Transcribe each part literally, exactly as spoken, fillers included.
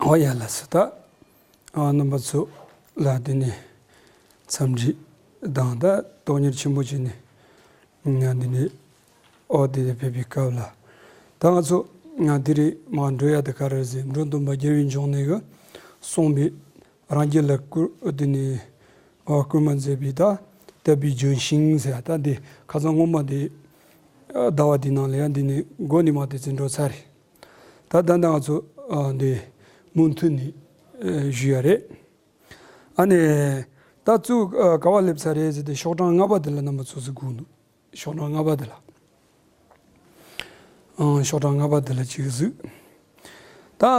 ཨོ་ཡ་ལགས་སོ། ད་ཨ་རྣམ་པ་ཚོ་ལ་འདི་ནས་འཚམས་འདྲི་དང་ད་དོན་གཉེར་ཆེན་པོ་བྱས་ནས་ང་འདི་ནས་ཨོ་དེ་དེ་ཕེབས་པའི་སྐབས་ལ། ད་ང་ཚོ་ང་འདི་རེད་མ་འགྲོ་ཡ་དེ་ག་རེ་ཟེར། འགྲོ་དོན་པ་རྒྱལ་བའི་འབྱུང་གནས་ཀྱིས་གསུངས་པའི་རང་རྒྱལ་ལ་བསྐུལ་འདི་ནས་ཨོ་བསྐུལ་མ་མཛད་པའི་ད་དད་པའི་ལྗོན་ཤིང་ཟེར་ཡ། ད་འདི་ཁ་སང་སྔོན་མ་འདི་ཟླ་བ་འདི་ནང་ལ་ཡ་འདི་ནས་འགོ་ནས་མ་དེ་ཚོ་འགྲོ་ཚར་རེད། ད་ད་ལྟ་ང་ཚོ་ཨ་འདི་མུ་མཐུད་ནས་ཨ་ཞུ་ཡ་རེད། ཨ་ནི་ད་ཚུར་ཨ་ག་བ་སླེབས་ཚར་རེད་ཟེར་ཏེ་ཤོག་གྲངས་ལྔ་པ་དེ་ལ་རྣམ་པ་ཚོ་གཟིགས་དགོས་འདུག་ཤོག་གྲངས་ལྔ་པ་དེ་ལ། ཨང་ཤོག་གྲངས་ལྔ་པ་དེ་ལ་ཅིག་གཟིགས། ད་ཨ་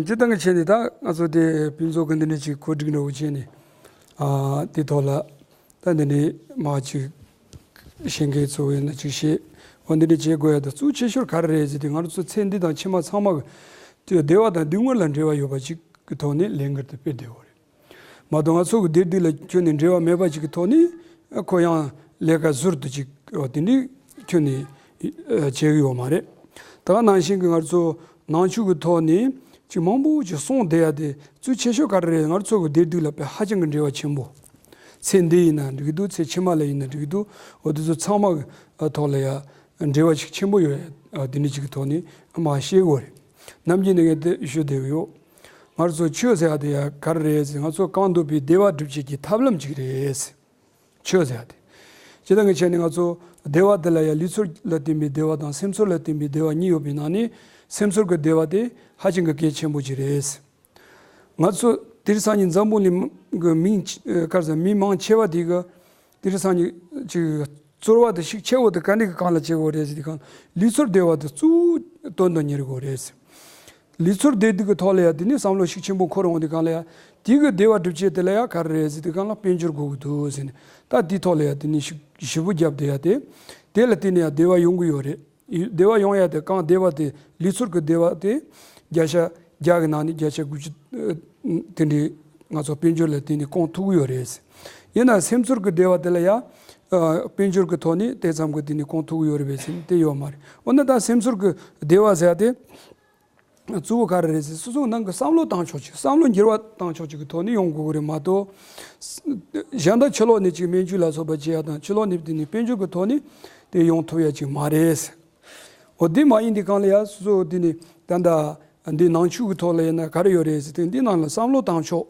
སྤྱིར་བཏང་གི་ཆ་ནས་ད་ང་ཚོ་དེ་ཕུན་ཚོགས་ཀྱི་འདི་འདྲ་ཅིག་གོ་སྒྲིག་འདྲ་བོ་བྱས་ནས་ཨ་དེ་ཐོག་ལ་ད་འདི་འདྲའི་མ་ཅིག་བཤད་མཁན་ཚོ་ཡིན་ན་ཅིག་བཤད། འོ་འདི་འདྲ་བྱེད་དགོས་ཡ་ད་གཙོ་ཆེ་ཤོས་ག་རེ་རེད་ཟེར་དུས། ང་རང་ཚོ་ཚེ་འདི་དང་ཕྱི་མ་ཚང་མ་གི་བདེ་བ་དང་སྡུག་བསྔལ་ལ་འབྲེལ་བ་ཡོད་པ་ཅིག་གི་ཐོག་ནས་ལས་འགུལ་དེ་སྤེལ་བསྡད་ཡོད་རེད། མ་གཏོགས་ང་ཚོ་གི་བདེ་སྡུག་ལ་ཁྱོན་ནས་འབྲེལ་བ་མེད་པ་ཅིག་གི་ཐོག་ནས་ཁོ་ཡང་ལས་ཀ་ཟུར་དུ་ཅིག་འོ་དེ་འདྲའི་ཁྱོན་ནས་བྱེད་ཀྱི་ཡོད་མ་རེད། ད་ག་ནང་བཞིན་གྱི་ང་ཚོ་ནང་ཆོས་ཀྱི་ཐོག་ནས་ཅིག་མང་པོ་ཅིག་གསུངས་བསྡད་ཡ་དེ་གཙོ་ཆེ་ཤོས་ག་རེ་རེད། ང་ཚོ་གི་བདེ་སྡུག་ལ་དཔེ་ཧ་ཅང་གི་འབྲེལ་བ་ཆེན་པོ། ཚེ་འདི་ཡིན་ན་འགྲིག་གི་འདུག་ཚེ་ཕྱི་མ་ལ་ཡིན་ན་འགྲིག་གི་འདུག་འོ་དེ་ཚོ་ཚང་མ་གི་ཐོག་ལ་ཡ་འབྲེལ་བ་ཅིག་ཆེན་པོ་ཡོད་ཡ། འདི་འདྲ་ཅིག་གི་ཐོག་ནས་མ་བཤད་དགོས་རེད། ནམ་རྒྱུན་ནས་ངས་དེ་ཞུ་བསྡད་ཀྱི་ཡོད། ང་ཚོ་ཆོས་ཟེར་ཡ་དེ་ཡ་ག་རེ་རེད་ཟེར། ང་ཚོ་གང་འདོད་པའི་བདེ་བ་སྒྲུབ་བྱེད་ཀྱི་ཐབས་ལམ་ཅིག་རེད། ཆོས་ཟེར་ཡ་དེ། སྤྱིར་བཏང་གི་ཆ་ནས་ང་ཚོ་བདེ་བ་དེ་ལ་ཡང་ལུས་ཚོར་ལ་བརྟེན་པའི་བདེ་བ་དང་སེམས་ཚོར་ལ་བརྟེན་པའི་བདེ་བ་གཉིས་ཡོད་པའི་ནང་ནས་སེམས་ཚོར་གྱི་བདེ་བ་དེ་ཧ་ཅང་གི་གལ་ཆེན་པོ་ཅིག་རེད། ང་ཚོ་དེང་སང་ཉིན་འཛམ་བུ་གླིང་གི་མི་ག་རེ་ཟེར་མི་མང་ཆེ་བ་དེ་གི་དེང་སང་ཉིན་ཅིག་ཚོར་བ་དེ་ཤུགས་ཆེ་བོ་དེ་ག་འདྲ་གི་སྒང་ལ་བྱེད་དགོས་རེད་ཟེར་དུས་སྒང་ལུས་ཚོར་བདེ་བ་དེ་གཙོ་བོ་དོན་དུ་གཉེར་དགོས་རེད། ལུས་ཚོར་བདེ་སྡུག་གི་ཐོག་ལ་ཡང་དེ་ནི་བསམ་བློ་ཤུགས་ཆེན་པོ་འཁོར་འོང་དུས་སྒང་ལ་ཡང་དེ་གི་བདེ་བ་སྒྲུབ་བྱེད་དེ་ལ་ཡང་ག་རེ་རེད་ཟེར་དུས་སྒང་ལ་དཔལ་འབྱོར་དགོས་ཀྱི་འདུག་ཟེར་ནས། ད་དེའི་ཐོག་ལ་ཡང་དེ་ནི་ཤུགས་ཞེ་པོ་བརྒྱབ་བསྡད་ཡ་དེ། དེ་ལ་བརྟེན་ནས་ཡང་བདེ་བ་ཡོང་གི་ཡོད་རེད། བདེ་བ་ཡོང་ཡ་དེ་གང་བདེ་བ་དེ་ལུས་ཚོར་གྱི་བདེ་བ་དེ་བརྒྱ་ཆ་བརྒྱ་གི་ནང་ནས་བརྒྱ་ཆ་དགུ་བཅུ་དེ་འདྲའི་ང་ཚོ་དཔལ་འབྱོར་ལ་བརྟེན་ནས་སྐོང་ཐུབ་ཀྱི་ཡོད་རེད། ཡིན་ན་སེམས་ཚོར་གྱི་བདེ་བ་དེ་ལ་ཡང་དཔལ་འབྱོར་གྱི་ཐོག་ནས་དེ་ཙམ་གྱི་དེ་ནས་སྐོང་ཐུབ་ཀྱི་ཡོད་རེད་པས་ཟེར་ན་དེ་ཡོད་མ་རེད། འོ་ན་ད་སེམས་ཚོར་གྱི་བདེ་བ་ཟེར་ཡ་དེ། གཙོ་བོ་ག་རེ་རེད་ཟེར། སོ་སོའི་ནང་གི་བསམ་བློ་བཏང་ཕྱོགས་ཅིག་བསམ་བློ་འགྱུར་བ་བཏང་ཕྱོགས་ཅིག་གི་ཐོག་ནས་ཡོང་དགོས་ཀྱི་རེད་མ་གཏོགས། གཞན་དག་ཕྱི་ལོགས་ནས་ཅིག་སྨན་བཅོས་ལ་སོགས་པ་བྱེད་ཡ་དང་ཕྱི་ལོགས་ནས་དེ་ནས་དཔལ་འབྱོར་གྱི་ཐོག་ནས་དེ་ཡོང་ཐུབ་ཡ་ཅིག་མ་རེད། འོ་དེ་མ་ཡིན་དུས་སྒང་ལ་ཡ་སོ་སོ་དེ་ནས་ད་ལྟ་འདི་ནང་ཆོས་ཀྱི་ཐོག་ལ་ཡིན་ན་ག་རེ་ཡོད་རེད་ཟེར་དུས་འདི་ནང་ལ་བསམ་བློ་བཏང་ཕྱོགས།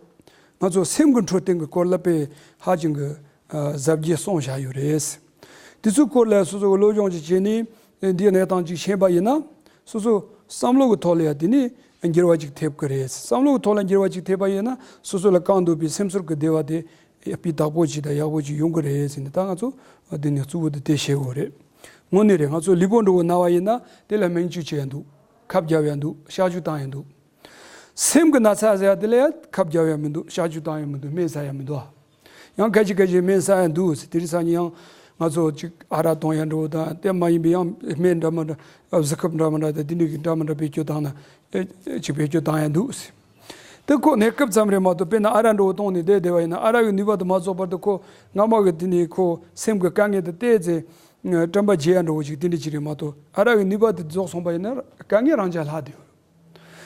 ང་ཚོ་སེམས་ཀྱི་འཕྲོད་བསྟེན་གྱི་སྐོར་ལ་དཔེ་ཧ་ཅང་གི་ཨ་གཟབ་རྒྱས་གསུངས་བཞག་ཡོད་རེད། དེ་ཚོའི་སྐོར་ལ་སོ་སོ་གི་སློབ་སྦྱོང་ཅིག་བྱས་ནས་འདིའི་གནས་སྟངས་ཅིག་ཤེས་པ་ཡིན་ན། སོ་སོ་བསམ་བློ་གི་ཐོག་ལ་ཡང་དེ་ནི་འགྱུར་བ་ཅིག་ཐེབས་ཀྱི་རེད། བསམ་བློ་གི་ཐོག་ལ་འགྱུར་བ་ཅིག་ཐེབས་པ་ཡིན་ན་སོ་སོ་ལ་གང་འདོད་པའི་སེམས་ཚོར་གྱི་བདེ་བ་དེ་སྤུས་དག་པོ་ཅིག་དང་ཡག་པོ་ཅིག་ཡོང་གི་རེད་ཟེར་ནས། ད་ང་ཚོ་འདི་ནས་གཙོ་བོ་དེ་དེ་བཤད་དགོས་རེད། དངོས་གནས་རེད། ང་ཚོ་ལུས་པོ་འདྲ་བོ་ན་བ་ཡིན་ན་དེ་ལ་སྨན་བཅོས་བྱེད་ཡ་འདུག་ཁབ་རྒྱབ་ཡ་འདུག་གཤག་བཅོས་བཏང་ཡ་འདུག་སེམས་ཀྱི་ན་ཚ་ཟེར་ཡ་དེ་ལ་ཡང་ཁབ་རྒྱབ་ཡ་མི་འདུག་གཤག་བཅོས་བཏང་ཡ་མི་འདུག་སྨན་ཟ་ཡ་མི་འདུག་ཡང་ཁ་ཅིག་ཁ་ཅིག་སྨན་ཟ་ཡ་འདུག་ཟེར། དེ་རིང་སང་ཉིན་ཡང་ང་ཚོ་ཅིག་ཨ་རག་གཏོང་ཡ་འདྲ་བོ་དང་དེ་མ་ཡིན་པའི་ཡང་སྨན་འདྲ་མི་འདྲ་གཟི་ཁབ་འདྲ་མི་འདྲ་དང་དེ་འདྲ་གི་འདྲ་མི་འདྲ་བེད་སྤྱོད་བཏང་ན་ཨེ་ཅིག་བེད་སྤྱོད་བཏང་ཡ་འདུག་ཟེར། དེ་ཁོ་གནས་སྐབས་ཙམ་རེད་མ་གཏོགས། དཔེར་ན་ཨ་རག་འདྲ་བོ་བཏུང་ནས་བསྡད་བསྡད་པ་ཡིན་ན་ཨ་རག་གི་ནུས་པ་དེ་མ་རྫོགས་བར་དུ་ཁོ་སྔ་མ་གི་དེ་ནས་ཁོ་སེམས་ཀྱི་དཀའ་ངལ་དེ་བལྟས་ཚེ་དྲན་པ་བརྗེད་ཡ་འདྲ་བོ་ཅིག་དེ་འདྲ་ཅིག་རེད་མ་གཏོགས། ཨ་རག་གི་ནུས་པ་དེ་རྫོགས་སོང་པ་ཡིན་ན་དཀའ་ངལ་རང་འཇགས་ལྷག་བསྡད་ཡོད་རེད།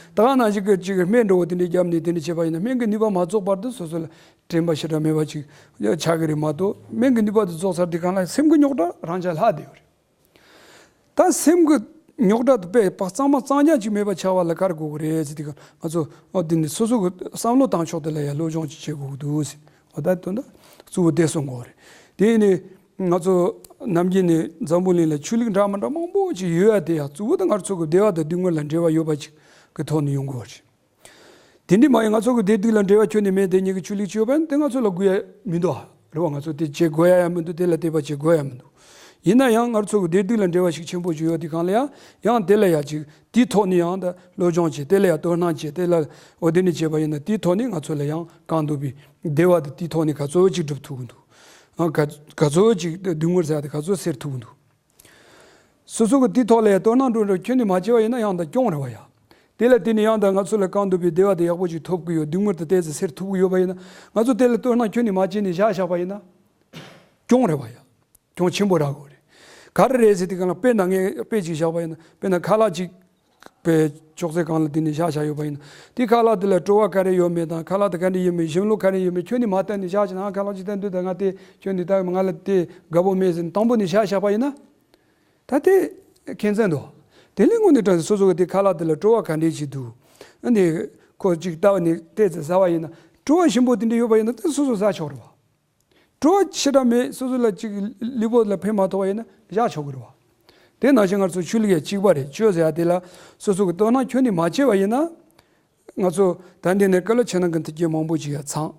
ད་ག་ནང་བཞིན་གྱི་ཅིག་སྨན་འདྲ་བོ་དེ་འདྲ་བརྒྱབ་ནས་དེ་འདྲ་བྱས་པ་ཡིན་ན་སྨན་གྱི་ནུས་པ་མ་རྫོགས་བར་དུ་སོ་སོ་ལ་དྲན་པ་ཞེ་དྲག་མེད་པ་ཅིག་ཆགས་ཀྱི་རེད་མ་གཏོགས། སྨན་གྱི་ནུས་པ་དེ་རྫོགས་ཚར་དུས་སྒང་ལ་སེམས་ཀྱི་རྙོག་དྲ་རང་འཇགས་ལྷག་བསྡད་ཡོད་རེད། ད་སེམས་ཀྱི་རྙོག་དྲ་དེ་དཔེ་གཙང་མ་གཙང་རྐྱང་ཅིག་མེད་པ་ཆགས་པ་ལ་ག་རེ་དགོས་ཀྱི་རེད་ཟེར་དུས་སྒང་ང་ཚོ་འོ་དེ་ནི་སོ་སོ་གི་བསམ་བློ་བཏང་ཕྱོགས་དེ་ལ་ཡང་སློབ་སྦྱོང་ཅིག་བྱེད་དགོས་ཀྱི་འདུག་ཟེར། འོ་ད་དོན་དག་གཙོ་བོ་དེ་གསུང་དགོས་རེད། དེ་ནི་ང་ཚོ་ནམ་རྒྱུན་ནས་འཛམ་བུ་གླིང་ལ་ཆོས་ལུགས་འདྲ་མི་འདྲ་མང་པོ་ཅིག་ཡོད་ཡ་དེ་ཡང་གཙོ་བོ་དེ་ང་ཚོ་གི་བདེ་བ་དང་སྡུག་བསྔལ་ལ་འབྲེལ་བ་ཡོད་པ་ཅིག་གི་ཐོག་ནས་ཡོང་དགོས་པ་རེད། དེ་འདྲ་མ་ཡིན་ང་ཚོ་གི་བདེ་སྡུག་ལ་འབྲེལ་བ་ཁྱོན་ནས་མེད་དེ་ཉིད་ཀྱི་ཆོས་ལུགས་ཅིག་ཡོད་པ་ཡིན་ན་དེ་ང་ཚོ་ལ་དགོས་ཡ་མི་འདུག་ཨ། རེད་བ། ང་ཚོ་དེ་བྱེད་དགོས་ཡ་ཡང་མི་འདུག་དེ་ལ་དད་པ་བྱེད་དགོས་ཡ་མི་འདུག་ཡིན་ན་ཡང་ང་ཚོ་གི་བདེ་སྡུག་ལ་འབྲེལ་བ་ཤུགས་ཆེན་པོ་ཅིག་ཡོད་དུས་སྒང་ལ་ཡང་ཡང་དེ་ལ་ཡ་ཅིག་དེའི་ཐོག་ནས་ཡང་ད་སློབ་སྦྱོང་བྱེད། དེ་ལ་ཡ་དོ་སྣང་བྱེད། དེ་ལ་འོ་དེ་ནས་བྱས་པ་ཡིན་ན་དེའི་ཐོག་ནས་ང་ཚོ་ལ་ཡང་གང་འདོད་པའི་བདེ་བ་དེ་དེའི་ཐོག་ནས་ག་ཚོད་ཅིག་སྒྲུབ་ཐུབ་ཀྱི་འདུག་ཨ། ག་ག་ཚོད་ཅིག་སྡུག་བསྔལ་ཟེར་ཡ་དེ་ག་ཚོད་སེལ་ཐུབ་ཀྱི་འདུག་སོ་སོ་གི་དེའི་ཐོག་ལ་ཡང་དོ་སྣང་འགྲོ་འགྲོ་ཁྱོན་ནས་མ་བྱས་པ་ཡིན་ན་ཡང་ད་གྱོང་རེད་བ་ཡ། དེ་ལ་བརྟེན་ནས་ཡང་ད་ང་ཚོ་ལ་གང་འདོད་པའི་བདེ་བ་དེ་ཡག་པོ་ཅིག་ཐོབ་ཀྱི་ཡོད། སྡུག་བསྔལ་དེ་ཏོག་ཙམ་སེལ་ཐུབ་ཀྱི་ཡོད་པ་ཡིན་ན། ང་ཚོ་དེ་ལ་དོ་སྣང་ཁྱོན་ནས་མ་བྱས་ནས་བཞག་བཞག་པ་ཡིན་ན་གྱོང་རེད་བ་ཡ། གྱོང་ཆེན་པོ་རག་གི་རེད། ག་རེ་རེད་ཟེར་དུས་སྒང་ལ་དཔེར་ན་ངས་དཔེ་ཅིག་བཞག་པ་ཡིན་ན། དཔེར་ན་ཁ་ལག་ཅིག་ པའི་ཅོག་ཙེ་སྒང་ལ་དེ་ནས་བཞག་བཞག་ཡོད་པ་ཡིན་ན། དེ་ཁ་ལག་དེ་ལ་བྲོ་བ་ག་རེ་ཡོད་མེད་དང་། ཁ་ལག་དེ་ག་འདྲ་ཡོད་མེད། ཞིམ་ལོ་ག་རེ་ཡོད་མེད། ཁྱོན་ནས་མ་བལྟས་ནས་བཞག་བྱས་ན། ཁ་ལག་ཅིག་བལྟས་འདུག་ད་ང་དེ་ཁྱོན་ནས་ད་ང་ལ་དེ་དགའ་པོ་མེད་ཟེར་དང་པོ་ནས་བཞག་བཞག་པ་ཡིན་ན། ད་དེ་ཁྱད་མཚར་འདུག་དེ་ལས་དངོས་གནས་དྲང་གནས་སོ་སོ་གི་དེ་ཁ་ལག་དེ་ལ་བྲོ་བ་ག་འདྲ་ཞིག་འདུག་ཨ་ནི་ཁོ་ཅིག་ལྟ་བ་ནས་བལྟས་ཚེ་ཟ་བ་ཡིན་ན། བྲོ་བ་ཞིམ་པོ་དེ་འདྲ་ཡོད་པ་ཡིན་ན། དེ་སོ་སོ་ཟ་ཆོག་རེད་བ། བྲོ་བ་ཞེ་དྲག་མེད། སོ་སོ་ལ་ཅིག་ལུས་པོ་ལ་ཕན་མ་ཐོགས་པ་ཡིན་ན་བཞག་ཆོག་གི་རེད་བ། དེ་ནང་བཞིན་ང་ཚོ་ཆོས་ལུགས་ཡང་གཅིག་པ་རེད། ཆོས་ཟེར་ཡ་དེ་ལ་སོ་སོ་གི་དོ་སྣང་ཁྱོན་ནས་མ་བྱས་པ་ཡིན་ན། ང་ཚོ་ད་འདི་ནས་སྐབས་ལ་ཕྱི་ནང་གི་མཐུན་རྐྱེན་མང་པོ་ཅིག་ཡང་ཚང་།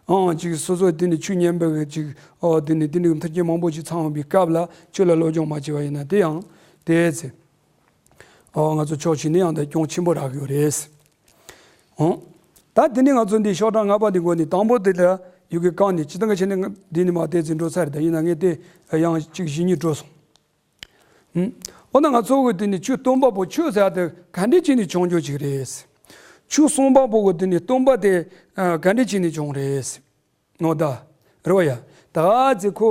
ཨང་ཅིག་སོ་སོ་དེ་ནས་ཆོས་ཉན་པའི་གི་ཅིག་ཨོ་དེ་ནས་དེ་འདྲའི་མཐུན་རྐྱེན་མང་པོ་ཅིག་ཚང་བའི་སྐབས་ལ་ཆོས་ལ་སློབ་སྦྱོང་མ་བྱས་པ་ཡིན་ན། དེ་ཡང་དེ་ཚེ་ཨོ་ང་ཚོ་ཕྱོགས་གཅིག་ནས་ཡང་དེ་གྱོང་ཆེན་པོ་རག་གི་ཡོད་རེད། ཨང་། ད་དེ་ནས་ང་ཚོ་འདི་ཤོག་གྲངས་ལྔ་པ་འདི་འགོ་ནས། དང་པོ་དེ་ལ་ཡུ་གེ་བཀང་ནས། སྤྱིར་བཏང་གི་ཆ་ནས་ང་འདི་ནས་མར་བལྟས་ཚེ་འགྲོ་ཚར་རེད། ད་ཡིན་ན་ངས་དེ་ཡང་གཅིག་གཞི་ཉིད་འགྲོ་སོང་། ཨང་། འོ་ན་ང་ཚོ་གི་དེ་ནས་ཆོས་སྟོན་པ་པོ། ཆོས་ཟེར་ཡ་དེ་ག་འདྲས་བྱས་ནས་བྱུང་རྒྱུ་ཅིག་རེད། ཆོས་གསུངས་པ་པོ་གི་དེ་ནས་སྟོན་པ་དེ་ཨ་ག་འདྲས་བྱས་ནས་བྱུང་རེད། ནོ་ད། རེད་བ་ཡ། ད་ཚེ་ཁོ་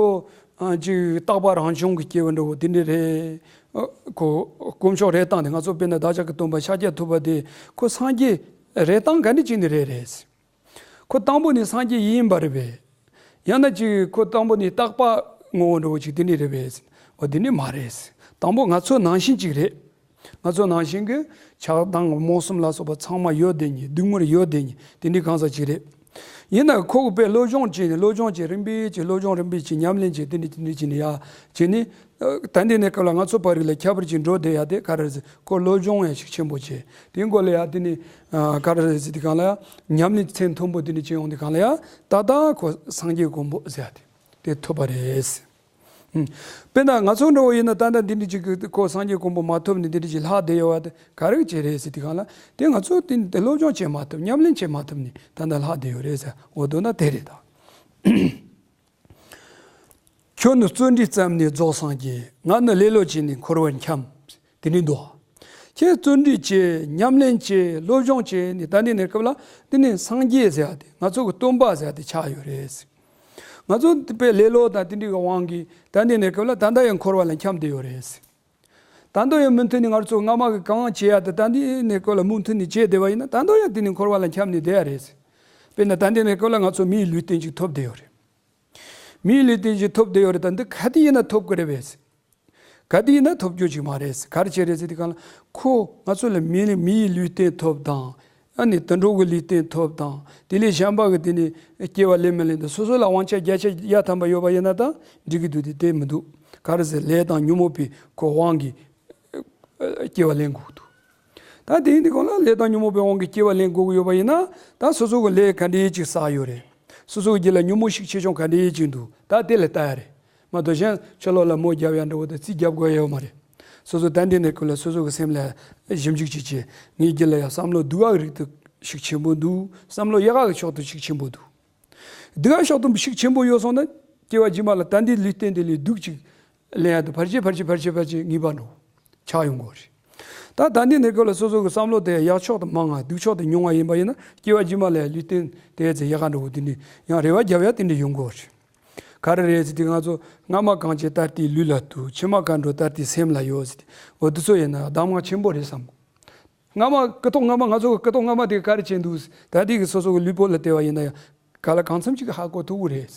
ཨ་ཅིག་རྟག་པ་རང་བྱུང་གི་སྐྱེ་བོ་འདྲ་བོ་དེ་འདྲས་རེད། ཨ་ཁོ་དཀོན་མཆོག་རེ་སྟངས་དེ། ང་ཚོ་དཔེར་ན་བདག་ཅག་གི་སྟོན་པ་ཤཱཀྱ་ཐུབ་པ་དེ་ཁོ་སངས་རྒྱས་རེ་སྟངས་ག་འདྲས་བྱས་ནས་རེད་རེད། ཁོ་དང་པོ་ནས་སངས་རྒྱས་ཡིན་པ་རེད་པས། ཡང་ན་ཅིག་ཁོ་དང་པོ་ནས་རྟག་པ་ངོ་བོ་འདྲ་བོ་ཅིག་དེ་འདྲས་རེད་པས། འོ་དེ་འདྲས་མ་རེད། དང་པོ་ང་ཚོ་ནང་བཞིན་ཅིག་རེད། ང་ཚོ་ནང་བཞིན་གྱི་ཆགས་སྡང་རྨོངས་གསུམ་ལ་སོགས་པ་ཚང་མ་ཡོད་བསྡད་མཁན། སྡུག་བསྔལ་ཡོད་བསྡད་མཁན་དེ་འདྲའི་གང་ཟག་ཅིག་རེད། ཡིན་ན་ཁོ་གིས་དཔེ་སློབ་སྦྱོང་བྱས་ནས། སློབ་སྦྱོང་བྱས། རིམ་པས་བྱས། སློབ་སྦྱོང་རིམ་པས་བྱས། ཉམས་ལེན་བྱས། དེ་འདྲ་དེ་འདྲ་བྱས་ནས་ཡ་བྱས་ནས། ཨ་ད་འདི་ནས་སྐབས་ལ་ང་ཚོ་བར་རིགས་ལ་ཁྱད་པར་ཅིག་འགྲོ་བསྡད་ཡ་དེ་ག་རེ་རེད་ཟེར། ཁོ་སློབ་སྦྱོང་ཡང་ཤུགས་ཆེན་པོ་བྱས། དེའི་མགོ་ལ་ཡ་དེ་ནས་ཨ་ག་རེ་རེད་ཟེར། དེ་གང་ལ་ཡ་ཉམས་ལེན་ཚད་མཐོན་པོ་དེ་འདྲ་བྱས་ཡོང་དུས་སྒང་ལ་ཡ། ད་ལྟ་ཁོ་སངས་རྒྱས་གོ་འཕང་ཟེར་ཡ་དེ་དེ་ཐོབ་པ་རེད། ཨུམ། དཔེར་ན་ང་ཚོ་འདྲ་བོ་ཡིན་ན། ད་ལྟ་འདི་འདྲ་ཅིག་གི་ཁོ་སངས་རྒྱས་གོ་འཕང་མ་ཐོབ་ནས་འདི་འདྲ་ཅིག་ལྷག་བསྡད་ཡོད་པ་དེ་ག་རེ་བྱས་རེད་ཟེར་དུས་སྒང་ལ། དེ་ང་ཚོ་དེ་དེ་སློབ་སྦྱོང་བྱེད་མ་ཐུབ། ཉམས་ལེན་བྱེད་མ་ཐུབ་ནས་ད་ལྟ་ལྷག་བསྡད་ཡོད་རེད་ཟེར། འོ་འདུག་ན་དེ་རེད་ད། ཁྱོད་ནི་བརྩོན་འགྲུས་བརྩམས་ནས་རྫོགས་སངས་རྒྱས། ང་ནི་ལེ་ལོ་བྱས་ནས་འཁོར་བར་འཁྱམས། དེ་འདྲ་འདུག་ཁྱེད་བརྩོན་འགྲུས་བྱས། ཉམས་ལེན་བྱས། སློབ་སྦྱོང་བྱས་ནས་ད་འདི་ནས་སྐབས་ལ་འདི་ནས་སངས་རྒྱས་ཟེར་ཡ་དེ། ང་ཚོ་གི་སྟོན་པ་ཟེར་ཡ་དེ་ཆགས་ཡོད་རེད། ང་ཚོ་དཔེ་ལེ་ལོ་དང་དེ་འདྲའི་གི་དབང་གིས་ད་འདི་ནས་སྐབས་ལ་ད་ལྟ་ཡང་འཁོར་བ་ལ་འཁྱམས་བསྡད་ཡོད་རེད། ད་དུང་ཡང་མུ་མཐུད་ནས་ང་ཚོ་སྔ་མ་གི་གང་བྱས་ཡ་དེ་ད་འདི་ནས་སྐབས་ལ་མུ་མཐུད་ནས་བྱས་བསྡད་པ་ཡིན་ན། ད་དུང་ཡང་དེ་ནས་འཁོར་བ་ལ་འཁྱམས་ནས་བསྡད་ཡ་རེད། དཔེར་ན་ད་འདི་ནས་སྐབས་ལ་ང་ཚོ་མིའི་ལུས་རྟེན་ཅིག་ཐོབ་བསྡད་ཡོད་རེད། མིའི་ལུས་རྟེན་ཅིག་ཐོབ་བསྡད་ཡོད་རེད། ད་འདི་ག་དུས་ཡིན་ན་ཐོབ་ཀྱི་རེད་པས། ག་དུས་ཡིན་ན་ཐོབ་རྒྱུ་ཅིག་མ་རེད། ག་རེ་བྱས་རེད་ཟེར་དུས་སྒང་ལ། ཁོ་ང་ཚོ་ལ་མི་མིའི་ལུས་རྟེན་ཐོབ་དང་། ཨ་ནི་དུད་འགྲོ་གི་ལུས་རྟེན་ཐོབ་དང་། དེ་ལས་གཞན་པ་གི་དེ་ནས་སྐྱེ་བ་ལེན་མི་ལེན་དེ་སོ་སོ་ལ་དབང་ཆ་བརྒྱ་ཆ་བརྒྱ་ཐམ་པ་ཡོད་པ་ཡིན་ན་ད་འགྲིག་གི་འདུག་དེ་དེ་མི་འདུག་ག་རེ་ཟེར། ལས་དང་ཉོན་མོངས་པའི་ཁོ་དབང་གིས་སྐྱེ་བ་ལེན་དགོས་འདུག་ད་དེ་ཡིན་དུས་སྒང་ལ་ལས་དང་ཉོན་མོངས་པའི་དབང་གིས་སྐྱེ་བ་ལེན་དགོས་ཀྱི་ཡོད་པ་ཡིན་ན། ད་སོ་སོ་གི་ལས་ག་འདྲའི་ཅིག་བསགས་ཡོད་རེད། སོ་སོ་གི་རྒྱུད་ལ་ཉོན་མོངས་ཤུགས་ཆེ་ཆུང་ག་འདྲའི་ཅིག་འདུག་ད་དེ་ལ་ལྟ་ཡ་རེད། མ་གཏོགས་གཞན་ཕྱི་ལོགས་ལ་མོ་རྒྱབ་ཡ་འདྲ་བོ་དང་རྩིས་རྒྱབ་དགོས་ཡ་ཡོད་མ་རེད། སོ་སོ་ད་འདི་ནས་སྐབས་ལ་སོ་སོ་གི་སེམས་ལ་ཞིབ་འཇུག་བྱེད་ཀྱི། ངའི་རྒྱུད་ལ་ཡ་བསམ་བློ་སྡུག་ག་གི་རིགས་དེ་ཤུགས་ཆེན་པོ་འདུག་བསམ་བློ་ཡག་ག་གི་ཕྱོགས་དེ་ཤུགས་ཆེན་པོ་འདུག་སྡུག་ག་ཕྱོགས་དེ་ཤུགས་ཆེན་པོ་ཡོད་སོང་ན། སྐྱེ་བ་རྗེས་མ་ལ་ད་འདི་ལུས་རྟེན་དེ་ལས་སྡུག་ཅིག་ལེན་ཡ་དེ་ཕལ་ཆེར་ཕལ་ཆེར་ཕལ་ཆེར་ཕལ་ཆེར་ངེས་པ་འགྲོ་ཆགས་ཡོང་གི་རེད། ད་ད་འདི་ནས་སྐབས་ལ་སོ་སོ་གི་བསམ་བློ་དེ་ཡག་ཕྱོགས་དེ་མང་ང་སྡུག་ཕྱོགས་དེ་ཉུང་བ་ཡིན་པ་ཡིན་ན། སྐྱེ་བ་རྗེས་མ་ལ་ཡ་ལུས་རྟེན་དེ་ཚེ་ཡག་ག་འགྲོ་གི། དེ་འདྲ་ཡང་རེ་བ་རྒྱབ་ཡ་དེ་འདྲ་ཡོང་གི་རེད། ག་རེ་རེད་ཟེར་དུས། ང་ཚོ་སྔ་མ་གང་བྱས་ད་ལྟའི་ལུས་ལ་ཐུག་བྱེད་མ་གང་འགྲོ་ད་ལྟའི་སེམས་ལ་ཡོད་ཟེར་ཏེ། འོ་དེ་ཚོ་ཡིན་ན་གདམས་ངག་ཆེན་པོ་རེད་བསམ། སྔ་མ་སྐུ་ཐོག་སྔ་མ། ང་ཚོ་གི་སྐུ་ཐོག་སྔ་མ་དེ་ག་རེ་བྱས་འདུག་ད་ལྟའི་གི་སོ་སོ་གི་ལུས་པོ་ལ་བལྟས་པ་ཡིན་ན་ཡང་ག་ལ་གང་འཚམ་ཅིག་ཧ་གོ་ཐུབ་ཀྱི་རེད།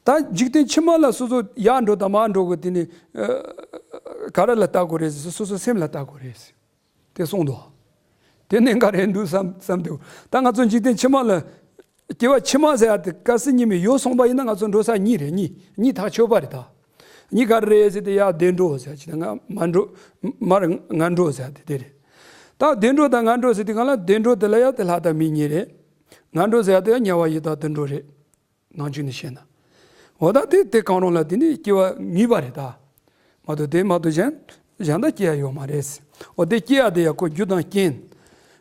ད་འཇིག་རྟེན་ཕྱི་མ་ལ་སོ་སོ་ཡར་འགྲོ་དང་མར་འགྲོ་གི་དེ་ནི་ཨ་ག་རེ་ལ་ལྟ་དགོས་རེད་ཟེར། སོ་སོ་སེམས་ལ་ལྟ་དགོས་རེད། དེ་གསུངས་འདུག་དེ་གནད་འགག་རེད་འདུག་བསམ་བསམ་འདུག་ད་ང་ཚོ་འཇིག་རྟེན་ཕྱི་མ་ལ། སྐྱེ་བ་ཕྱི་མ་ཟེར་ཡ་དེ་སྐབས་སུ་ཉི་མ་ཡོད་སོང་པ་ཡིན་ན། ང་ཚོ་འགྲོ་ས་གཉིས་རེད། གཉིས་གཉིས་ཐག་ཆོད་པ་རེད་ད། གཉིས་ག་རེ་རེད་ཟེར་དུས། ཡ་བདེ་འགྲོ་ཟེར་ཡ་ཅིག་དང་། ང་མ་འགྲོ་མར་ངན་འགྲོ་ཟེར་ཡ་དེ་དེ་རེད། ད་བདེ་འགྲོ་དང་ངན་འགྲོ་ཟེར་དུས་སྒང་ལ། བདེ་འགྲོ་དེ་ལ་ཡ་དེ་ལྷ་དང་མི་གཉིས་རེད། ངན་འགྲོ་ཟེར་ཡ་དེ་ཡ་དམྱལ་བ་ཡི་དྭགས་དུད་འགྲོ་རེད། ནང་ཆོས་ནས་བཤད་ན། འོ་ད་དེ་དེ་གང་རུང་ལ་དེ་ནི་སྐྱེ་བ་ངེས་པ་རེད་ད། མ་གཏོགས་དེ་མ་གཏོགས་གཞན་གཞན་དག་སྐྱེ་ཡ་ཡོད་མ་རེད། འོ་དེ་སྐྱེ་ཡ་དེ་ཡ་ཁོ་རྒྱུ་དང་རྐྱེན།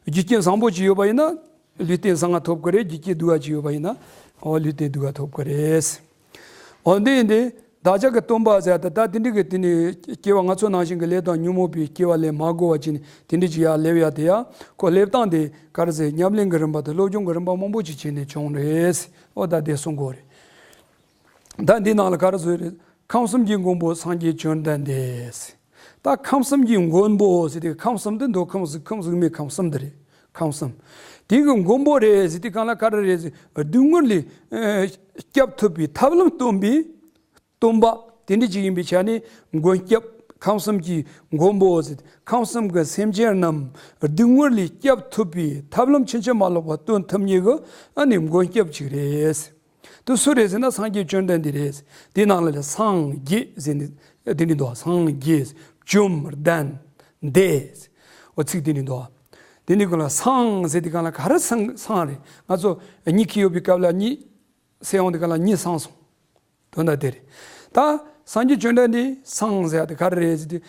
རྒྱུ་རྐྱེན་བཟང་པོ་ཅིག་ཡོད་པ་ཡིན་ན་ལུས་རྟེན་བཟང་ང་ཐོབ་ཀྱི་རེད། རྒྱུ་རྐྱེན་སྡུག་པ་ཅིག་ཡོད་པ་ཡིན་ན་འོ་ལུས་རྟེན་སྡུག་པ་ཐོབ་ཀྱི་རེད། འོ་འདི་ཡིན་ཏེ། བདག་ཅག་གི་སྟོན་པ་ཟེར་ཡ་དེ་ད་དེ་འདྲ་གི་དེ་ནི་སྐྱེ་བ་ང་ཚོ་ནང་བཞིན་གྱི་ལས་དང་ཉོན་མོངས་པའི་སྐྱེ་བ་ལེན་མ་དགོས་པ་ཅིག་ནི་དེ་འདྲ་ཅིག་ཡར་སླེབས་ཡ་དེ་ཡ། ཁོ་སླེབས་སྟངས་དེ་ག་རེ་ཟེར། ཉམས་ལེན་གྱི་རིམ་པ་དང་སློབ་སྦྱོང་གི་རིམ་པ་མང་པོ་ཅིག་བྱས་ནས་བྱུང་རེད། འོ་ད་དེ་གསུང་དགོས་རེད། ད་འདི་ནང་ལ་ག་རེ་ཟེར་རེད། ཁམས་གསུམ་གྱི་མགོན་པོ་སངས་རྒྱས་བཅོམ་ལྡན་འདས། ད་ཁམས་གསུམ་གྱི་མགོན་པོ་ཟེར་དུས་ཁམས་གསུམ་དེ་མདོ་ཁམས་གཟུགས་ཁམས་གཟུགས་མེད་ཁམས་གསུམ་དེ་རེད། ཁམས་གསུམ། དེ་གི་མགོན་པོ་རེད་ཟེར་དུས་གང་ལ་ག་རེ་རེད་ཟེར། སྡུག་བསྔལ་ལས་ཨེ་སྐྱབས་ཐུབ་པའི་ཐབས་ལམ་སྟོན་པའི་སྟོན་པ་དེ་འདྲ་ཅིག་ཡིན་པའི་ཆ་ནས་མགོན་སྐྱབས། ཁམས་གསུམ་གྱི་མགོན་པོ་ཟེར། ཁམས་གསུམ་གྱི་སེམས་ཅན་རྣམས་སྡུག་བསྔལ་ལས་སྐྱབས་ཐུབ་པའི་ཐབས་ལམ་ཕྱིན་ཅི་མ་ལོག་པ་སྟོན་ཐུབ་མཁན་གྱི་ཨ་ནི་མགོན་སྐྱབས་ཅིག་རེད། དེ་སུ་རེད་ཟེར་ན་སངས་རྒྱས་བཅོམ་ལྡན་འདས་རེད། དེའི་ནང་ལ་ལ་སངས་རྒྱས་ཟེར་ནས་དེ་འདྲ་འདུག་སངས་རྒྱས། བཅོམ་ལྡན་འདས། འོ་ཚིག་དེ་འདྲ་འདུག་དེ་འདྲ་གང་ལ་སངས་ཟེར་དུས་གང་ལ་ག་རེ་སངས་སངས་རེད། ང་ཚོ་གཉིད་ཁུག་ཡོད་པའི་སྐབས་ལ་གཉིད་སད་ཡོང་དུས་གང་ལ་གཉིད་སངས་སོང་། དོན་དག་དེ་རེད། ད་སངས་རྒྱས་བཅོམ་ལྡན་འདས་སངས་ཟེར་ཡ་དེ་ག་རེ་རེད་ཟེར་དུས།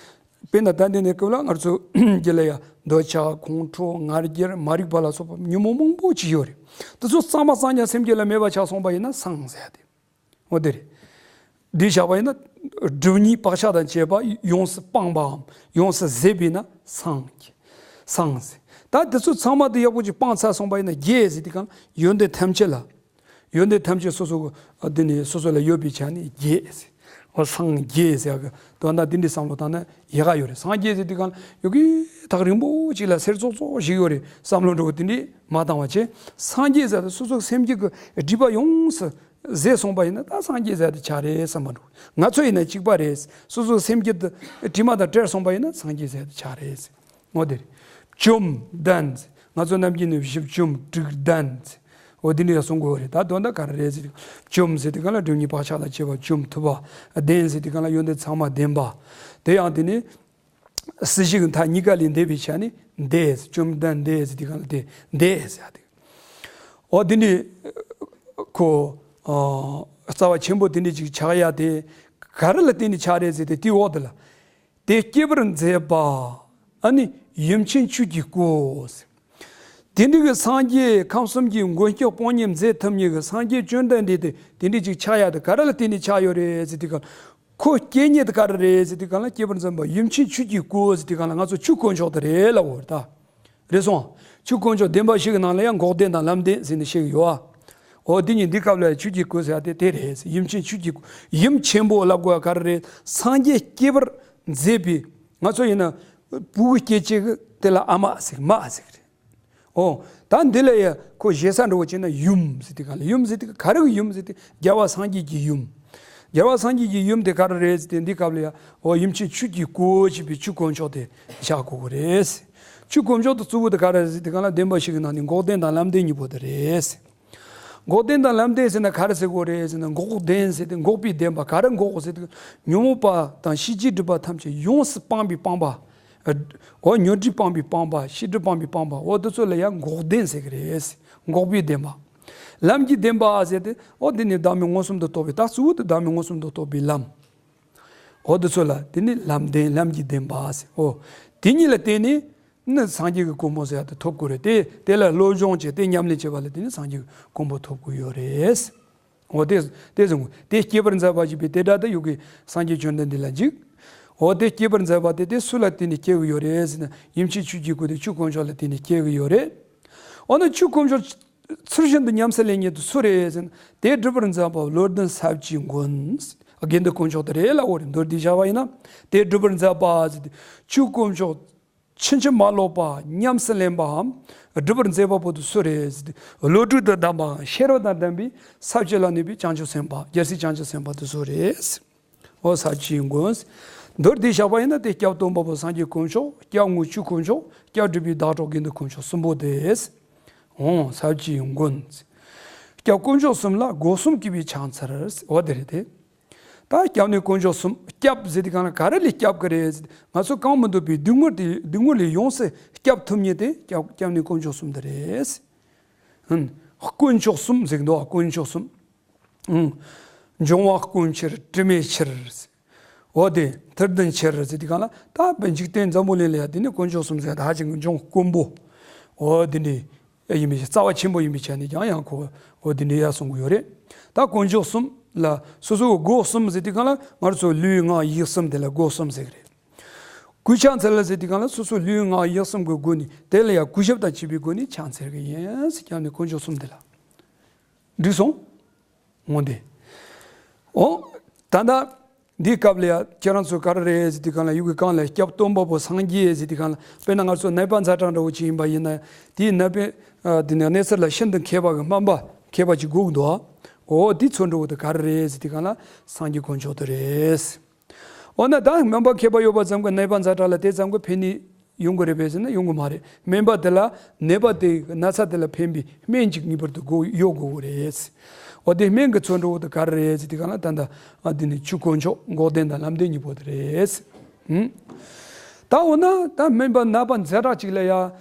དཔེར་ན་ད་འདི་ནས་སྐབས་ལ་ང་ཚོ་རྒྱུད་ལ་ཡ་འདོད་ཆགས་ཁོང་ཁྲོ་ང་རྒྱལ་མ་རིག་པ་ལ་སོགས་པ་ཉོན་མོངས་མང་པོ་ཅིག་ཡོད་རེད། དེ་ཚོ་གཙང་མ་གཙང་རྐྱང་སེམས་རྒྱུད་ལ་མེད་པ་ཆགས་སོང་པ་ཡིན་ན་སངས་ཟེར་ཡ་དེ། འོ་དེ་རེད། འདི་བཞག་པ་ཡིན་ན་སྒྲིབ་གཉིས་བག་ཆགས་དང་བཅས་པ་ཡོངས་སུ་སྤངས་པའམ་ཡོངས་སུ་ཟད་པས་ན་སངས། སངས་ཟེར། ད་དེ་ཚོ་ཚང་མ་དེ་ཡག་པོ་ཅིག་སྤངས་ཚར་སོང་པ་ཡིན་ན་རྒྱས་ཟེར་དུས་གང་ཡོན་ཏན་ཐམས་ཅད་ལ། ཡོན་ཏན་ཐམས་ཅད་སོ་སོ་གི་འདི་ནི་སོ་སོ་ལ་ཡོད་པའི་ཆ་ནས་རྒྱས་ཟེར། འོ་སངས་རྒྱས་ཟེར་གི་དོན་དག་འདི་འདྲའི་བསམ་བློ་བཏང་ན་ཡག་ག་ཡོད་རེད། སངས་རྒྱས་ཟེར་དུས་གང་ཡོད་གི་ཐག་རིང་པོ་ཅིག་ལ་སེར་ཙོག་ཙོག་ཞིག་ཡོད་རེད་བསམ་བློ་འགྲོ་གི་དེ་འདྲའི་མ་བཏང་བ་བྱས། སངས་རྒྱས་ཟེར་དུས་སོ་སོ་སེམས་རྒྱུད་ཀྱི་སྒྲིབ་པ་ཡོངས་སུ་ཟད་སོང་པ་ཡིན་ན་ད་སངས་རྒྱས་ཟེར་དུས་ཆགས་རེད་བསམ་པ་འགྲོ། ང་ཚོ་ཡིན་ན་གཅིག་པ་རེད། སོ་སོ་སེམས་རྒྱུད་དུ་དྲི་མ་དང་བྲལ་སོང་པ་ཡིན་ན་སངས་རྒྱས་ཟེར་དུས་ཆགས་རེད། འོ་དེ་རེད། བཅོམ་ལྡན། ང་ཚོ་ནམ་རྒྱུན་ནས་བཞི་བཅོམ་དྲུག་ལྡན། འོ་དེ་འདྲ་ཡང་གསུང་དགོས་རེད། ད་དོན་དག་ག་རེ་རེད་ཟེར། བཅོམ་ཟེར་དུས་གང་ལ་སྒྲིབ་གཉིས་བག་ཆགས་དང་བཅས་པ་བཅོམ་ཐུབ་པ། ལྡན་ཟེར་དུས་གང་ལ་ཡོན་ཏན་ཚང་མ་ལྡན་པ། དེ་ཡང་དེ་ནི་སྲིད་ཞིའི་མཐའ་གཉིས་ཀ་ལས་འདས་པའི་ཆ་ནས་འདས། བཅོམ་ལྡན་འདས་ཟེར་དུས་གང་ལ་དེ་འདས་ཟེར་ཡ་དེ། འོ་དེ་འདྲ་ཁོ་ཨ་རྩ་བ་ཆེན་པོ་དེ་འདྲ་ཅིག་ཆགས་ཡ་དེ་ག་རེ་ལ་བརྟེན་ནས་ཆགས་རེད་ཟེར་ཏེ་དེའི་འོག་དེ་ལ། དེ་སྐྱེད་པར་མཛད་པ། ཨ་ནི་ཡུམ་ཆེན་ཆོས་ཀྱི་སྐུ། དེ་འདྲ་གི་སངས་རྒྱས་ཁམས་གསུམ་གྱི་མགོན་སྐྱབས་དཔུང་གཉེན་མཛད་ཐུབ་མཁན་གྱི་སངས་རྒྱས་བཅོམ་ལྡན་འདས་དེ་དེ་འདྲ་ཅིག་ཆགས་ཡ་དེ་ག་རེ་ལ་བརྟེན་ནས་ཆགས་ཡོད་རེད་ཟེར་དུས་གང་། ཁོ་སྐྱེ་མཁན་དེ་ག་རེ་རེད་ཟེར་དུས་གང་ལ་སྐྱེད་པར་མཛད་པ་ཡུམ་ཆེན་ཆོས་ཀྱི་སྐུ་ཟེར་དུས་གང་ལ་ང་ཚོ་ཆོས་དཀོན་མཆོག་དེ་རེད་ལབ་ཡོད་རེད་ད། རེད་སོང་། ཆོས་དཀོན་མཆོག་བདེན་པ་བཞི་གི་ནང་ལ་ཡང་འགོག་བདེན་དང་ལམ་བདེན་ཟེར་ནས་བཤད་ཀྱི་ཡོད་ཨ། འོ་དེ་གཉིས་འདི་སྐབས་ལ་ཆོས་ཀྱི་སྐུ་ཟེར་ཡ་དེ་དེ་རེད། ཡུམ་ཆེན་ཆོས་ཀྱི་སྐུ། ཡུམ་ཆེན་པོ་ལབ་དགོས་ཡ་ག་རེ་རེད། སངས་རྒྱས་སྐྱེད་པར་མཛད་པའི། ང་ཚོ་ཡིན་ན་བུ་གུ་སྐྱེ་བྱེད་ཀྱི་དེ་ལ་ཨ་མ་ཟེར་མ་ཟེར་གི་རེད། འོ། ད་འདི་ལ་ཡ་ཁོ་ཞེ་ས་འགྲོ་བ་བྱས་ན་ཡུམ་ཟེར་དུས་གང་ལ་ཡུམ་ཟེར་དུས་ག་རེ་གི་ཡུམ་ཟེར་དུས་རྒྱལ་བ་སངས་རྒྱས་ཀྱི་ཡུམ། རྒྱལ་བ་སངས་རྒྱས་ཀྱི་ཡུམ་དེ་ག་རེ་རེད་ཟེར་ཏེ་འདི་སྐབས་ལ་ཡ་འོ་ཡུམ་ཆེན་ཆོས་ཀྱི་སྐུ་ཞེས་པའི་ཆོས་དཀོན་མཆོག་དེ་བཞག་དགོས་ཀྱི་རེད། ཆོས་དཀོན་མཆོག་དེ་གཙོ་བོ་དེ་ག་རེ་རེད་ཟེར་དུས་གང་ལ་བདེན་པ་བཞི་གི་ནང་ནས་འགོག་བདེན་དང་ལམ་བདེན་གཉིས་པོ་དེ་རེད། འགོག་བདེན་དང་ལམ་བདེན་ཟེར་ན་ག་རེ་ཟེར་དགོས་རེད་ཟེར་ན་འགོག་བདེན་ཟེར་ཏེ་འགོག་པའི་བདེན་པ་ག་རེ་འགོག་ཟེར་ཏེ་ཉོན་མོངས་པ་དང་ཤེས་བྱའི་སྒྲིབ་པ་ཐམས་ཅད་ཡོངས་སུ་སྤངས་པའི་སྤངས་པ། འོ་ཉོན་སྒྲིབ་སྤངས་པའི་སྤངས་པ་ཤེས་སྒྲིབ་སྤངས་པའི་སྤངས་པ་འོ་དེ་ཚོ་ལ་ཡང་འགོག་བདེན་ཟེར་གི་རེད། འགོག་པའི་བདེན་པ། ལམ་གྱི་བདེན་པ་ཟེར་ཏེ་འོ་དེ་ནི་བདག་མེད་མངོན་སུམ་དུ་རྟོགས་པའི་རྟགས་གཙོ་བོ་དེ་བདག་མེད་མངོན་སུམ་དུ་རྟོགས་པའི་ལམ། འོ་དེ་ཚོ་ལ་དེ་ནི་ལམ་བདེན་ལམ་གྱི་བདེན་པ་ཟེར། འོ་དེ་གཉིས་ལ་བརྟེན་ནས་ནི་སངས་རྒྱས་ཀྱི་གོ་འཕང་ཟེར་ཡ་དེ་ཐོབ་དགོས་རེད་དེ། དེ་ལ་བློ་སྦྱོང་བྱས་ཏེ་ཉམས་ལེན་བྱས་པ་ལ་བརྟེན་ནས་སངས་རྒྱས་ཀྱི་གོ་འཕང་ཐོབ་དགོས་ཡོད་རེད། འོ་དེ་དེ་ཟེར་དེ་སྐྱེད་པར་མཛད་པ་ཞེས་པའི་དེ་སྒྲ་དེ་ཡོད་ཀྱི་སངས་རྒྱས་བཅོམ་ལྡན་འདས་ལ་འཇིགས། འོ་དེ་སྐྱེད་པར་མཛད་པ་དེ་དེ་སུ་ལ་བརྟེན་ནས་སྐྱེ་གི་ཡོད་རེད་ཟེར་ན་ཡུམ་ཆེན་ཆོས་ཀྱི་སྐུ་དེ་ཆོས་དཀོན་མཆོག་ལ་བརྟེན་ནས་སྐྱེ་གི་ཡོད་རེད། འོ་ན་ཆོས་དཀོན་མཆོག་ཚུལ་བཞིན་དུ་ཉམས་སུ་ལེན་མཁན་དེ་སུ་རེད་ཟེར་ན་དེ་སྒྲུབ་པར་མཛད་པ་བློ་ལྡན་ཟབ་ཀྱི་མགོན། དགེ་འདུན་དཀོན་མཆོག་དེ་རེད་ལབ་ཡོད་རེད། མདོར་བསྡུས་བྱས་པ་ཡིན་ན་དེ་སྒྲུབ་པར་མཛད་པ་ཟེར་ཏེ་ཆོས་དཀོན་མཆོག་ཕྱིན་ཅི་མ་ལོག་པ་ཉམས་སུ་ལེན་པའམ་སྒྲུབ་པར་མཛད་པ་པོ་དེ་སུ་རེད་ཟེར་ཏེ་བློ་གྲོས་དང་ལྡན་པའམ་ཤེས་རབ་དང་ལྡན་པའི་ས་བཅུ་ལ་གནས་པའི་བྱང་ཆུབ་སེམས་དཔའ་རྒྱལ་སྲས་བྱང་ཆུབ་སེམས་དཔའ་དེ་སུ་རེད། འོ་ཟབ་ཀྱི་མགོན། མདོར་བསྡུས་བཞག་པ་ཡིན་ན་དེ་སྐྱབས་སྟོན་པ་པོ་སངས་རྒྱས་དཀོན་མཆོག་སྐྱབས་དངོས་ཆོས་དཀོན་མཆོག་སྐྱབས་སྒྲུབ་པའི་བདག་གྲོགས་དགེ་འདུན་དཀོན་མཆོག་གསུམ་པོ་དེ། འོ་ཟབ་ཀྱི་མགོན། སྐྱབས་དཀོན་མཆོག་གསུམ་ལ་སྒོ་གསུམ་གུས་པས་ཕྱག་འཚལ། འོ་དེ་རེད་དེ། ད་སྐྱབས་གནས་དཀོན་མཆོག་གསུམ་སྐྱབས་ཟེར་དུས་གང་ལ་ག་རེ་ལས་སྐྱབས་ཀྱི་རེད་ཟེར་ཏེ་ང་ཚོ་གང་མི་འདོད་པའི་སྡུག་བསྔལ་དེ་སྡུག་བསྔལ་ལས་ཡོངས་སུ་སྐྱབས་ཐུབ་མཁན་དེ་སྐྱབས་སྐྱབས་གནས་དཀོན་མཆོག་གསུམ་དེ་རེད། ཧུན། དཀོན་མཆོག་གསུམ་ཟེར་གི་འདུག་དཀོན་མཆོག་གསུམ། ཨང་། འབྱུང་བ་དཀོན་ཕྱིར་དྲི་མེད་ཕྱིར། འོ་དེ་མཐར་ལྡན་ཕྱིར་ཟེར་དུས་གང་ལ་ད་འཇིག་རྟེན་འཛམ་བུ་གླིང་ལ་ཡ་དེ་ནི་དཀོན་མཆོག་གསུམ་ཟེར་ད་ཧ་ཅང་གི་འབྱུང་དཀོན་པོ། འོ་དེ་འདྲའི་ཡིན་པའི་རྩ་བ་ཆེན་པོ་ཡིན་པའི་ཆ་ནས་ཀྱང་ཡང་ཁོ་འོ་དེ་འདྲའི་ཡ་གསུང་གི་ཡོད་རེད། ད་དཀོན་མཆོག་གསུམ་ལ་སོ་སོའི་སྒོ་གསུམ་ཟེར་དུས་གང་ལ་ང་ཚོ་ལུས་ངག་ཡིད་གསུམ་དེ་ལ་སྒོ་གསུམ་ཟེར་གི་རེད། གུས་ཕྱག་འཚལ་ལ་ཟེར་དུས་གང་ལ་སོ་སོའི་ལུས་ངག་ཡིད་གསུམ་གྱི་སྒོ་ནས་དེ་ལ་ཡང་གུས་ཞབས་དང་བཅས་པའི་སྒོ་ནས་ཕྱག་འཚལ་གི་ཡིན་ཟེར་ཀྱང་ནི་དཀོན་མཆོག་གསུམ་དེ་ལ། འགྲིག་སོང་། འོ་དེ། འོ། ད་ལྟ་ འདིའི་སྐབས་ལ་ཡང་ཁྱེད་རང་ཚོ་ག་རེ་རེད་ཟེར་དུས་སྒང་ལ་ཡུལ་གྱི་གང་ལ་སྐྱབས་སྟོན་པ་པོ་སངས་རྒྱས་ཟེར་དུས་སྒང་ལ། དཔེར་ན་ང་ཚོ་ནད་པ་ཛ་དྲག་འདྲ་བོ་ཅིག་ཡིན་པ་ཡིན་ན། དེའི་ནད་པའི་ཨ་དེ་ནས་གནས་ཚུལ་ལ་ཤིན་ཏུ་མཁས་པ་གི་སྨན་པ་མཁས་པ་ཅིག་དགོས་ཀྱི་འདུག་འོ་དེ་ཚོ་འགྲོ་བོ་དེ་ག་རེ་རེད་ཟེར་དུས་སྒང་ལ་སངས་རྒྱས་དཀོན་མཆོག་དེ་རེད། འོ་ན་ད་སྨན་པ་མཁས་པ་ཡོད་པ་ཙམ་གྱིས་ནད་པ་ཛ་དྲག་ལ་དེ་ཙམ་གྱིས་ཕན་ནུས་ཡོང་གི་རེད་པས་ཟེར་ན་ཡོང་གི་མ་རེད། སྨན་པ་དེ་ལ་ནད་པ་དེ་ན་ཚ་དེ་ལ་ཕན་པའི་སྨན་ཅིག་ངེས་པར་དུ་དགོས་ཡོད་དགོས་ཀྱི་རེད། འོ་དེ་སྨན་གྱི་ཚོ་འགྲོ་བོ་དེ་ག་རེ་རེད་ཟེར་དུས་སྒང་ལ་ད་ལྟ་ཨ་དེ་ནི་ཆོས་དཀོན་མཆོག་འགོག་བདེན་དང་ལམ་བདེན་གཉིས་པོ་དེ་རེད། ཧུམ། ད་འོ་ན་ད་སྨན་པ་ནད་པ་ཛ་དྲག་ཅིག་ལ་ཡ་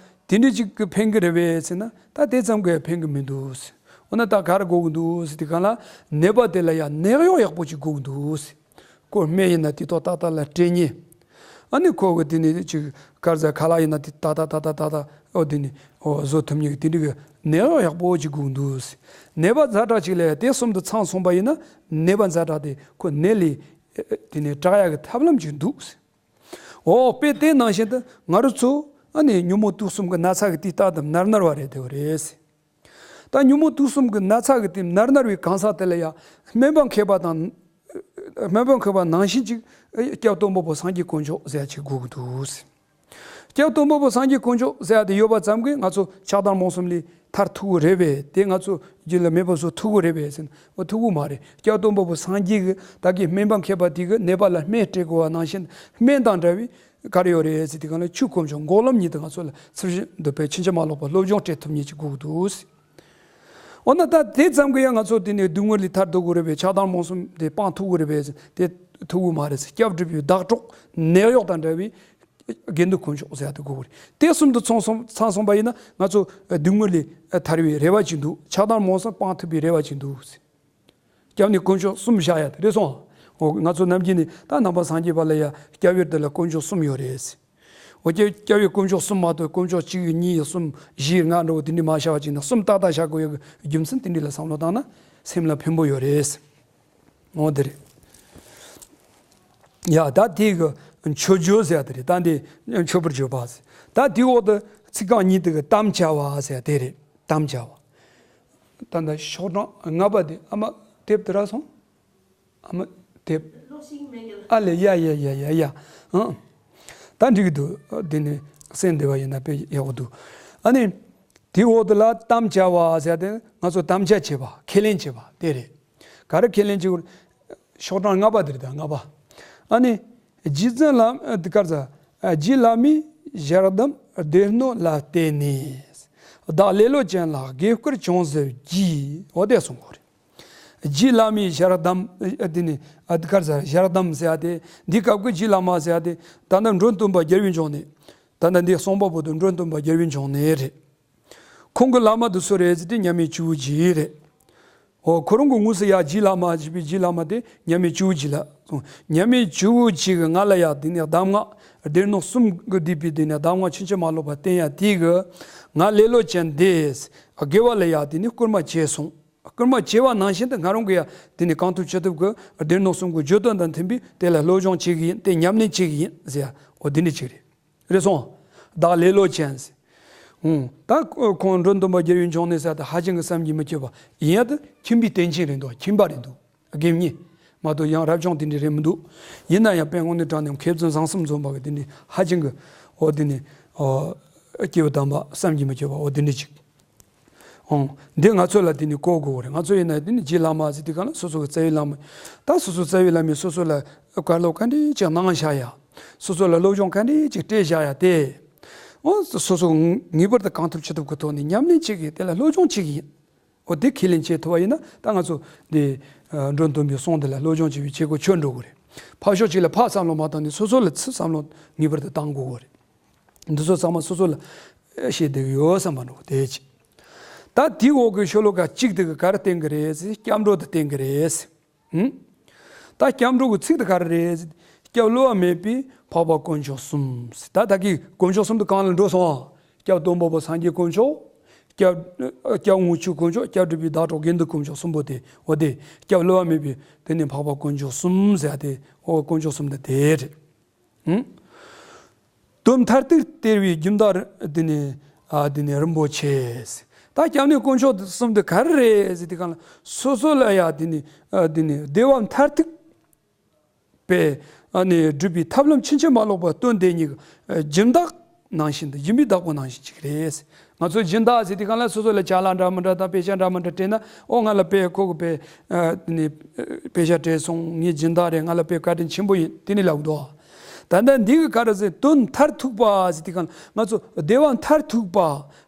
དེ་འདྲ་ཅིག་གིས་ཕན་གྱི་རེད་པས་ཟེར་ན་ད་དེ་ཙམ་གྱིས་ཕན་གྱི་མི་འདུག་འོ་ན་ད་ག་རེ་དགོས་ཀྱི་འདུག་ཟེར་དུས་སྒང་ལ་ནད་པ་དེ་ལ་ཡ་ནད་གཡོག་ཡག་པོ་ཅིག་དགོས་ཀྱི་འདུག་ཁོ་སྨན་ཡིན་ན་དུས་ཐོག་ཏག་ཏག་ལ་སྤྲད་མཁན། ཨ་ནི་ཁོ་གི་དེ་ནས་ཅིག་དཀར་ཟས་ཁ་ལག་ཡིན་ན་དེ་ཏག་ཏག་ཏག་ཏག་ཏག་ཏག་འོ་དེ་ནས་འོ་བཟོ་ཐུབ་མཁན་གྱི་དེ་འདྲ་གི་ནད་གཡོག་ཡག་པོ་ཅིག་དགོས་ཀྱི་འདུག་ནད་པ་ཛ་དྲག་ཅིག་ལ་ཡ་དེ་གསུམ་དུ་ཚང་སོང་པ་ཡིན་ན་ནད་པ་ཛ་དྲག་དེ་ཁོ་ནད་ལས་དེ་ནས་དྲག་ཡག་གི་ཐབས་ལམ་ཅིག་འདུག་འོ་དཔེ་དེ་ནང་བཞིན་དུ་ང་རང་ཚོ་ཨ་ནི་ཉོན་མོངས་དུག་གསུམ་གྱི་ན་ཚ་གི་དུས་རྟག་ཏུ་མནར་མནར་བ་རེད་དེ་བ་རེད། ད་ཉོན་མོངས་དུག་གསུམ་གྱི་ན་ཚ་གི་དེ་མནར་མནར་བའི་གང་ཟག་དེ་ལ་ཡང་སྨན་པ་མཁས་པ་དང་། སྨན་པ་མཁས་པ་ནང་བཞིན་ཅིག་སྐྱབས་སྟོན་པ་པོ་སངས་རྒྱས་དཀོན་མཆོག་ཟེར་ཡ་ཅིག་དགོས་ཀྱི་འདུག་སྐྱབས་སྟོན་པ་པོ་སངས་རྒྱས་དཀོན་མཆོག་ཟེར་ཡ་དེ་ཡོད་པ་ཙམ་གྱིས་ང་ཚོ་ཆགས་སྡང་རྨོངས་གསུམ་ལས་ཐར་ཐུབ་ཀྱི་རེད་པས། དེ་ང་ཚོ་རྒྱུད་ལ་མེད་པ་བཟོ་ཐུབ་ཀྱི་རེད་པས་ཟེར་ན་འོ་ཐུབ་ཀྱི་མ་རེད། སྐྱབས་སྟོན་པ་པོ་སངས་རྒྱས་ཀྱི་ད་གིན་སྨན་པ་མཁས་པ་དེ་གིས་ནད་པ་ལ་སྨན་སྤྲད་དགོས་པ་ནང་བཞིན་སྨན་དང་འདྲ་བའི་ག་རེ་ཡོད་རེད་ཟེར་དུས་སྒང་ལ་ཆོས་དཀོན་མཆོག་འགོག་ལམ་ཉིད་དུ་ང་ཚོ་ལ་ཚུལ་བཞིན་དུ་དཔེ་ཕྱིན་ཅི་མ་ལོག་པ་སློབ་སྦྱོང་སྤྲད་ཐུབ་མཁན་ཅིག་དགོས་ཀྱི་འདུག་འོ་ན་ད་དེ་ཙམ་གྱིས་ཡང་ང་ཚོ་དེ་ནས་སྡུག་བསྔལ་ལས་ཐར་ཐུབ་ཀྱི་རེད་པས། ཆགས་སྡང་རྨོངས་གསུམ་དེ་སྤང་ཐུབ་ཀྱི་རེད་པས། དེ་ཐུབ་ཀྱི་མ་རེད། སྐྱབས་སྒྲུབ་པའི་བདག་གྲོགས་ནད་གཡོག་དང་འདྲ་བའི་དགེ་འདུན་དཀོན་མཆོག་ཟེར་ཡ་དེ་དགོས་ཀྱི་རེད། དེ་གསུམ་དུ་ཚང་སོང་ཚང་སོང་པ་ཡིན་ན་ང་ཚོ་སྡུག་བསྔལ་ལས་ཐར་བའི་རེ་བ་ཅིག་འདུག་ཆགས་སྡང་རྨོངས་གསུམ་སྤང་ཐུབ་པའི་རེ་བ་ཅིག་འདུག་སྐྱབས་གནས་དཀོན་མཆོག་གསུམ་བཞག་ཡ་དེ་རེད་སོང་། འོ་ང་ཚོ་ནམ་རྒྱུན་ནས་ད་ནང་པ་སངས་རྒྱས་པ་ལ་ཡ་སྐྱབས་ཡུལ་དེ་ལ་དཀོན་མཆོག་གསུམ་ཡོད་རེད། འོ་སྐྱབས་སྐྱབས་ཡུལ་དཀོན་མཆོག་གསུམ་མ་གཏོགས་དཀོན་མཆོག་གཅིག་གཉིས་གསུམ་བཞི་ལྔ་འདྲ་བོ་དེ་འདྲ་མ་བཞག་པ་ཅིག་ན་གསུམ་ཏག་ཏག་བཞག་དགོས་ཡ་གི་རྒྱུ་མཚན་དེ་འདྲ་ལ་བསམ་བློ་བཏང་ན་སེམས་ལ་ཕན་པོ་ཡོད་རེད། འོ་དེ་རེད། ཡ་ད་དེ་གི་མཆོད་བརྗོད་ཟེར་ཡ་དེ་རེད། ད་འདི་མཆོད་པར་བརྗོད་པ་ཟེར། ད་དེའི་འོག་ཏུ་ཚིག་རྐང་གཉིས་དེ་གི་དམ་བཅའ་བ་ཟེར་ཡ་དེ་རེད། དམ་བཅའ་བ། ད་ལྟ་ཤོག་གྲངས་ལྔ་པ་དེ་ཨ་མ་དེབ་དེ་རག་སོང་། ཨ་མ་དེབ། ཨ་ལེ་ཡ་ཡ་ཡ་ཡ་ཡ། ཨང་། ད་འགྲིག་གི་འདུག་དེ་ནི་གསན་བདེ་བ་ཡིན་ན་དཔེ་ཡག་པོ་འདུག་ཨ་ནི། དེའི་འོག་ཏུ་ལ་དམ་བཅའ་བ་ཟེར་ཏེ་ང་ཚོ་དམ་བཅའ་བྱེད་པ་ཁས་ལེན་བྱེད་པ་དེ་རེད། ག་རེ་ཁས་ལེན་བྱེད་དགོས། ཤོག་གྲངས་ལྔ་པ་དེ་རེད། ད་ལྔ་པ། ཨ་ནི། རྗེ་བཙུན་བླ་དཀར་ཟ། རྗེ་བླ་མའི་ཞལ་གདམས་སྡེ་སྣོད་ལ་བརྟེན་ནས། བདག་ལེ་ལོ་ཅན་ལ་དགེ་བསྐུལ་ཅུང་ཟད་བགྱིས། འོ་དེ་གསུང་དགོས་རེད། རྗེ་བླ་མའི་ཞལ་གདམས་ཨ་དེ་ནི་ཨ་དཀར་ཟ་ཞལ་གདམས་ཟེར་ཡ་དེ་འདི་སྐབས་ཀྱི་རྗེ་བླ་མ་ཟེར་ཡ་དེ་ད་ལྟ་འགྲོ་སྟོན་པ་རྒྱལ་བའི་འབྱུང་གནས། ད་ལྟ་འདི་གསུང་པ་པོ་དེ་འགྲོ་སྟོན་པ་རྒྱལ་བའི་འབྱུང་གནས་རེད། ཁོང་གི་བླ་མ་དེ་སུ་རེད་ཟེར་དུས་མཉམ་མེད་ཇོ་བོ་རྗེ་རེད། འོ་ཁོ་རང་གི་དངོས་སུ་ཡ་རྗེ་བླ་མ་ཞེས་པའི་རྗེ་བླ་མ་དེ་མཉམ་མེད་ཇོ་བོ་རྗེ་ལ་གསུངས། མཉམ་མེད་ཇོ་བོ་རྗེ་གིས་ང་ལ་ཡ་དེ་ནས་གདམས་ངག་སྡེ་སྣོད་གསུམ་གྱིས་བསྡུས་པའི་དེ་ནས་གདམས་ངག་ཕྱིན་ཅི་མ་ལོག་པ་བསྟན་ཡ་དེ་གིས་ང་ལེ་ལོ་ཅན་དེ་དགེ་བ་ལ་ཡ་དེ་ནས་བསྐུལ་མ་བྱས་སོང་། བསྐུལ་མ་བྱས་པ་ནང་བཞིན་དུ་ང་རང་གིས་ཡ་དེ་ནས་གང་ཐུབ་ཅི་ཐུབ་ཀྱིས་སྡེ་སྣོད་གསུམ་གྱི་བརྗོད་དོན་དང་མཐུན་པའི་དེ་ལ་སློབ་སྦྱོང་བྱེད་ཀྱི་ཡིན། དེ་ཉམས་ལེན་བྱེད་ཀྱི་ཡིན་ཟེར་ཡ་འོ་དེ་འདྲ་ཅིག་རེད། རེད་སོང་། བདག་ལེ་ལོ་ཅན་ཟེར། ཨུང་། ད་ཁོང་འགྲོ་སྟོན་པ་རྒྱལ་བའི་འབྱུང་གནས་ཟེར་དེ་ཧ་ཅང་གི་བསམ་གྱིས་མི་ཁྱབ་པ་ཡིན་ཡ་དེ་ཁྱིམ་པའི་བསྟན་བཅོས་རེད་འདུག་ཁྱིམ་པ་རེད་འདུག་དགེ་བསྙེན་མ་གཏོགས་ཡང་རབ་བྱུང་དེ་འདྲ་རེད་མི་འདུག་ཡིན་ན་ཡང་དཔལ་དངོས་གནས་དྲང་གནས་མཁས་བཙུན་བཟང་གསུམ་འཛོམས་པ་གི་དེ་འདྲ་ཧ་ཅང་གི་འོ་དེ་ནི་འོ་སྐྱེས་བུ་དམ་པ་བསམ་གྱིས་མི་ཁྱབ་པ་འོ་དེ་འདྲ་ཅིག་ཨང་། འདི་ང་ཚོ་ལ་དེ་ནི་གོ་དགོས་རེད། ང་ཚོ་ཡིན་ན་དེ་ནི་རྗེ་བླ་མ་ཟེར་དུས་སྒང་ལ་སོ་སོ་གི་རྩ་བའི་བླ་མ། ད་སོ་སོ་རྩ་བའི་བླ་མས་སོ་སོ་ལ་བཀའ་སློབ་ག་འདྲ་ཅིག་གནང་བཞག་ཡ། སོ་སོ་ལ་སློབ་སྦྱོང་ག་འདྲ་ཅིག་སྤྲད་བཞག་ཡ་དེ། འོ་སོ་སོ་ངེས་པར་དུ་གང་ཐུབ་ཅི་ཐུབ་ཀྱི་ཐོག་ནས་ཉམས་ལེན་བྱེད་ཀྱི་དེ་ལ་སློབ་སྦྱོང་བྱེད་ཀྱི་ཡིན། འོ་དེ་ཁས་ལེན་བྱེད་ཐུབ་པ་ཡིན་ན་ད་ང་ཚོ་འདི་འགྲོ་སྟོན་པའི་གསུང་དེ་ལ་སློབ་སྦྱོང་བྱེད་པའི་བྱེད་སྒོ་ཆོད་འགྲོ་གི་རེད། ཕར་ཕྱོགས་གཅིག་ལ་ཕར་བསམ་བློ་མ་བཏང་ནས་སོ་སོ་ལ་ཚུར་བསམ་བློ་ངེས་པར་དུ་བཏང་དགོས་གི་རེད། འདི་ཚོ་ཚང་མ་སོ་སོ་ལ་ཤེས་བསྡད་ཀྱི་ཡོད་བསམ་པ་འགྲོ་དེ་ཅི། ད་དེའི་འོག་གི་ཤོ་ལོ་ཀ་གཅིག་དེ་གི་ག་རེ་བསྟན་གི་རེད་ཟེར། སྐྱབས་འགྲོ་དེ་བསྟན་གི་རེད་ཟེར། ཧུམ། ད་སྐྱབས་འགྲོ་གི་ཚིག་དེ་ག་རེ་རེད་ཟེར། སྐྱབས་བསླུ་བ་མེད་པའི་འཕགས་པ་དཀོན་མཆོག་གསུམ་ཟེར། ད་ད་གི་དཀོན་མཆོག་གསུམ་དེ་གང་ལ་འགྲོ་སོང་། སྐྱབས་སྟོན་པ་པོ་སངས་རྒྱས་དཀོན་མཆོག་སྐྱབས་སྐྱབས་དངོས་ཆོས་དཀོན་མཆོག་སྐྱབས་སྒྲུབ་པའི་བདག་གྲོགས་དགེ་འདུན་དཀོན་མཆོག་གསུམ་པོ་དེ་འོ་དེ་སྐྱབས་བསླུ་བ་མེད་པའི་དེ་ནི་འཕགས་པ་དཀོན་མཆོག་གསུམ་ཟེར་ཡ་དེ་འོ་དཀོན་མཆོག་གསུམ་དེ་དེ་རེད། ཧུམ། དོན་མཐར་ཐུག་སྟེར་བའི་སྒྱུ་འཕྲུལ་འདི་ནི་ཨ་འདི་ནི་རིན་པོ་ཆེ། ད་སྐྱབས་གནས་དཀོན་མཆོག་གསུམ་འདི་ག་རེ་རེད་ཟེར་དུས་སྒང་ལ་སོ་སོ་ལ་ཡ་འདི་ནི་ཨ་འདི་ནི་བདེ་བ་མཐར་ཐུག་པས་ཨ་ནི་སྒྲུབ་པའི་ཐབས་ལམ་ཕྱིན་ཅི་མ་ལོག་པ་སྟོན་དེ་ཉིད་ཀྱི་སྦྱིན་བདག་ནང་བཞིན་དུ་སྦྱིན་པའི་བདག་པོ་ནང་བཞིན་ཅིག་རེད། ང་ཚོ་སྦྱིན་བདག་ཟེར་དུས་གང་ལ་སོ་སོ་ལ་ཅ་ལག་འདྲ་མི་འདྲ་དང་དཔེ་ཆ་འདྲ་མི་འདྲ་སྤྲད་ན། ཨོ་ང་ལ་དཔེ་ཁོ་གི་དཔེ་ཨ་ནི་དཔེ་ཆ་སྤྲད་སོང་། ངའི་སྦྱིན་བདག་རེད། ང་ལ་དཔེ་བཀའ་དྲིན་ཆེན་པོ་ཡིན། དེ་ནི་ལབ་འདུག། ད་ལྟ་འདི་གི་ག་རེ་ཟེར། དོན་མཐར་ཐུག་པ་ཟེར་དུས་གང་ལ་ང་ཚོ་བདེ་བ་མཐར་ཐུག་པ།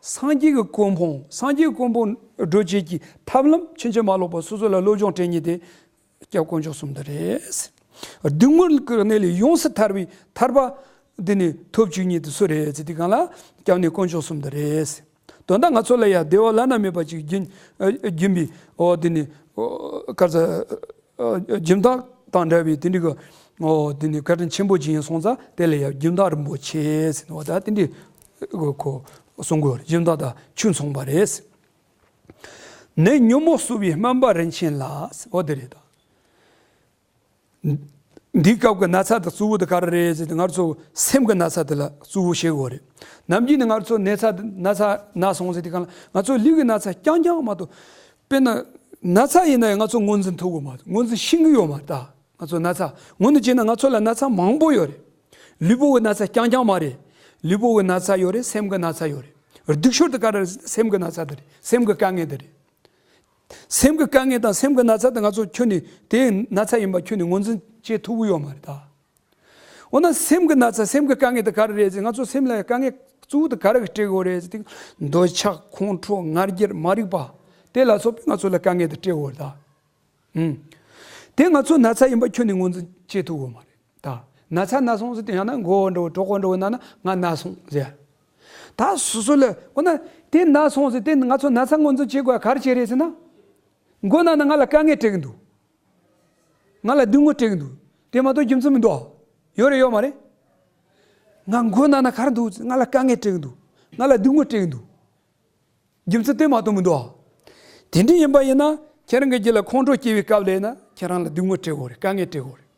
སངས་རྒྱས་ཀྱི་གོ་འཕང་། སངས་རྒྱས་གོ་འཕང་སྒྲུབ་བྱེད་ཀྱི་ཐབས་ལམ་ཕྱིན་ཅི་མ་ལོག་པ་སོ་སོ་ལ་སློབ་སྦྱོང་སྤྲད་མཁན་དེ་སྐྱབས་དཀོན་མཆོག་གསུམ་དེ་རེད། སྡུག་བསྔལ་གྱི་གནས་ལས་ཡོངས་སུ་ཐར་བའི་ཐར་པ་འདི་ནི་ཐོབ་བཅུག་མཁན་དེ་སུ་རེད་ཟེར་དུས་གང་ལ་སྐྱབས་གནས་དཀོན་མཆོག་གསུམ་དེ་རེད། དོན་དག་ང་ཚོ་ལ་ཡང་བདེ་བ་བླ་ན་མེད་པ་ཅིག་སྦྱིན་ཨ་སྦྱིན་པའི་ཨོ་འདི་ནི་ཨོ་ག་རེ་ཟེར། ཨོ་སྦྱིན་བདག་དང་འདྲ་བའི་དེ་འདྲའི་གི་ཨོ་འདི་ནི་བཀའ་དྲིན་ཆེན་པོ་ཅིག་ཡིན་སོང་ཙང་དེ་ལ་ཡང་སྦྱིན་བདག་རིན་པོ་ཆེ་ཟེར་ནོ། ད་དེ་འདྲའི་གི་ཁོ་གསུང་དགོས་རེད། སྦྱིན་བདག་དང་ཆོས་མཚུངས་པ་རེད། ནད་ཉོན་མོངས་གསོ་བའི་སྨན་པ་རིན་ཆེན་ལགས། འོ་དེ་རེད་ད། འདིའི་སྐབས་ཀྱི་ན་ཚ་དང་གཙོ་བོ་དེ་ག་རེ་རེད་ཟེར་ཏེ་ང་ཚོ་སེམས་ཀྱི་ན་ཚ་དེ་ལ་གཙོ་བོ་བྱེད་དགོས་རེད། ནམ་རྒྱུན་ནས་ང་ཚོ་ན་ཚ་ན་ཚ་ན་སོང་ཟེར་དུས་གང་ལ་ང་ཚོ་ལུས་ཀྱི་ན་ཚ་རྐྱང་རྐྱང་མ་གཏོགས། དཔེར་ན་ན་ཚ་ཡིན་ན་ཡང་ང་ཚོ་ངོས་འཛིན་ཐུབ་ཀྱི་མ་རེད། ངོས་འཛིན་ཤེས་ཀྱི་ཡོད་མ་རེད་ད། ང་ཚོ་ན་ཚ་ངོས་འཛིན་བྱས་ན་ང་ཚོ་ལ་ན་ཚ་མང་པོ་ཡོད་རེད། ལུས་པོ་གི་ན་ཚ་རྐྱང་རྐྱང་མ་རེད། ལུས་པོ་གི་ན་ཚ་ཡོད་རེད། སེམས་ཀྱི་ན་ཚ་ཡོད་རེད། སྡུག་ཤོས་དེ་ག་རེ་རེད་ཟེར་ན་སེམས་ཀྱི་ན་ཚ་དེ་རེད། སེམས་ཀྱི་དཀའ་ངལ་དེ་རེད། སེམས་ཀྱི་དཀའ་ངལ་དང་སེམས་ཀྱི་ན་ཚ་དེ་ང་ཚོ་ཁྱོན་ནས་དེ་ན་ཚ་ཡིན་པ་ཁྱོན་ནས་ངོས་འཛིན་བྱེད་ཐུབ་ཀྱི་ཡོད་མ་རེད་ད། འོ་ན་སེམས་ཀྱི་ན་ཚ་སེམས་ཀྱི་དཀའ་ངལ་དེ་ག་རེ་རེད་ཟེར། ང་ཚོ་སེམས་ལ་དཀའ་ངལ་གཙོ་བོ་དེ་ག་རེ་གིས་སྤྲད་ཀྱི་ཡོད་རེད་ཟེར་དུས། འདོད་ཆགས། ཁོང་ཁྲོ། ང་རྒྱལ། མ་རིག་པ། དེ་ལ་སོགས་པས་ང་ཚོ་ལ་དཀའ་ངལ་དེ་སྤྲད་ཀྱི་ཡོད་རེད་ད། ཨུམ། དེ་ང་ཚོ་ན་ཚ་ཡིན་པ་ཁྱོན་ནས་ངོས་འཛིན་བྱེད་ཐུབ་ཀྱི་ཡོད་མ་རེད་ད། ན་ཚ་ན་སོང་ཟེར་དུས་ཡང་ན་མགོ་བོ་འདྲ་བོ་གྲོད་ཁོག་འདྲ་བོ་ན་ན་ང་ན་སོང་ཟེར། ད་སོ་སོ་ལ་འོ་ན་དེ་ན་སོང་ཟེར་དེ་ང་ཚོ་ན་ཚ་ངོས་འཛིན་བྱེད་དགོས་ག་རེ་བྱས་རེད་ཟེར་ན། མགོ་ན་ན་ང་ལ་དཀའ་ངལ་སྤྲད་ཀྱི་འདུག། ང་ལ་སྡུག་བསྔལ་སྤྲད་ཀྱི་འདུག། དེ་མ་གཏོགས་རྒྱུ་མཚན་མི་འདུག། ཡོད་རེད་ཡོད་མ་རེད། ང་མགོ་ན་ན་ག་རེ་འདུག། ང་ལ་དཀའ་ངལ་སྤྲད་ཀྱི་འདུག། ང་ལ་སྡུག་བསྔལ་སྤྲད་ཀྱི་འདུག། རྒྱུ་མཚན་དེ་མ་གཏོགས་མི་འདུག། དེ་འདྲ་ཡིན་པ་ཡིན་ན་ཁྱེད་རང་གི་རྒྱུད་ལ་ཁོང་ཁྲོ་སྐྱེ་བའི་སྐབས་ལ་ཡིན་ན་ཁྱེད་རང་ལ་སྡུག་བསྔལ་སྤྲད་དགོས་རེད། དཀའ་ངལ་སྤྲད་དགོས་རེད།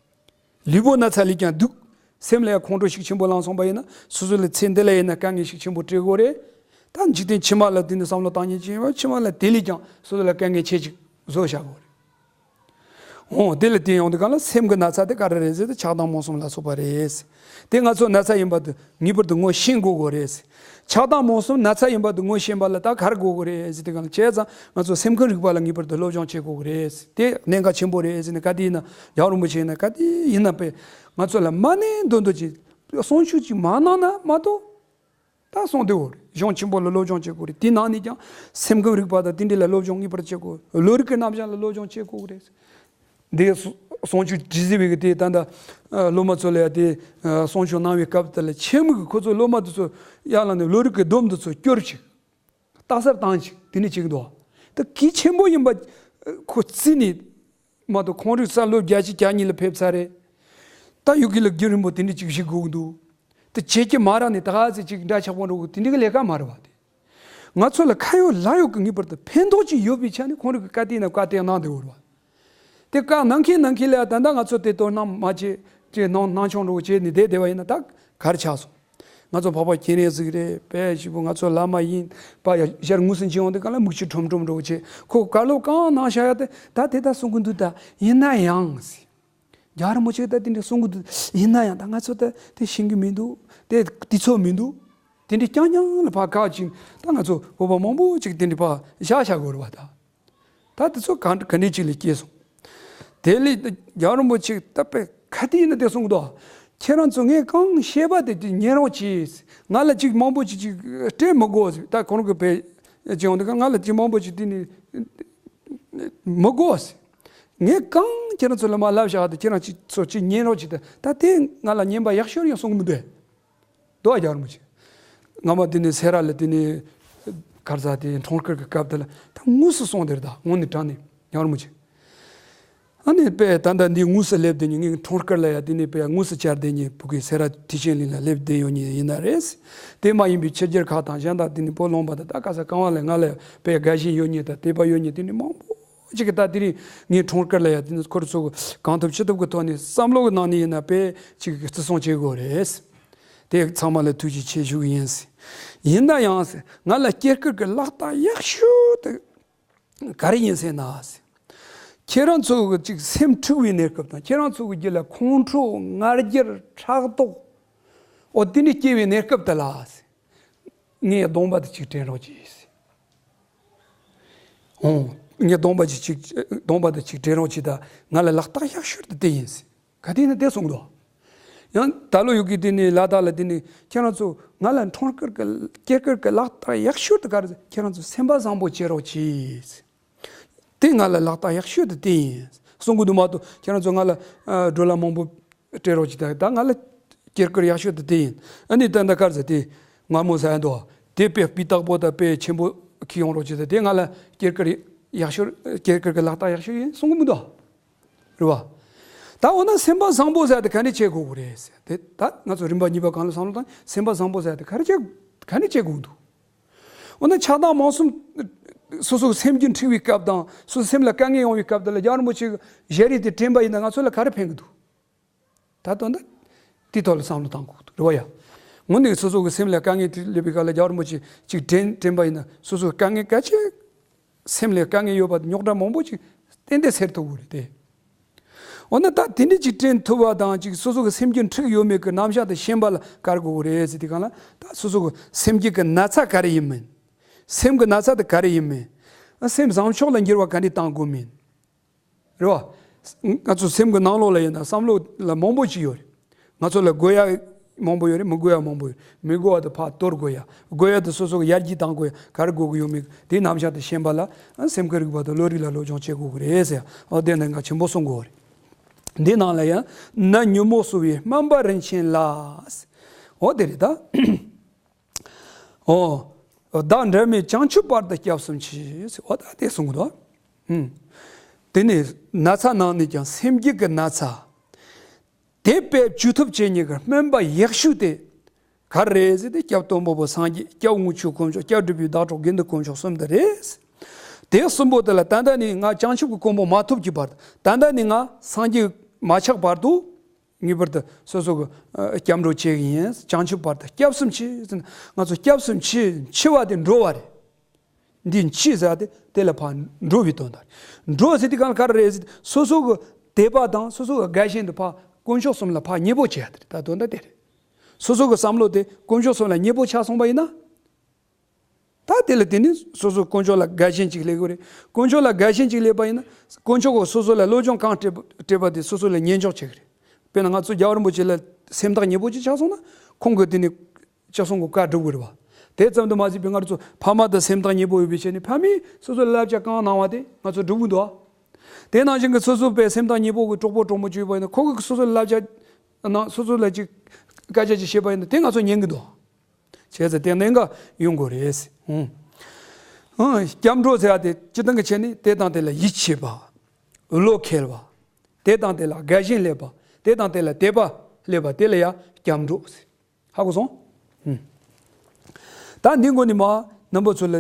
ལུས་པོ་ན་ཚ་ལས་ཀྱང་སྡུག། སེམས་ལ་ཡང་ཁོང་ཁྲོ་ཤུགས་ཆེན་པོ་ལངས་སོང་པ་ཡིན་ན་སོ་སོ་ལ་ཚེ་འདི་ལ་ཡིན་ན་དཀའ་ངལ་ཤུགས་ཆེན་པོ་སྤྲད་དགོས་རེད། ད་འཇིག་རྟེན་ཕྱི་མ་ལ་དེ་ནི་བསམ་བློ་བཏང་མཁན་ཅིག་ཡིན་པ་ཕྱི་མ་ལ་དེ་ལས་ཀྱང་སོ་སོ་ལ་དཀའ་ངལ་ཆེ་ཅིག་བཟོ་བཞག་དགོས་རེད། འོ་དེ་ལ་བརྟེན་ཡོང་དུས་གང་ལ་སེམས་ཀྱི་ན་ཚ་དེ་ག་རེ་རེད་ཟེར་ཏེ་ཆགས་སྡང་རྨོངས་གསུམ་ལ་སོགས་པ་རེད། དེ་ང་ཚོ་ན་ཚ་ཡིན་པ་དེ་ངེས་པར་དུ་ངོ་ཤེས་དགོས་དགོས་རེད། ཆགས་སྡང་རྨོངས་གསུམ་ན་ཚ་ཡིན་པ་དེ་ངོ་ཤེས་པ་ལ་ད་ག་རེ་དགོས་དགོས་རེད་ཟེར་དུས་གང་ལ་བྱས་ཙང་ང་ཚོ་སེམས་ཁམས་རིག་པ་ལ་ངེས་པར་དུ་སློབ་སྦྱོང་བྱེད་དགོས་ཀྱི་རེད། དེ་གནད་འགག་ཆེན་པོ་རེད་ཟེར་ནས་ག་དེ་ཡིན་ན་རྒྱལ་བ་རིན་པོ་ཆེ་ཡིན་ན་ག་དེ་ཡིན་ན་པས་ང་ཚོ་ལ་མ་ནས་འདོན་འདོན་གྱི་གསུང་ཆོས་ཅིག་མ་གནང་ན་མ་གཏོགས། ད་གསུང་དེ་འོ་རེད། གཞུང་ཆེན་པོ་ལ་སློབ་སྦྱོང་བྱེད་དགོས་རེད། དེའི་ནང་ནས་ཀྱང་སེམས་ཁམས་རིག་པ་དང་དེ་འདྲ་ལ་སློབ་སྦྱོང་ངེས་པར་བྱེད་དགོས། བློ་རིག་གི་རྣམ་གཞག་ལ་སློབ་སྦྱོང་བྱེད་དགོས་རེད། འདི་གསུང་ཆོས་དྲི་ཟེར་བའི་གི་དེ་ད་ལྟ་སློབ་མ་ཚོ་ལ་ཡང་དེ་གསུང་ཆོས་གནང་བའི་སྐབས་དེ་ལ་ཆེན་མོ་གི་ཁོ་ཚོ་སློབ་མ་དེ་ཚོ་ཡར་ལངས་ནས་བློ་རིག་གི་སྡོམ་དེ་ཚོ་སྐྱོར་ཅིག། རྟགས་གསལ་བཏང་ཅིག་དེ་ནས་ཅིག་འདུག། ད་གལ་ཆེན་པོ་ཡིན་པ་ཁོ་རྩིས་ནས་མ་གཏོགས་ཁོང་རིག་ས་ལོ་བརྒྱད་ཅུ་གྱ་གཉིས་ལ་ཕེབས་ཚར་རེད། ད་ཡོད་ཀྱི་ལ་རྒྱུན་རིང་པོ་དེ་འདྲ་ཅིག་བཞུགས་དགོས་ཀྱི་འདུག། ད་བྱེད་ཀྱི་མ་རག་ནས་ད་ག་ཚོད་ཅིག་འདྲ་ཆགས་པོ་འགྲོ་དགོས་དེ་འདྲ་གི་ལས་ཀ་མ་རེད་བ། དེ་ང་ཚོ་ལ་ཁ་ཡོད་ལག་ཡོད་ཀྱི་ངེས་པར་དུ་ཕན་ཐོགས་ཅིག་ཡོད་པའི་ཆ་ནས་ཁོང་རིག་གི་བཀའ་དེ་ན་བཀའ་དེ་གནང་བསྡད་ཡོད་རེད་བ། དེ་བཀའ་གནང་མཁན་གནང་མཁན་ལ་ད་ལྟ་ང་ཚོ་དེ་དོ་སྣང་མ་བྱེད་ཅེས་གནང་གནང་ཆོག་འགྲོ་བྱས་ནས་བསྡད་བསྡད་པ་ཡིན་ན་ད་ག་རེ་ཆགས་སོང་། ང་ཚོ་འཕགས་པ་སྤྱན་རས་གཟིགས་རེད་དཔེ་ཞིག་པོ་ང་ཚོ་བླ་མ་ཡིན་པ་ཡ་ཞར་དངོས་སུ་མཇལ་ཡོང་དུས་གང་ལ་མིག་ཆུ་ཁྲོམ་ཁྲོམ་འགྲོ་བྱས་ཁོ་བཀའ་སློབ་གང་གནང་བཞག་ཡ་དེ་ད་དེ་ད་གསུང་གི་འདུག། ད་ཡིན་ན་ཡང་ཟེར། རྒྱལ་བ་རིན་པོ་ཆེ་ད་དེ་འདྲ་གསུང་གི་འདུག། ཡིན་ན་ཡང་ད་ང་ཚོ་ད་དེ་ཤེས་ཀྱི་མི་འདུག། དེ་དུས་ཚོད་མི་འདུག། དེ་འདྲ་རྐྱང་རྐྱང་ལ་ཕར་ཁག་ཅིག་ད་ང་ཚོ་བོད་པ་མང་པོ་ཅིག་དེ་འདྲ་ཕར་བཞག་བཞག་དགོས་རེད་བ་ད། ད་དེ་ཚོ་ག་ག་འདྲ་ཅིག་ལ་སྐྱེས་སོང་། དེ་ལས་རྒྱལ་བ་རིན་པོ་ཆེ་ད་དཔེ་ག་དུས་ཡིན་ན་དེ་གསུང་གི་འདུག། ཁྱེད་རང་ཚོ་ངས་གང་བཤད་པ་དེ་དེ་ཉན་རོགས་གྱིས། ང་ལ་ཅིག་མང་པོ་ཅིག་ཅིག་སྤྲད་མི་དགོས་ཟེར། ད་ཁོང་གི་བས་ཅིག་ཡོང་དུས་ང་ལ་ཅིག་མང་པོ་ཅིག་དེ་ནི་མི་དགོས་ཟེར། ངས་གང་ཁྱེད་རང་ཚོ་ལ་མ་ལབ་བཞག་དེ་ཁྱེད་རང་ཅིག་ཚོ་ཅིག་ཉན་རོགས་གྱིས། ད་ད་དེ་ང་ལ་ཉན་པ་ཡག་ཤོས་ཡང་གསུང་གི་མི་འདུག། དོ་རྒྱལ་བ་རིན་པོ་ཆེ། སྔ་མ་དེ་ནས་སེ་ར་ལ་དེ་ནས་གར་ས་དེ་འཁྲུངས་སྐར་གྱི་སྐབས་དེ་ལ་ད་དངོས་སུ་སོང་དེར་ད་དངོས་ནས་དྲང་ནས་རྒྱལ་བ་རིན་པོ་ཆེ། ཨ་ནི་དཔེ་ད་ལྟ་འདི་དངོས་སུ་སླེབས་དེ་ནི་ངའི་འཁྲུངས་སྐར་ལ་ཡ་དེ་ནས་དཔེ་དངོས་སུ་བཅར་དེ་ནི་བུ་གའི་སེ་ར་ཐེག་ཆེན་གླིང་ལ་སླེབས་དེ་ཡོད་ནི་ཡིན་ན་རེད། དེ་མ་ཡིན་པའི་ཕྱི་རྒྱལ་ཁག་དང་གཞན་དག་དེ་ནི་བོད་ལུང་པ་དང་ད་ག་ས་གང་བ་ལ་ང་ལ་དཔེ་དགའ་ཞེན་ཡོད་ནི་དང་དད་པ་ཡོད་ནི་དེ་ནི་མང་པོ་ཅིག་གིས་ད་དེ་རིང་ངའི་འཁྲུངས་སྐར་ལ་ཡ་དེ་ནི་ཁོ་རང་ཚོ་གང་ཐུབ་ཅི་ཐུབ་ཀྱི་ཐོག་ནས་བསམ་བློ་གི་ནང་ནས་ཡིན་ན་དཔེ་ཅིག་བརྩི་སྲུང་བྱེད་དགོས་རེད། དེ་ཚང་མ་ལ་ཐུགས་རྗེ་ཆེ་ཞུ་གི་ཡིན། ཡིན་ན་ཡང་ང་ལ་སྐྱེས་སྐར་གྱི་ལག་རྟགས་ཡག་ཤོས་དེ་ག་རེ་ཡིན་ཟེར་ན། ཁྱེད་རང་ཚོ་གི་ཅིག་སེམས་འཁྲུགས་པའི་གནས་སྐབས་དང་། ཁྱེད་རང་ཚོ་གི་རྒྱུད་ལ་ཁོང་ཁྲོ་ང་རྒྱལ་ཕྲག་དོག་འོ་དེ་འདྲ་སྐྱེ་བའི་གནས་སྐབས་དེ་ལ། ངས་སྡོམ་པ་དེ་ཅིག་དྲན་རོགས་གྱིས། འོང་། ངས་སྡོམ་པ་ཅིག་ཅིག་སྡོམ་པ་དེ་ཅིག་དྲན་རོགས་གྱིས། ད་ང་ལ་ལག་རྟགས་ཡག་ཤོས་དེ་དེ་ཡིན། ག་དུས་ནས་དེ་གསུངས་འདུག། ཡང་ད་ལོ་ཡོད་ཀྱི་དེ་ནས་ལ་དྭགས་ལ་དེ་ནས་ཁྱེད་རང་ཚོ་ང་ལ་འཁྲུངས་སྐར་གྱི་སྐྱེས་སྐར་གྱི་ལག་རྟགས་ཡག་ཤོས་དེ་ག་རེ། ཁྱེད་རང་ཚོ་སེམས་པ་བཟང་པོ་བྱེད་རོགས་གྱིས། དེ་ང་ལ་ལག་རྟགས་ཡག་ཤོས་དེ་དེ་ཡིན་གསུང་གི་འདུག་མ་གཏོགས། ཁྱེད་རང་ཚོ་ང་ལ་ཨ་སྒྲོ་ལ་མང་པོ་སྤྲད་རོགས་གྱིས། ད་ད་ང་ལ་སྐྱེས་སྐར་ཡག་ཤོས་དེ་དེ་ཡིན། ཨ་ནི་ད་ད་ག་རེ་ཟེར། དེ་མངར་མོ་ཟ་ཡ་འདུག། དེ་དཔེ་སྤུས་དག་པོ་དང་དཔེ་ཆེན་པོ་འཁྱེར་ཡོང་རོགས་གྱིས། ད་དེ་ང་ལ་སྐྱེས་སྐར་ཡག་ཤོས། སྐྱེས་སྐར་གྱི་ལག་རྟགས་ཡག་ཤོས་ཡིན་གསུང་གི་མི་འདུག། རེད་བ། ད་འོ་ན་སེམས་པ་བཟང་པོ་ཟེར་དེ་ག་འདྲ་བྱེད་དགོས་ཀྱི་རེད་ཟེར། དེ་ད་ང་ཚོ་རིམ་པ་གཉིས་པ་སྒང་ལ་བསམ་བློ་བཏང་། སེམས་པ་བཟང་པོ་ཟེར་དེ་ག་འདྲ་བྱེད་ག་འདྲ་བྱེད་དགོས་འདུག། འོ་ན་ཆགས་སྡང་རྨོངས་གསུམ། སོ་སོའི་སེམས་རྒྱུད་འཁྲུགས་པའི་སྐབས་དང་། སོ་སོའི་སེམས་ལ་དཀའ་ངལ་ཡོང་བའི་སྐབས་དེ་ལ་རྒྱལ་བ་རིན་པོ་ཆེ་གི་ཞལ་རས་དེ་དྲན་པ་ཡིན་ན་ང་ཚོ་ལ་ག་རེ་ཕན་གྱི་འདུག། ད་དོན་དག་དེའི་ཐོག་ལ་བསམ་བློ་བཏང་དགོས་འདུག། རེད་བ་ཡ། དངོས་གནས་སོ་སོ་གི་སེམས་ལ་དཀའ་ངལ་དེ་སླེབས་པའི་སྐབས་ལ་རྒྱལ་བ་རིན་པོ་ཆེ་ཅིག་དྲན་དྲན་པ་ཡིན་ན། སོ་སོའི་དཀའ་ངལ་གལ་ཆེ། སེམས་ལ་དཀའ་ངལ་ཡོད་པ་རྙོག་དྲ་མང་པོ་ཅིག་ཏན་ཏན་སེལ་ཐུབ་ཀྱི་རེད་དེ། འོ་ན་ད་དེ་འདྲ་ཅིག་དྲན་ཐུབ་པ་དང་། ཅིག་སོ་སོ་གི་སེམས་རྒྱུད་འཁྲུགས་ཡོད་མེད་ཀྱི་རྣམ་གཞག་དེ་ཤེས་པ་ལ་ག་རེ་དགོས་ཀྱི་རེད་ཟེར་དུས་སྒང་ལ། ད་སོ་སོ་གི་སེམས་རྒྱུད་ཀྱི་ན་ཚ་ག་རེ་ཡིན་མིན། སེམས་ཀྱི་ན་ཚ་དེ་ག་རེ་ཡིན་མིན། སེམས་བཟང་ཕྱོགས་ལ་འགྱུར་བ་ག་འདྲ་གཏང་དགོས་མིན། རེད་བ། ང་ཚོ་སེམས་ཀྱི་ནང་ལོགས་ལ་ཡིན་ན་བསམ་བློ་ལ་མང་པོ་ཅིག་ཡོད་རེད། ང་ཚོ་ལ་དགོས་ཡ་མང་པོ་ཡོད་རེད། མི་དགོས་ཡ་མང་པོ་ཡོད་རེད། མི་དགོས་པ་དེ་ཕར་གཏོར་དགོས་ཡ། དགོས་ཡ་དེ་སོ་སོ་གི་ཡར་རྒྱས་གཏང་དགོས་ཡ། ག་རེ་དགོས་ཀྱི་ཡོད་མེད་དེའི་རྣམ་གཞག་དེ་ཤེས་པ་ལ་སེམས་ཀྱི་རིག་པ་དང་བློ་རིག་ལ་སློབ་སྦྱོང་བྱེད་དགོས་ཀྱི་རེད་ཟེར། འོ་དེ་ནི་ང་ཆེན་པོ་གསུང་དགོས་རེད། འདི་ནང་ལ་ཡང་ན་ཉོན་མོངས་གསོ་བའི་སྨན་པ་རིན་ཆེན་ལ། འོ་དེ་རེད་ད། འོ། བདག་འབྲལ་མེད་བྱང་ཆུབ་བར་དུ་སྐྱབས་སུ་མཆི། འོ་ད་དེ་གསུང་གི་འདུག། ཨུམ། དེ་ནས་ན་ཚ་ནང་ནས་ཀྱང་སེམས་རྒྱུད་ཀྱི་ན་ཚ་དེ་དཔེ་བཅོས་ཐབས་བྱེད་ནུས་ཀྱི་སྨན་པ་ཡག་ཤོས་དེ་ག་རེ་རེད་ཟེར་ཏེ། སྐྱབས་སྟོན་པ་པོ་སངས་རྒྱས། སྐྱབས་དངོས་ཆོས་དཀོན་མཆོག། སྐྱབས་སྒྲུབ་པའི་བདག་སྐྱོབ་དགེ་འདུན་དཀོན་མཆོག་གསུམ་དེ་རེད། དེ་གསུམ་པོ་དེ་ལ་ད་ལྟ་ནས་ང་བྱང་ཆུབ་ཀྱི་གོ་འཕང་མ་ཐོབ་ཀྱི་བར་དུ། ད་ལྟ་ནས་ང་སངས་རྒྱས་མ་ཆགས་བར་དུ། ངེས་པར་དུ་སོ་སོ་གི་ཨ་སྐྱབས་འགྲོ་བྱེད་ཀྱི་ཡིན། བྱང་ཆུབ་བར་དུ་སྐྱབས་སུ་མཆི་ཟེར་ན། ང་ཚོ་སྐྱབས་སུ་མཆི། མཆི་བ་དེ་འགྲོ་བ་རེད། འདི་མཆི་ཟེར་དེ་དེ་ལ་ཕར་འགྲོ་བའི་དོན་དག་རེད། འགྲོ་ཟེར་དུས་སྒང་ལ་ག་རེ་རེད་ཟེར། སོ་སོ་གི་དད་པ་དང་སོ་སོ་གི་དགའ་ཞེན་དེ་ཕར་དཀོན་མཆོག་གསུམ་ལ་ཕར་མཉེས་པོ་བྱེད་ཡ་དེ་རེད། ད་དོན་དག་དེ་རེད། སོ་སོ་གི་བསམ་བློ་དེ་དཀོན་མཆོག་གསུམ་ལ་མཉེས་པོ་ཆགས་སོང་བ་ཡིན་ན། ད་དེ་ལ་དེ་ནི་སོ་སོ་དཀོན་མཆོག་ལ་དགའ་ཞེན་ཅིག་སླེབས་ཀྱི་རེད། དཀོན་མཆོག་ལ་དགའ་ཞེན་ཅིག་སླེབས་པ་ཡིན་ན། དཀོན་མཆོག་གིས་སོ་སོ་ལ་སློབ་སྦྱོང་གང་སྤྲད་པ་སྤྲད་པ་དེ་སོ་སོ་ལ་ཉན་འཇོག་བྱེད་ཀྱི་རེད། དཔེར་ན་ང་ཚོ་རྒྱལ་བ་རིན་པོ་ཆེ་ལ་སེམས་ཐག་ཉེ་པོ་ཅིག་ཆགས་སོང་ན། ཁོང་གིས་དེ་ནི་ལྕགས་ཟམ་གྱི་བཀའ་སྒྲུབ་ཀྱི་རེད་བ། དེ་ཙམ་དུ་མ་ཟད་པའི་ང་ཚོ་ཕ་མ་དང་སེམས་ཐག་ཉེ་པོ་ཡོད་པའི་ཆ་ནས། ཕ་མས་སོ་སོ་ལ་བསླབ་བྱ་གང་གནང་བ་དེ་ང་ཚོ་སྒྲུབ་ཀྱི་འདུག་བ། དེ་ནང་བཞིན་གྱི་སོ་སོ་པའི་སེམས་ཐག་ཉེ་པོ་གི་གྲོགས་པོ་གྲོགས་མོ་ཅིག་ཡོད་པ་ཡིན་ན། ཁོ་གིས་སོ་སོ་ལ་བསླབ་བྱ་གནང་། སོ་སོ་ལ་ཅིག་སྐད་ཆ་ཅིག་བཤད་པ་ཡིན་ན། དེ་ང་ཚོ་ཉན་གྱི་འདུག། བྱས་ཙང་དེ་གནད་འགག་ཡོང་དགོས་རེད། ཨང་། ཨང་། སྐྱབས་འགྲོ་ཟེར་བ་དེ་སྤྱིར་བཏང་གི་ཆ་ནས་དེ་དང་དེ་ལ་ཡིད་ཆེས་པ། བློ་འཁེལ་བ། དེ་དང་དེ་ལ་དགའ་ཞེན་སླེབས་པ། དེ་དང་དེ་ལ་དད་པ་སླེབས་པ་དེ་ལ་ཡང་སྐྱབས་འགྲོ་ཟེར། ཧ་གོ་སོང་། ཨང་། ད་འདི་མགོ་ནས་མར་རྣམ་པ་ཚོ་ལ་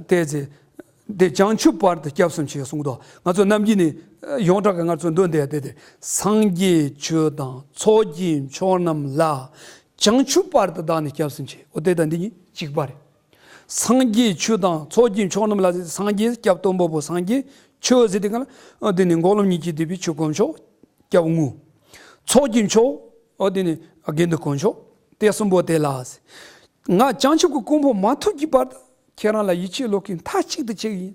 དེ་ཚེ། དེ་བྱང་ཆུབ་བར་དུ་སྐྱབས་སུ་མཆི་གསུངས་འདུག། ང་ཚོ་ནམ་རྒྱུན་ནས་ཡོངས་གྲགས་ཀྱི་ང་ཚོ་འདོན་བསྡད་དེ། དེ་སངས་རྒྱས་ཆོས་དང་ཚོགས་ཀྱི་མཆོག་རྣམས་ལ། བྱང་ཆུབ་བར་དུ་བདག་ནི་སྐྱབས་སུ་མཆི། འོ་དེ་དང་འདི་གཉིས་གཅིག་པ་རེད། སངས་རྒྱས་ཆོས་དང་ཚོགས་ཀྱི་མཆོག་རྣམས་ལ། སངས་རྒྱས་སྐྱབས་སྟོན་པ་པོ་སངས་རྒྱས། ཆོས་ཟེར་དུས་སྒང་ལ་འདི་ནི་འགོག་ལམ་གཉིས་ཀྱིས་བསྡུས་པའི་ཆོས་དཀོན་མཆོག་སྐྱབས་དངོས། ཚོགས་ཀྱི་མཆོག་འོ་འདི་ནི་དགེ་འདུན་དཀོན་མཆོག། དེ་གསུམ་པོ་དེ་ལ། ང་བྱང་ཆུབ་ཀྱི་གོ་འཕང་མ་ཐོབ་ཀྱི་བར་དུ་ཁྱེད་རང་ལ་ཡིད་ཆེས་བློ་འཁེལ་མཐའ་གཅིག་ཏུ་བྱེད་ཀྱི་ཡིན།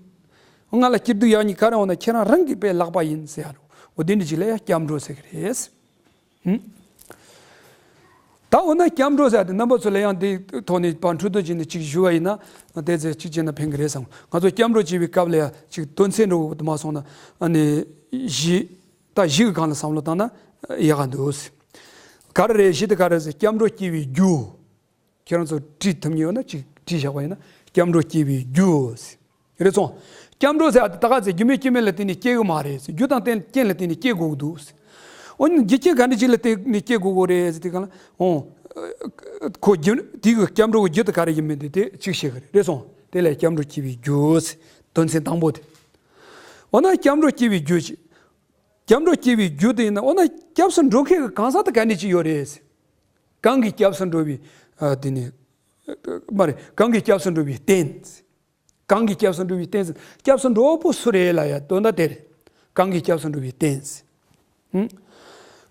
ང་ལ་སྐྱིད་སྡུག་ཡག་ཉེས་ག་རེ་འོང་ན་ཁྱེད་རང་རང་གི་པའི་ལག་པ་ཡིན་ཟེར་ཡ་རེད། འོ་དེ་འདྲ་ཅིག་ལ་ཡང་སྐྱབས་འགྲོ་ཟེར་གི་རེད། ཧུམ། ད་འོ་ན་སྐྱབས་འགྲོ་ཟེར་ཡ་དེ་རྣམ་པ་ཚོ་ལ་ཡང་དེའི་ཐོག་ནས་ཕར་འཕྲོས་བསྟོད་བྱས་ནས་ཅིག་ཞུ་བ་ཡིན་ན། དེ་ཚེ་གཅིག་བྱས་ན་ཕན་གི་རེད་བསམ། ང་ཚོ་སྐྱབས་འགྲོ་བྱེད་པའི་སྐབས་ལ་ཡང་ཅིག་དོན་ཚན་འདྲ་བོ་མ་སོང་ན། ཨ་ནི་བཞི། ད་བཞི་གི་སྒང་ལ་བསམ་བློ་བཏང་ན་ཡག་ག་འདུག། ག་རེ་རེད། བཞི་དེ་ག་རེ་ཟེར། སྐྱབས་འགྲོ་སྐྱེ་བའི་རྒྱུ། ཁྱེད་རང་ཚོ་བྲིས་ཐུབ་མཁན་ཡོད་ན་ཅིག་བྲིས་བཞག་པ་ཡིན་ན། སྐྱབས་འགྲོ་སྐྱེ་བའི་རྒྱུ་ཟེར། རེད་སོང་། སྐྱབས་འགྲོ་ཟེར་ཡ་དེ་ད་ག་ཚོད་རྒྱུ་མེད་རྐྱེན་མེད་ལ་བརྟེན་ནས་སྐྱེ་གི་མ་རེད་ཟེར། རྒྱུ་དང་རྟེན་རྐྱེན་ལ་བརྟེན་ནས་སྐྱེ་དགོས་ཀྱི་འདུག་ཟེར། འོ་ན་རྒྱུ་རྐྱེན་ག་འདྲ་ཅིག་ལ་བརྟེན་ནས་སྐྱེ་དགོས་ཀྱི་རེད་ཟེར་དུས་སྒང་ལ། འོ། ཁོ་རྒྱུ་དེ་གི་སྐྱབས་འགྲོ་གི་རྒྱུ་དེ་ག་རེ་ཡིན་མིན་དེ་དེ་གཅིག་བཤད་གི་རེད། རེད་སོང་། དེ་ལ་སྐྱབས་འགྲོ་སྐྱེ་བའི་རྒྱུ་ཟེར། དོན་ཚན་དང་པོ་དེ། འོ་ན་སྐྱབས་འགྲོ་སྐྱེ་བའི་རྒྱུ་ཅིག། སྐྱབས་འགྲོ་སྐྱེ་བའི་རྒྱུ་དེ་ཡིན་ན། འོ་ན་སྐྱབས་སུ་འགྲོ་མཁན་གྱི་གང་ཟག་དེ་ག་འདྲ་ཅིག་ཡོད་རེད་ཟེར། གང་གིས་སྐྱབས་སུ་འགྲོ་བའི་ཨ་དེ་ནི་མ་རེད། གང་གིས་སྐྱབས་སུ་འགྲོ་བའི་རྟེན། གང་གིས་སྐྱབས་སུ་འགྲོ་བའི་རྟེན་ཟེར། སྐྱབས་སུ་འགྲོ་བ་པོ་སུ་རེད་ལབ་ཡ་དོན་དག་དེ་རེད། གང་གིས་སྐྱབས་སུ་འགྲོ་བའི་རྟེན་ཟེར། ཧུམ།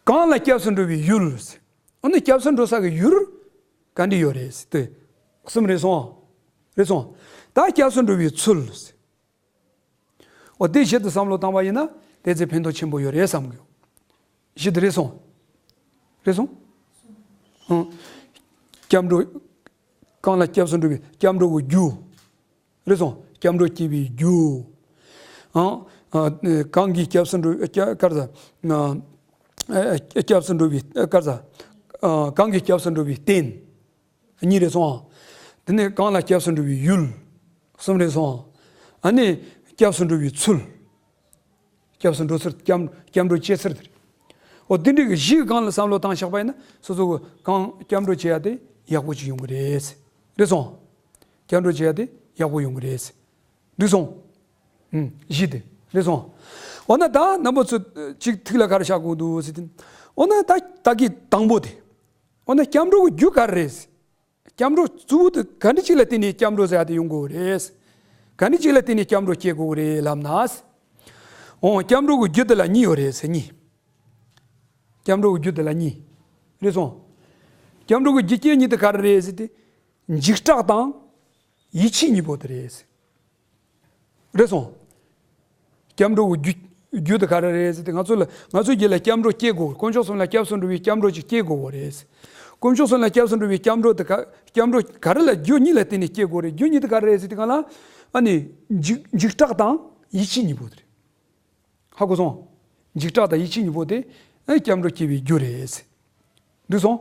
གང་ལ་སྐྱབས་སུ་འགྲོ་བའི་ཡུལ་ཟེར། འོ་ན་སྐྱབས་སུ་འགྲོ་ས་གི་ཡུལ་ག་འདྲ་ཡོད་རེད་ཟེར་དེ། གསུམ་རེད་སོང་། རེད་སོང་། ད་སྐྱབས་སུ་འགྲོ་བའི་ཚུལ་ཟེར། འོ་དེ་གཞི་དུ་བསམ་བློ་བཏང་བ་ཡིན་ན་དེ་ཚེ་ཕན་ཐོགས་ཆེན་པོ་ཡོད་རེད་བསམ་གི། གཞི་དུ་རེད་སོང་། རེད་སོང་། ཨང་། སྐྱབས་འགྲོ། གང་ལ་སྐྱབས་སུ་འགྲོ་བའི་སྐྱབས་འགྲོ་གི་རྒྱུ། རེད་སོང་། སྐྱབས་འགྲོ་སྐྱེ་བའི་རྒྱུ། ཨང་། ཨ། གང་གིས་སྐྱབས་སུ་འགྲོ་བའི་སྐྱབས་ག་རེ་ཟ། ཨ། སྐྱབས་སུ་འགྲོ་བའི་ག་རེ་ཟ། ཨ། གང་གིས་སྐྱབས་སུ་འགྲོ་བའི་རྟེན། གཉིས་རེད་སོང་། དེ་ནས་གང་ལ་སྐྱབས་སུ་འགྲོ་བའི་ཡུལ། གསུམ་རེད་སོང་། ཨ་ནི་སྐྱབས་སུ་འགྲོ་བའི་ཚུལ། སྐྱབས་སུ་འགྲོ་ཚུལ། སྐྱབས། སྐྱབས་འགྲོ་སྐྱེ་ཚུལ་དེ་རེད། འོ་དེ་འདྲའི་གི་གཞིའི་སྒང་ལ་བསམ་བློ་བཏང་བཞག་པ་ཡིན་ན་སོ་སོ་གི་གང་སྐྱབས་འགྲོ་བྱེད་ཡ་དེ་ཡག་པོ་ཅིག་ཡོང་གི་རེད། རེད་སོང་། སྐྱབས་འགྲོ་བྱེད་ཡ་དེ་ཡག་པོ་ཡོང་གི་རེད། འགྲིག་སོང་། ཨུམ། གཞི་དེ་རེད་སོང་། འོ་ན་ད་རྣམ་པ་ཚོ་གཅིག་ཐིག་ལ་ག་རེ་བཞག་དགོས་འདུག་ཟེར་དུས། འོ་ན་ད་ད་གི་དང་པོ་དེ། འོ་ན་སྐྱབས་འགྲོ་གི་རྒྱུ་ག་རེ་རེད། སྐྱབས་འགྲོ་གཙོ་བོ་དེ་ག་འདྲ་ཅིག་ལ་བརྟེན་ནས་སྐྱབས་འགྲོ་ཟེར་ཡ་དེ་ཡོང་དགོས་རེད། ག་འདྲ་ཅིག་ལ་བརྟེན་ནས་སྐྱབས་འགྲོ་སྐྱེ་དགོས་རེད་ལབ་ན། འོ་སྐྱབས་འགྲོ་གི་རྒྱུ་དེ་ལ་གཉིས་ཡོད་རེད་ཟེར་གཉིས། སྐྱབས་འགྲོ་གི་རྒྱུ་དེ་ལ་གཉིས། རེད་སོང་། སྐྱབས་འགྲོ་གི་རྒྱུ་རྐྱེན་གཉིས་དེ་ག་རེ་རེད་ཟེར་དུས། འཇིགས་སྐྲག་དང་། ཡིད་ཆེས་གཉིས་པོ་དེ་རེད། རེད་སོང་། སྐྱབས་འགྲོ་གི་རྒྱུ། རྒྱུ་དེ་ག་རེ་རེད་ཟེར་དུས་ང་ཚོ་ལ་ང་ཚོའི་རྒྱུད་ལ་སྐྱབས་འགྲོ་སྐྱེ་དགོས། དཀོན་མཆོག་གསུམ་ལ་སྐྱབས་སུ་འགྲོ་བའི་སྐྱབས་འགྲོ་ཅིག་སྐྱེ་དགོས་པ་རེད། དཀོན་མཆོག་གསུམ་ལ་སྐྱབས་སུ་འགྲོ་བའི་སྐྱབས་འགྲོ་དེ་ག་སྐྱབས་འགྲོ་ག་རེ་ལ་རྒྱུ་གཉིས་ལ་བརྟེན་ནས་སྐྱེ་དགོས་རེད། རྒྱུ་གཉིས་དེ་ག་རེ་རེད་ཟེར་དུས་གང་ལ། ཨ་ནི་འཇིགས་འཇིགས་སྐྲག་དང་ཡིད་ཆེས་གཉིས་པོ་དེ་རེད། ཧ་གོ་སོང་། འཇིགས་སྐྲག་དང་ཡིད་ཆེས་གཉིས་པོ་དེ་ཨ་སྐྱབས་འགྲོ་སྐྱེ་བའི་རྒྱུ་རེད། འགྲིག་སོང་།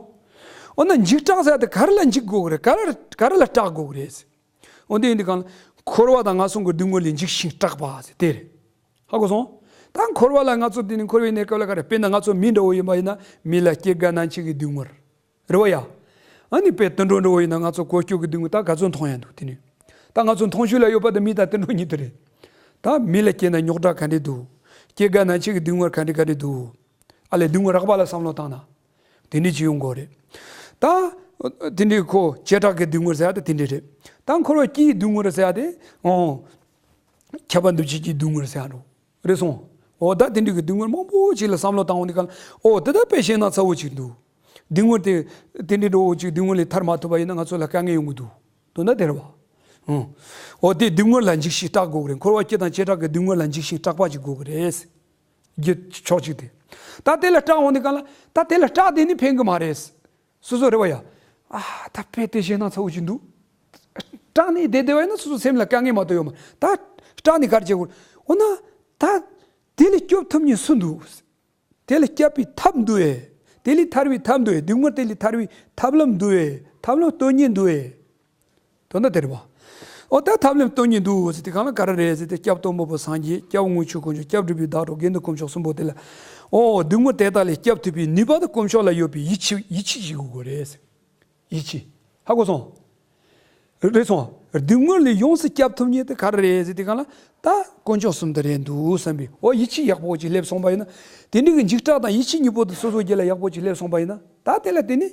འོ་ན་འཇིགས་སྐྲག་ཟེར་དེ་ག་རེ་ལ་འཇིགས་དགོས་ཀྱི་རེད། ག་རེ་ག་རེ་ལ་སྐྲག་དགོས་ཀྱི་རེད། འོ་དེ་ཡིན་དུས་གང་ལ་འཁོར་བ་དང་ངན་སོང་གི་སྡུག་བསྔལ་ལས་འཇིགས་ཤིང་སྐྲག་པ་ཟེར་དེ་རེད། ཧ་གོ་སོང་། ད་འཁོར་བ་ལ་ང་ཚོ་དེ་ནི་འཁོར་བའི་གནས་སྐབས་ལ་ག་རེ། དཔེར་ན་ང་ཚོ་མི་འདྲ་བོ་ཡིན་པ་ཡིན་ན་མི་ལ་སྐྱེ་རྒ་ན་འཆི་གི་སྡུག་བསྔལ། རེད་བ་ཡ། ཨ་ནི་དཔེ་དུད་འགྲོ་འདྲ་བོ་ཡིན་ན་ང་ཚོ་གོ་སྐྱོ་གི་སྡུག་བསྔལ་ད་ག་ཚོད་མཐོང་ཡ་འདུག་དེ་ནི། ད་ང་ཚོ་མཐོང་ཆོས་ལ་ཡོད་པ་དེ་མི་དང་དུད་འགྲོ་གཉིས་དེ་རེད། ད་མི་ལ་སྐྱེས་ན་རྙོག་དྲ་ག་འདྲས་འདུག་སྐྱེ་རྒ་ན་འཆི་གི་སྡུག་བསྔལ་ག་འདྲས་ག་འདྲས་འདུག་ཨ་ལས་སྡུག་བསྔལ་རགས་པ་ལ་བསམ་བློ་བཏང་ན། དེ་འདྲས་ཅིག་ཡོང་དགོས་རེད། ད། དེ་འདྲས་ཁོ་བྱེ་བྲག་གི་སྡུག་བསྔལ་ཟེར་ཡ་དེ་དེ་འདྲས་རེད། ད་འཁོར་བ་སྐྱེ་ཡི་སྡུག་བསྔལ་ཟེར་ཡ་དེ། ཨོ། ཁྱབ་པ་འདུ་བྱེད་ཀྱི་སྡུག་བསྔལ་ཟེར་ཡ་འགྲོ། རེད་སོང་། འོ་ད་དེ་འདྲས་ཀྱི་སྡུག་བསྔལ་མང་པོ་ཅིག་ལ་བསམ་བློ་བཏང་འོང་དུས་གང་ལ། འོ་དེ་ད་དཔེ་བཤད་ན་ཚ་བོ་ཅིག་འདུག་སྡུག་བསྔལ་དེ། དེ་འདྲས་འགྲོ་བོ་ཅིག་སྡུག་བསྔལ་ལས་ཐར་མ་ཐུབ་པ་ཡིན་ན་ང་ཚོ་ལ་དཀའ་ངལ་ཡོང་གི་འདུག་དོན་དག་དེ་རེད་བ། ཨོ། འོ་དེ་སྡུག་བསྔལ་ལ་འཇིགས་ཤིང་སྐྲག་དགོས་ཀྱི་རེད། འཁོར་བ་སྐྱེ་དང་བྱེ་བྲག་གི་སྡུག་བསྔལ་ལ་འཇིགས་ཤིང་སྐྲག་པ་ཅིག་དགོས་ཀྱི་རེད། རྒྱུ་ཕྱོགས་གཅིག་དེ། ད་དེ་ལ་སྐྲག་འོང་དུས་གང་ལ། ད་དེ་ལ་སྐྲག་དེ་ནི་ཕན་གི་མ་རེད། སོ་སོ་རེད་བ་ཡ། ཨ་ད་དཔེ་དེ་བཤད་ན་ཚ་བོ་ཅིག་འདུག་སྐྲག་ནས་བསྡད་བསྡད་པ་ཡིན་ན་སོ་སོ་སེམས་ལ་དཀའ་ངལ་མ་གཏོགས་ཡོད་མ་རེད། ད་སྐྲག་ནས་ག་རེ་བྱེད་དགོས། འོ་ན། ད་དེ་ལས་སྐྱོབ་ཐུབ་མཁན་སུ་འདུག་དེ་ལས་སྐྱོབ་པའི་ཐབས་འདུག་ཨེ། དེ་ལས་ཐར་བའི་ཐབས་འདུག་ཨེ། སྡུག་བསྔལ་དེ་ལས་ཐར་བའི་ཐབས་ལམ་འདུག་ཨེ། ཐབས་ལམ་སྟོན་མཁན་འདུག་ཨེ། དོན་དག་དེ་རེད་བ། འོ་ད་ཐབས་ལམ་སྟོན་མཁན་འདུག་ཟེར་དུས་གང་ལ་ག་རེ་རེད་ཟེར་དུས། སྐྱབས་གཏོང་མགོན་པོ་སངས་རྒྱས། སྐྱབས་དངོས་གྲུབ་དཀོན་མཆོག་སྐྱབས་སྒྲུབ་པའི་བདག་གྲོགས། དགེ་འདུན་དཀོན་མཆོག་གསུམ་པོ་དེ་ལ། འོ་སྡུག་བསྔལ་དེ་དག་ལས་སྐྱོབ་ཐུབ་པའི་ནུས་པ་དེ་དཀོན་མཆོག་ལ་ཡོད་པའི་ཡིད་ཆེས་ཡིད་ཆེས་བྱེད་དགོས་རེད། ཡིད་ཆེས། ཧ་གོ་སོང་། རེད་སོང་། སྡུག་བསྔལ་ལས་ཡོངས་སུ་སྐྱོབ་ཐུབ་མཁན་དེ་ག་རེ་རེད་ཟེར་དུས་གང་ལ། ད་དཀོན་མཆོག་གསུམ་དེ་རེད་འདུག་བསམ་པའི་འོ་ཡིད་ཆེས་ཡག་པོ་ཅིག་སླེབས་སོང་པ་ཡིན་ན། དེ་འདྲ་གི་འཇིགས་སྐྲག་དང་ཡིད་ཆེས་གཉིས་པོ་དེ་སོ་སོའི་རྒྱུད་ལ་ཡག་པོ་ཅིག་སླེབས་སོང་པ་ཡིན་ན། ད་དེ་ལ་དེ་ནི།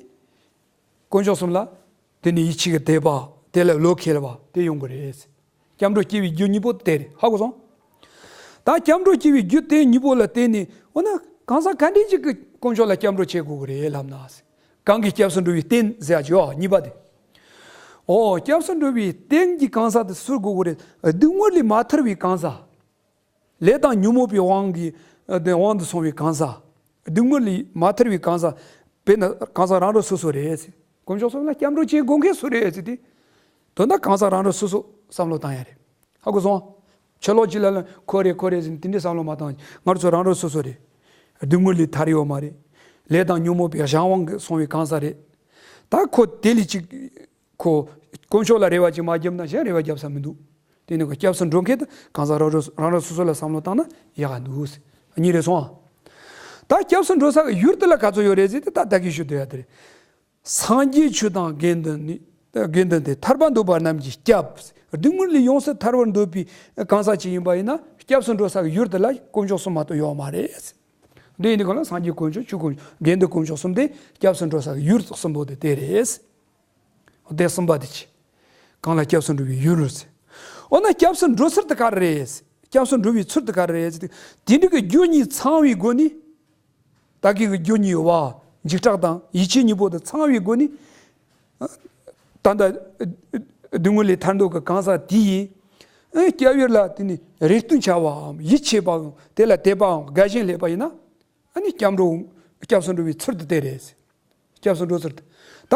དཀོན་མཆོག་གསུམ་ལ། དེ་ནི་ཡིད་ཆེས་ཀྱི་དད་པ། དེ་ལ་བློ་ཁེལ་བ་དེ་ཡོང་གི་རེད། སྐྱབས་འགྲོ་སྐྱེ་བའི་རྒྱུ་གཉིས་པོ་དེ་རེད། ཧ་གོ་སོང་། ད་སྐྱབས་འགྲོ་སྐྱེ་བའི་རྒྱུ་དེ་གཉིས་པོ་ལ་བརྟེན་ནས་འོ་ན་གང་ཟག་ག་འདྲས་ཅིག་གིས་དཀོན་མཆོག་ལ་སྐྱབས་འགྲོ་བྱེད་དགོས་ཀྱི་རེད་ལབ་ན། གང་གིས་སྐྱབས་སུ་འགྲོ་བའི་རྟེན་ཟེར་ཡ་ཅིག་ཡོད་གཉིས་པ་དེ། འོ་སྐྱབས་སུ་འགྲོ་བའི་རྟེན་གྱི་གང་ཟག་དེ་སུ་དགོས་ཀྱི་རེད། སྡུག་བསྔལ་ལས་མ་ཐར་བའི་གང་ཟག་ལས་དང་ཉོན་མོངས་པའི་དབང་གིས་དབང་དུ་སོང་བའི་གང་ཟག་སྡུག་བསྔལ་ལས་མ་ཐར་བའི་གང་ཟག་དཔེར་ན་གང་ཟག་རང་རང་སོ་སོ་རེད། དཀོན་མཆོག་གསུམ་ལ་སྐྱབས་འགྲོ་བྱེད་དགོས་མཁན་སུ་རེད་ཟེར་དུས། དོན་དག་གང་ཟག་རང་རང་སོ་སོ་བསམ་བློ་བཏང་ཡ་རེད། ཧ་གོ་སོང་། ཕྱི་ལོགས་ཅིག་ལ་ལ་ཁོ་རེད་ཁོ་རེད་ཟེར་ནས་དེ་འདྲའི་བསམ་བློ་མ་བཏང་། ང་ཚོ་རང་རང་སོ་སོ་རེད། སྡུག་བསྔལ་ལས་ཐར་ཡོད་མ་རེད། ལས་དང་ཉོན་མོངས་པའི་གཞན་དབང་གིས་སོང་བའི་གང་ཟག་རེད། ད་ཁོ་དེ་ལས་ཅིག་ཁོ་དཀོན་མཆོག་ལ་རེ་བ་ཅིག་མ་བརྒྱབ་ན་གཞན་རེ་བ་བརྒྱབ་ས་མི་འདུག་དེ་ནི་ཁོ་སྐྱབས་སུ་འགྲོ་མཁན་དེ་གང་ཟག་རང་རང་རང་རང་སོ་སོ་ལ་བསམ་བློ་བཏང་ན་ཡག་ག་འདུག་གཉིས་རེད་སོང་ཨ། ད་སྐྱབས་སུ་འགྲོ་ས་གི་ཡུལ་དེ་ལ་ག་ཚོད་ཡོད་རེད་ཟེར་ཏེ་ད་ད་གིན་ཞུ་འདོད་ཡ་དེ་རེད། སངས་རྒྱས་ཆོས་དང་དགེ་འདུན་ནི། དགེ་འདུན་ཏེ་ཐར་པ་འདོད་པ་རྣམས་ཀྱི་སྐྱབས། སྡུག་བསྔལ་ལས་ཡོངས་སུ་ཐར་བར་འདོད་པའི་གང་ཟག་ཅིག་ཡིན་པ་ཡིན་ན་སྐྱབས་སུ་འགྲོ་ས་གི་ཡུལ་དེ་ལ་དཀོན་མཆོག་གསུམ་མ་གཏོགས་ཡོད་མ་རེད། འདི་ཡིན་དུས་གང་ལ་སངས་རྒྱས་དཀོན་མཆོག་ཆོས་དཀོན་མཆོག་དགེ་འདུན་དཀོན་མཆོག་གསུམ་དེ་སྐྱབས་སུ་འགྲོ་ས་གི་ཡུལ་གསུམ་པོ་དེ་དེ་རེད། དེ་གསུམ་པ་དེ་ཅི། གང་ལ་སྐྱབས་སུ་འགྲོ་བའི་ཡུལ་ཟེར། འོ་ན་སྐྱབས་སུ་འགྲོ་ཚུལ་དེ་ག་རེ་རེད། སྐྱབས་སུ་འགྲོ་བའི་ཚུལ་དེ་ག་རེ་རེད་ཟེར་དུས། དེ་འདྲ་གི་རྒྱུ་གཉིས་ཚང་བའི་སྒོ་ནས། བདག་གི་རྒྱུ་གཉིས་ཡོད་པ། འཇིགས་སྐྲག་དང་ཡིད་ཆེས་གཉིས་པོ་དེ་ཚང་བའི་སྒོ་ནས། ད་ལྟ་སྡུག་བསྔལ་ལས་ཐར་འདོད་ཀྱི་གང་ཟག་དེ་ཡིས། སྐྱབས་ཡུལ་ལ་དེ་ནི་རེ་ལྟོས་འཆའ་བའམ་ཡིད་ཆེས་པའམ་དེ་ལ་དད་པའམ་དགའ་ཞེན་སླེབས་པ་ཡིན་ན། ཨ་ནི་སྐྱབས་འགྲོ། སྐྱབས་སུ་འགྲོ་བའི་ཚུལ་དེ་དེ་རེད། སྐྱབས་སུ་འགྲོ་ཚུལ་དེ། ད་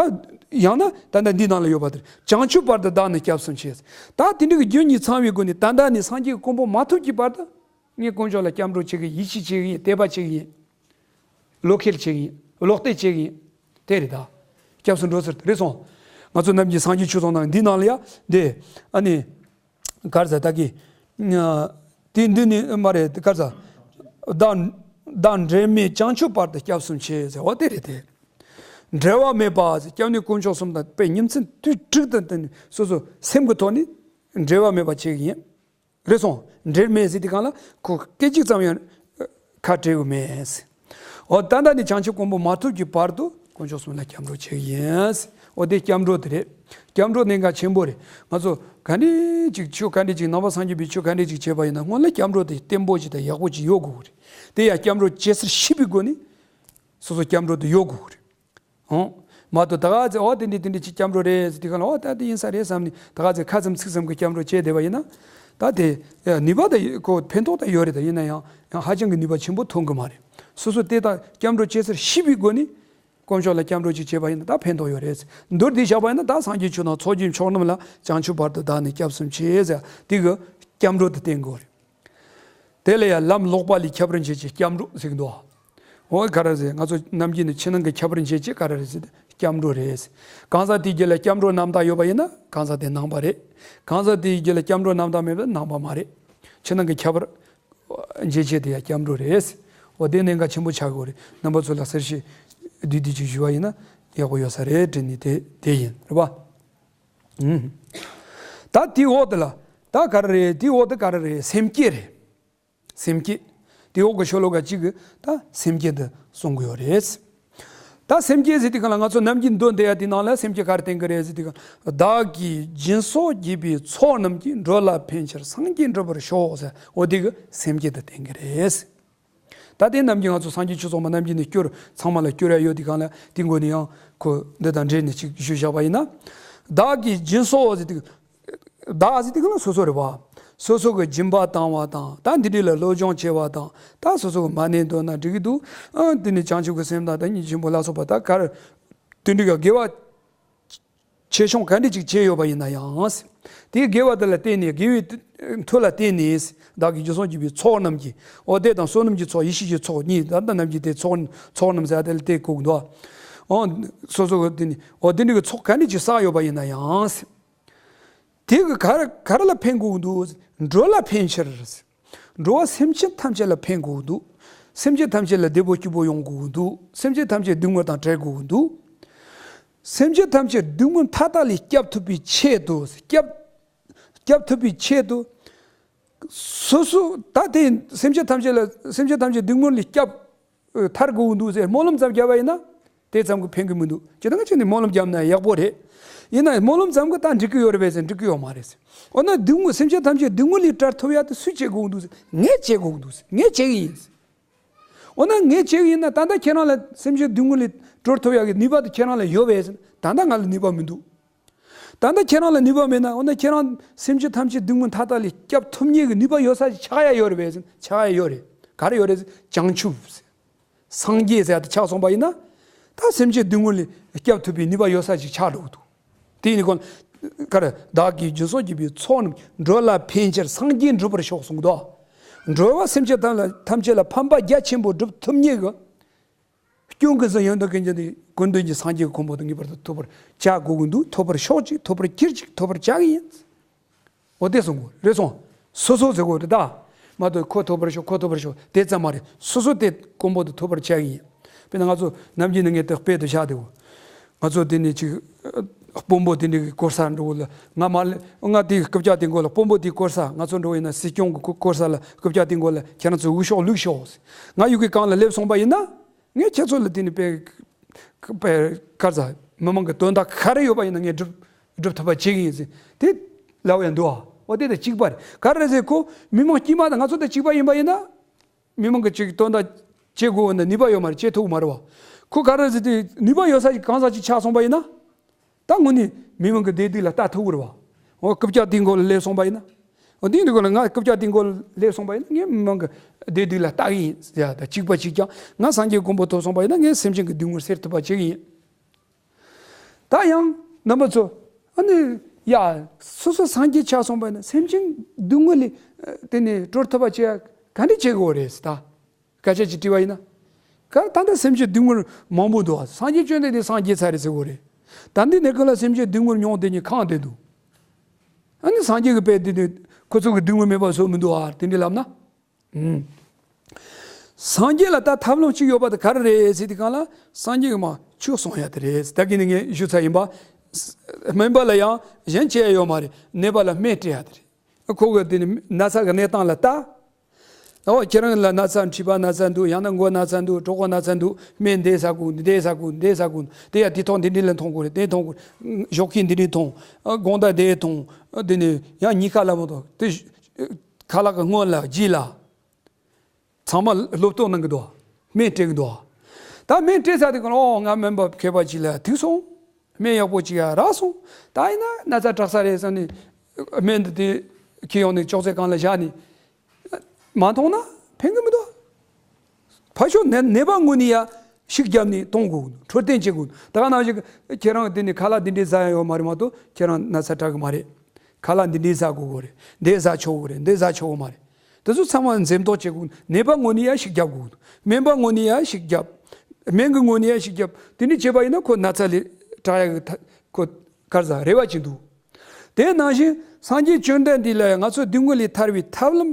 ཡང་ན་ད་ལྟ་འདི་ནང་ལ་ཡོད་པ་དེ། བྱང་ཆུབ་བར་དུ་བདག་ནི་སྐྱབས་སུ་མཆི། ད་དེ་འདྲ་གི་རྒྱུ་གཉིས་ཚང་བའི་སྒོ་ནས། ད་ལྟ་ནི་སངས་རྒྱས་ཀྱི་གོ་འཕང་མ་ཐོབ་ཀྱི་བར་དུ། ངས་དཀོན་མཆོག་ལ་སྐྱབས་འགྲོ་བྱེད་ཀྱི་ཡིན། ཡིད་ཆེས་བྱེད་ཀྱི་ཡིན། དད་པ་བྱེད་ཀྱི་ཡིན། བློ་འཁེལ་བྱེད་ཀྱི་ཡིན། བློ་གཏད་བྱེད་ཀྱི་ཡིན། དེ་རེད་ད། སྐྱབས་སུ་འགྲོ་ཚུལ་དེ་རེད་སོང་། ང་ཚོ་ནམ་རྒྱུན་སངས་རྒྱས་ཆོས་ཚོགས་ནང་འདི་ནང་ལ་ཡ་འདི། ཨ་ནི། གར་ཟ་ད་གི། དེ་འདི་ནི་མ་རེད། གར་ཟ། བདག་བདག་འབྲལ་མེད་བྱང་ཆུབ་བར་དུ་སྐྱབས་སུ་མཆི་ཟེར་བ་དེ་རེད་དེ། འབྲལ་བ་མེད་པ་ཟེར། སྐྱབས་གནས་དཀོན་མཆོག་གསུམ་དང་དཔེ་ཉིན་མཚན་དུས་དྲུག་ཏུ་བསྟུན་ནས་སོ་སོ་སེམས་ཀྱི་ཐོག་ནས་འབྲལ་བ་མེད་པ་བྱེད་ཀྱི་ཡིན། རེད་སོང་། འབྲལ་མེད་ཟེར་དུས་སྒང་ལ་ཁོ་སྐད་ཅིག་ཙམ་ཡང་ཁ་བྲལ་གི་མེད། འོ་ད་ལྟ་ནི་བྱང་ཆུབ་གོ་འཕང་མ་ཐོབ་ཀྱི་བར་དུ་དཀོན་མཆོག་གསུམ་ལ་སྐྱབས་འགྲོ་བྱེད་ཀྱི་ཡིན། འོ་དེ་སྐྱབས་འགྲོ་དེ་རེད། སྐྱབས་འགྲོ་གནད་འགག་ཆེན་པོ་རེད། ང་ཚོ་ག་འདྲ་ཅིག་ཆོས་ག་འདྲ་ཅིག་ནང་པ་སངས་རྒྱས་པའི་ཆོས་ག་འདྲ་ཅིག་བྱེད་པ་ཡིན་ན། སྔོན་ལ་སྐྱབས་འགྲོ་དེ་བརྟན་པོ་ཅིག་དང་ཡག་པོ་ཅིག་ཡོད་དགོས་རེད། དེ་ཡང་སྐྱབས་འགྲོ་བྱེད་སར་ཤེས་པའི་སྒོ་ནས་སོ་སོ་སྐྱབས་འགྲོ་དེ་ཡོད་དགོས་རེད། ཨང་། མ་གཏོགས་ད་ག་ཚོད་འོ་དེ་འདྲ་དེ་འདྲ་ཅིག་སྐྱབས་འགྲོ་རེད་ཟེར་དུས་སྒང་ལ། འོ་ད་དེ་ཡིན་ས་རེད་བསམ་ནས་ད་ག་ཚོད་ཁ་ཙམ་ཚིག་ཙམ་གྱི་སྐྱབས་འགྲོ་བྱས་བསྡད་པ་ཡིན་ན། ད་དེ་ནུས་པ་དང་ཁོ་ཕན་ཐོགས་ད་ཡོད་རེད། ད་ཡིན་ན་ཡང་ཡང་ཧ་ཅང་གི་ནུས་པ་ཆེན་པོ་ཐོན་གི་མ་རེད། སོ་སོ་དེ་ད་སྐྱབས་འགྲོ་བྱེད་སར་ཤེས་པའི་སྒོ་ནས་དཀོན་མཆོག་ལ་སྐྱབས་འགྲོ་ཅིག་བྱས་པ་ཡིན་ན་ད་ཕན་ཐོགས་ཡོད་རེད། མདོར་བསྡུས་བཞག་པ་ཡིན་ན་ད་སངས་རྒྱས་ཆོས་དང་ཚོགས་ཀྱི་མཆོག་རྣམས་ལ། བྱང་ཆུབ་བར་དུ་བདག་ནི་སྐྱབས་སུ་མཆི་ཟེར་དེ་གི་སྐྱབས་འགྲོ་དེ་བསྟན་དགོས་རེད། དེ་ལ་ཡང་ལམ་ལོག་པ་ལས་ཁྱབ་པར་བྱེད་ཅིང་སྐྱབས་འགྲོ་ཟེར་གི་འདུག་འོ་ག་རེ་ཟེར། ང་ཚོ་ནམ་རྒྱུན་ནས་ཕྱི་ནང་གི་ཁྱད་པར་འབྱེད་ཅིག་ག་རེ་རེད་ཟེར་ན་སྐྱབས་འགྲོ་རེད། གང་ཟག་དེའི་རྒྱུད་ལ་སྐྱབས་འགྲོ་རྣམ་དག་ཡོད་པ་ཡིན་ན་གང་ཟག་དེ་ནང་པ་རེད། གང་ཟག་དེའི་རྒྱུད་ལ་སྐྱབས་འགྲོ་རྣམ་དག་མེད་པ་ནང་པ་མ་རེད། ཕྱི་ནང་གི་ཁྱད་པར་འབྱེད་བྱེད་དེ་ཡང་སྐྱབས་འགྲོ་རེད། འོ་དེ་གནད་འགག་ཆེན་པོ་ཆགས་ཀྱི་ཡོད་རེད། རྣམ་པ་ཚོ་ལ་གསལ་བཤད་བསྡུས་བསྡུས་ཅིག་ཞུ་བ་ཡིན་ན་ཡག་པོ་ཡོད་ས་རེད་དྲན་ནས་དེ་དེ་ཡིན་རེད་པ། ཨུམ། ད་དེའི་འོག་དེ་ལ་ད་ག་རེ་རེད། དེའི་འོག་དེ་ག་རེ་རེད། སེམས་བསྐྱེད་རེད། སེམས་བསྐྱེད། དེ་འོག་གི་ཤོ་ལོ་ཀ་གཅིག་གི་ད་སེམས་བསྐྱེད་དེ་གསུང་གི་ཡོད་རེད། ད་སེམས་བསྐྱེད་ཟེར་དུས་སྒང་ལ་ང་ཚོ་ནམ་རྒྱུན་འདོན་བསྡད་ཡ་དེ་ནང་ལ་སེམས་བསྐྱེད་ག་རེ་བསྟན་གི་རེད་ཟེར་དུས་སྒང་ལ། བདག་གིས་སྦྱིན་སོགས་བགྱིས་པའི་ཚོགས་རྣམས་ཀྱིས། འགྲོ་ལ་ཕན་ཕྱིར་སངས་རྒྱས་འགྲུབ་པར་ཤོག་ཟེར། འོ་དེ་གི་སེམས་བསྐྱེད་དེ་བསྟན་གི་རེད། ད་དེ་ནམ་རྒྱུན་ང་ཚོ་སངས་རྒྱས་ཆོས་ཚོགས་མ་ནམ་རྒྱུན་ནས་སྐྱོར་ཚང་མ་ལ་སྐྱོར་ཡ་ཡོད་དུས་སྒང་ལ་དེ་མགོ་ནས་ཡང་ཁོ་འདི་དང་འབྲེལ་ནས་ཅིག་ཞུས་བཞག་པ་ཡིན་ན། བདག་གིས་སྦྱིན་སོགས་ཟེར་དུས། བདག་ཟེར་དུས་སྒང་ལ་སོ་སོ་རེད་བ། སོ་སོ་གི་སྦྱིན་པ་བཏང་བ་དང་ད་འདི་འདྲ་ལ་སློབ་སྦྱོང་བྱེད་པ་དང་ད་སོ་སོ་གི་མ་ཎི་འདོན་ན་འགྲིག་གི་འདུག་ཨ་དེ་ནས་བྱང་ཆུབ་ཀྱི་སེམས་དང་ད་ཉིད་ཆེན་པོ་ལ་སོགས་པ་ད་ག་རེ་དེ་འདྲ་གི་དགེ་བ་ཆེ་ཆུང་ག་འདྲ་ཅིག་བྱས་ཡོད་པ་ཡིན་ན་ཡང་། དེའི་དགེ་བ་དེ་ལ་བརྟེན་ནས་དགེ་བའི་མཐུ་ལ་བརྟེན་ནས་བདག་གིས་སྦྱིན་སོགས་བགྱིས་པའི་ཚོགས་རྣམས་ཀྱིས། འོ་དེ་དང་བསོད་ནམས་ཀྱི་ཚོགས་ཡེ་ཤེས་ཀྱི་ཚོགས་གཉིས་ད་ལྟ་ནམ་རྒྱུན་དེ་ཚོགས་ཚོགས་རྣམས་ཟེར་ཡ་དེ་ལ་དེ་གོ་གི་འདུག་འོ་སོ་སོ་གི་དེ་ནི་འོ་དེ་འདྲ་གི་ཚོགས་ག་འདྲ་ཅིག་བསགས་ཡོད་པ་ཡིན་ན་ཡང་། དེ་གི་ག་རེ་ག་རེ་ལ་ཕན་དགོས་ཀྱི་འདུག་འགྲོ་ལ་ཕན་ཕྱིར། འགྲོ་བ་སེམས་ཅན་ཐམས་ཅད་ལ་ཕན་དགོས་ཀྱི་འདུག་སེམས་ཅན་ཐམས་ཅད་ལ་བདེ་པོ་སྐྱིད་པོ་ཡོང་དགོས་ཀྱི་འདུག་སེམས་ཅན་ཐམས་ཅད་སྡུག་བསྔལ་དང་བྲལ་དགོས་ཀྱི་འདུག་སེམས་ཅན་ཐམས་ཅད་སྡུག་བསྔལ་མཐའ་དག་ལས་སྐྱབས་ཐུབ་པའི་ཆེད་དུ། སྐྱབས་སྐྱབས་ཐུབ་པའི་ཆེད་དུ། སོ་སོ་ད་དེ་སེམས་ཅན་ཐམས་ཅད་ལ་སེམས་ཅན་ཐམས་ཅད་སྡུག་བསྔལ་ལས་སྐྱབས་ཐར་དགོས་ཀྱི་འདུག་ཟེར་སྨོན་ལམ་ཙམ་བརྒྱབ་པ་ཡིན་ན། དེ་ཙམ་གྱིས་ཕན་གྱི་མི་འདུག་ཇི་ལྟར་ང་ཚོ་ནི་སྨོན་ལམ་བརྒྱབ་ན་ཡག་པོ་རེད། ཡིན་ན་སྨོན་ལམ་ཙམ་གྱིས་ད་འགྲིག་གི་ཡོད་རེད་པས་ཟེར་འགྲིག་གི་ཡོད་མ་རེད་ཟེར། འོ་ན་སྡུག་བསྔལ་སེམས་ཅན་ཐམས་ཅད་སྡུག་བསྔལ་ལས་བྲལ་ཐུབ་ཡ་དེ་སུས་བྱེད་དགོས་འདུག་ཟེར། ངས་བྱེད་དགོས་འདུག་ཟེར། ངས་བྱེད་གི་ཡིན་ཟེར། འོ་ན་ངས་བྱེད་གི་ཡིན་ན་ད་ལྟ་ཁྱེད་རང་ལ་སེམས་ཅན་སྡུག་བསྔལ་ལས་གྲོལ་ཐུབ་ཡ་གི་ནུས་པ་དེ་ཁྱེད་རང་ལ་ཡོད་པས་ཟེར། ད་ལྟ་ང་ལ་ནུས་པ་མི་འདུག་ད་ལྟ་ཁྱེད་རང་ལ་ནུས་པ་མེད་ན། འོ་ན་ཁྱེད་རང་སེམས་ཅན་ཐམས་ཅད་སྡུག་བསྔལ་མཐའ་དག་ལས་སྐྱབས་ཐུབ་མཁན་གྱི་ནུས་པ་ཡོད་ས་ཞིག་ཆགས་ཡ་ཡོད་རེད་པས་ཟེར། ཆགས་ཡ་ཡོད་རེད། ག་རེ་ཡོད་རེད་ཟེར། བྱང་ཆུབ་ཟེར། སངས་རྒྱས་ཟེར་ཡ་དེ་ཆགས་སོང་པ་ཡིན་ན། ད་སེམས་ཅན་སྡུག་བསྔལ་ལས་སྐྱབས་ཐུབ་པའི་ནུས་པ་ཡོད་ས་ཞིག་ཆགས་འགྲོ་གི་འདུག་དེ་ཡིན་གོང་། ག་རེ། བདག་གིས་སྦྱིན་སོགས་བགྱིས་པའི་ཚོགས་རྣམས་འགྲོ་ལ་ཕན་ཕྱིར་སངས་རྒྱས་འགྲུབ་པར་ཤོག་གསུངས་འདུག་འགྲོ་བ་སེམས་ཅན་ཐམས་ལ་ཐམས་ཅད་ལ་ཕན་པ་རྒྱ་ཆེན་པོ་སྒྲུབ་ཐུབ་མཁན་གྱི་སྐྱོན་ཀུན་ཟད་ཡོན་ཏན་ཀུན་སྦྱངས་ཏེ་ཀུན་ལྡན་གྱི་སངས་རྒྱས་ཀྱི་གོ་འཕང་དེ་ངེས་པར་དུ་ཐོབ་པར་བྱ་དགོས་ཀྱི་འདུག་ཐོབ་པར་ཤོག་ཅིག་ཐོབ་པར་གྱུར་ཅིག་ཐོབ་པར་བྱ་གི་ཡིན། འོ་དེ་གསུང་དགོས་རེད་སོང་། སོ་སོ་ཟེར་དགོས་རེད་ད། མ་གཏོགས་ཁོ་ཐོབ་པར་ཤོག་ཁོ་ཐོབ་པར་ཤོག་དེ་ཙམ་མ་རེད། སོ་སོ་དེ་དཀོན་པོ་དེ་ཐོབ་པར་བྱ་གི་ཡིན། དཔེར་ན་ང་ཚོ་ནམ་རྒྱུན་ནས་ངས་དེ་དཔེ་དེ་བཞག་དེ། ང་ཚོ་དེ་ནས་ཅིག་དཔོན་པོ་དེ་འདྲ་གི་སྐོར་ས་འགྲོ་གི་ལ། ང་མ་ལ་ང་དེ་རྐུབ་བཀྱག་དེ་མགོ་ལ། དཔོན་པོ་དེ་སྐོར་ས། ང་ཚོ་འགྲོ་ཡིན་ན་སྲིད་སྐྱོང་གི་སྐོར་ས་ལ་རྐུབ་བཀྱག་དེ་མགོ་ལ། ཁྱེད་རང་ཚོ་འུ་ཤོག་ལུག་ཤོག་ང་ཡུལ་གྱི་གང་ལ་སླེབས་སོང་པ་ཡིན་ན། ངས་ཁྱེད་ཚོ་ལ་དེ་ནི་དཔེ་དཔེ་ག་རེ་ཟ། མི་མང་གི་དོན་དག་ག་རེ་ཡོད་པ་ཡིན་ན་ངས་སྒྲུབ་སྒྲུབ་ཐུབ་པ་བྱེད་ཀྱི་ཡིན་ཟེར་དེ་ལབ་ཡ་འདུག་ཨ། འོ་དེ་དང་གཅིག་པ་རེད། ག་རེ་ཟེར། ཁོ་མི་མང་དཀྱུས་མ་དང་ང་ཚོ་དང་གཅིག་པ་ཡིན་པ་ཡིན་ན། མི་མང་གི་ཅིག་དོན་དག་བྱེད་དགོས་འོ་ན་ནུས་པ་ཡོད་མ་རེད། བྱེད་ཐུབ་མ་རེད་བ། ཁོ་ག་རེ་ཟེར་དེ་ནུས་པ་ཡོད་ས་ཞིག་གང་ཟག་ཅིག་ཆགས་སོང་པ་ཡིན་ན། ད་དངོས་གནས་མི་མང་གི་བདེ་སྡུག་ལ་ལྟ་ཐུབ་ཀྱི་རེད་བ། འོ་རྐུབ་བཀྱག་དེའི་མགོ་ལ་སླེབས་སོང་པ་ཡིན་ན། འོ་དེའི་མགོ་ལ་ང་རྐུབ་བཀྱག་དེའི་མགོ་ལ་སླེབས་སོང་པ་ཡིན་ན་ངས་མི་མང་གི་བདེ་སྡུག་ལ་ལྟ་གི་ཡིན་ཟེར་ཡ་ད་གཅིག་པ་གཅིག་རྐྱང་། ང་སངས་རྒྱས་གོ་འཕང་ཐོབ་སོང་པ་ཡིན་ན་ངས་སེམས་ཅན་གྱི་སྡུག་བསྔལ་སེལ་ཐུབ་པ་བྱེད་ཀྱི་ཡིན། ད་ཡང་རྣམ་པ་ཚོ། ཨ་ནི་ཡ། སོ་སོ་སངས་རྒྱས་ཆགས་སོང་པ་ཡིན་ན་སེམས་ཅན་སྡུག་བསྔལ་ལས་ཨ་དེ་ནས་སྒྲོལ་ཐུབ་པ་བྱེད་ཡ་ག་འདྲ་བྱེད་དགོས་རེད་ཟེར་ད། སྐད་ཆ་ཅིག་དྲིས་པ་ཡིན་ན། ག་ད་ལྟ་སེམས་ཅན་སྡུག་བསྔལ་མང་པོ་འདུག་སངས་རྒྱས་བཅོམ་ལྡན་འདས་སངས་རྒྱས་ཚར་རེད་ཟེར་དགོས་རེད། ད་འདི་ནས་ཀུན་ལ་སེམས་ཅན་སྡུག་བསྔལ་མྱོང་བསྡད་མཁན་གང་བསྡད་འདུག་ཨ་ནི་སངས་རྒྱས་ཀྱི་དཔེ་འདི་ནི་ཁོ་ཚོ་གི་སྡུག་བསྔལ་མེད་པ་བཟོ་མི་འདུག་ཨ་དེ་འདྲ་ལབ་ན། ཨུམ། སངས་རྒྱས་ལ་ད་ཐབས་ལམ་གཅིག་ཡོད་པ་དེ་ག་རེ་རེད་ཟེར་དུས་སྒང་ལ་སངས་རྒྱས་ཀྱིས་མར་ཆོས་གསུང་ཡ་དེ་རེད། ད་གིན་ནས་ངས་ཞུ་ཚར་ཡིན་པ། སྨན་པ་ལ་ཡང་གཞན་བྱེད་ཡ་ཡོད་མ་རེད། ནད་པ་ལ་སྨན་སྤྲད་ཡ་དེ་རེད། ཁོ་གི་དེ་ནི་ན་ཚ་གི་གནས་སྟངས་ལ་ལྟ། འོ་ཁྱེད་རང་ལ་ན་ཚ་མཁྲིས་པ་ན་ཚ་འདུག་ཡང་ན་མགོ་ན་ཚ་འདུག་གྲོད་ཁོག་ན་ཚ་འདུག་སྨན་འདི་ཟ་དགོས་འདི་ཟ་དགོས་འདི་ཟ་དགོས་དེ་ཡ་དེ་ཐོག་འདི་འདྲི་ལ་མཐོང་དགོས་རེད། དེ་མཐོང་དགོས་རེད། ཞོགས་ཀས་འདི་འདྲི་མཐོང་། དགོང་དག་འདི་མཐོང་། དེ་ནི་ཡང་གཉིས་ཀ་ལ་མ་གཏོགས་དེ་ཁ་ལག་གི་སྔོན་ལ་རྗེས་ལ། ཚང་མ་སློབ་གཏོང་གནང་གི་འདུག་སྨན་སྤྲད་གི་འདུག་ད་སྨན་སྤྲད་ཚར་དུས་སྒང་ལ་ཨོ་ང་སྨན་པ་མཁས་པ་ཅིག་ལ་ཐུག་སོང་། སྨན་ཡག་པོ་ཅིག་ཡ་རག་སོང་། ད་ཡིན་ན་ན་ཚ་དྲག་ས་རེད་བསམ་ནས་སྨན་འདི་དེ་ཁྱེར་ཡོང་ནས་ཅོག་ཙེ་སྒང་ལ་བཞག་ནས་མ་འཐུང་ན་ཕན་གི་མི་འདུག་ཕར་ཕྱོགས་ནད་ནད་པ་ངོས་ནས་ཡ་ཤུགས་བརྒྱབ་ནས་གཏོང་དགོས། འཕྲོད་བསྟེན་བྱེད་དགོས། ད་ག་ནང་བཞིན་ཁྱེད་རང་འདི་ནས་ཁ་ལག་འདི་འདྲའི་ཟ་ཡ་ཡོད་མ་རེད་མ་གཏོགས་ཁྱེད་རང་ན་ཚ་དྲག་གི་མ་རེད། ཁ་ལག་འདི་འདྲའི་ཟ་དགོས་གོ་རེད། འདི་ཟ་ཆོག་གོ་རེད། འདི་ཟ་ཆོག་གོ་མ་རེད། དེ་ཚོ་ཚང་མ་འཛེམ་དོགས་བྱེད་དགོས། ནད་པ་ངོས་ནས་ཡ་ཤུགས་རྒྱབ་དགོས། སྨན་པ་ངོས་ནས་ཡ་ཤུགས་རྒྱབ། སྨན་གྱི་ངོས་ནས་ཡ་ཤུགས་རྒྱབ། དེ་འདྲ་བྱས་པ་ཡིན་ན་ཁོ་ན་ཚ་ལས་དྲག་ཡ་གི་ཐ་ཁོ་ག་རེ་ཟ་རེ་བ་ཅིག་འདུག་དེ་ནང་བཞིན་སངས་རྒྱས་བཅོམ་ལྡན་འདས་ལ་ཡང་ང་ཚོ་སྡུག་བསྔལ་ལས་ཐར་བའི་ཐབས་ལམ་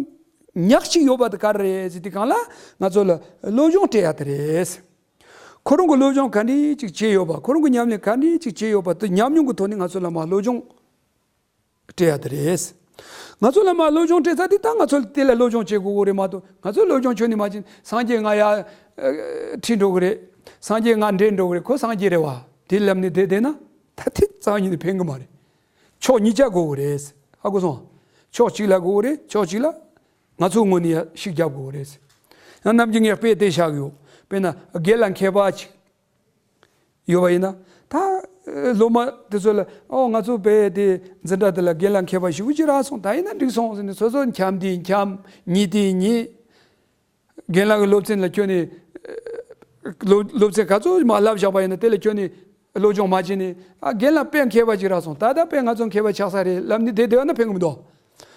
ཉག་གཅིག་ཡོད་པ་དེ་ག་རེ་རེད་ཟེར་དུས་སྒང་ལ་ང་ཚོ་ལ་སློབ་སྦྱོང་སྤྲད་ཡ་དེ་རེད། ཁོ་རང་གི་སློབ་སྦྱོང་ག་འདྲ་ཅིག་བྱས་ཡོད་པ། ཁོ་རང་གི་ཉམས་ལེན་ག་འདྲ་ཅིག་བྱས་ཡོད་པ་དེ་ཉམས་མྱོང་གི་ཐོག་ནས་ང་ཚོ་ལ་མར་སློབ་སྦྱོང་སྤྲད་ཡ་དེ་རེད། ང་ཚོ་ལ་མར་སློབ་སྦྱོང་སྤྲད་ཚར་དུས་ད་ང་ཚོ་དེ་ལ་སློབ་སྦྱོང་བྱེད་དགོས་གོ་རེད་མ་གཏོགས་ང་ཚོ་སློབ་སྦྱོང་བྱས་ནས་མ་བྱས་སངས་རྒྱས་ང་ཡ་ཨ་ཁྲིད་འགྲོ་གི་རེད། སངས་རྒྱས་ང་འདྲེན་འགྲོ་གི་རེད། ཁོ་སངས་རྒྱས་རེད་བ། དེ་ལབ་ནས་བསྡད་བསྡད་ན་ད་དེ་རྩ་བ་ཉིད་ནས་ཕན་གི་མ་རེད། ཕྱོགས་གཉིས་ཆ་དགོས་གི་རེད། ཧ་གོ་སོང་། ཕྱོགས་གཅིག་ལ་དགོས་གི་རེད། ཕྱོགས་གཅིག་ལ་ང་ཚོའི་ངོས་ནས་ཡ་ཤུགས་རྒྱབ་དགོས་གི་རེད། ཡང་ནམ་རྒྱུན་ངས་དཔེ་དེ་བཞག་གི་ཡོད། དཔེར་ན་རྒན་ལགས་མཁས་པ་ཅིག་ཡོད་པ་ཡིན་ན། ད་སློབ་མ་དེ་ཚོ་ལ་ཨོ་ང་ཚོ་དཔེ་དེ་འཛིན་གྲྭ་དེ་ལ་རྒན་ལགས་མཁས་པ་ཞེ་པོ་ཅིག་རག་སོང་། ད་ཡིན་ན་འགྲིག་སོང་ཟེར་ནས་སོ་སོ་འཁྱམ་དེ་འཁྱམ། ཉལ་དེ་ཉལ། རྒན་ལགས་ཀྱི་སློབ་ཚན་ལ་ཁྱོན་ནས་སློབ་སློབ་ཚན་ག་ཚོད་མར་བསླབ་བཞག་པ་ཡིན་ན་དེ་ལ་ཁྱོན་ནས་སློབ་སྦྱོང་མ་བྱས་ནས་ཨ་རྒན་ལགས་དཔེ་མཁས་པ་ཅིག་རག་སོང་། ད་ལྟ་དཔེ་ང་ཚོ་མཁས་པ་ཆགས་ས་རེད་ལབ་ནས་དེ་བསྡད་པ་ན་ཕན་གི་མི་འདུག་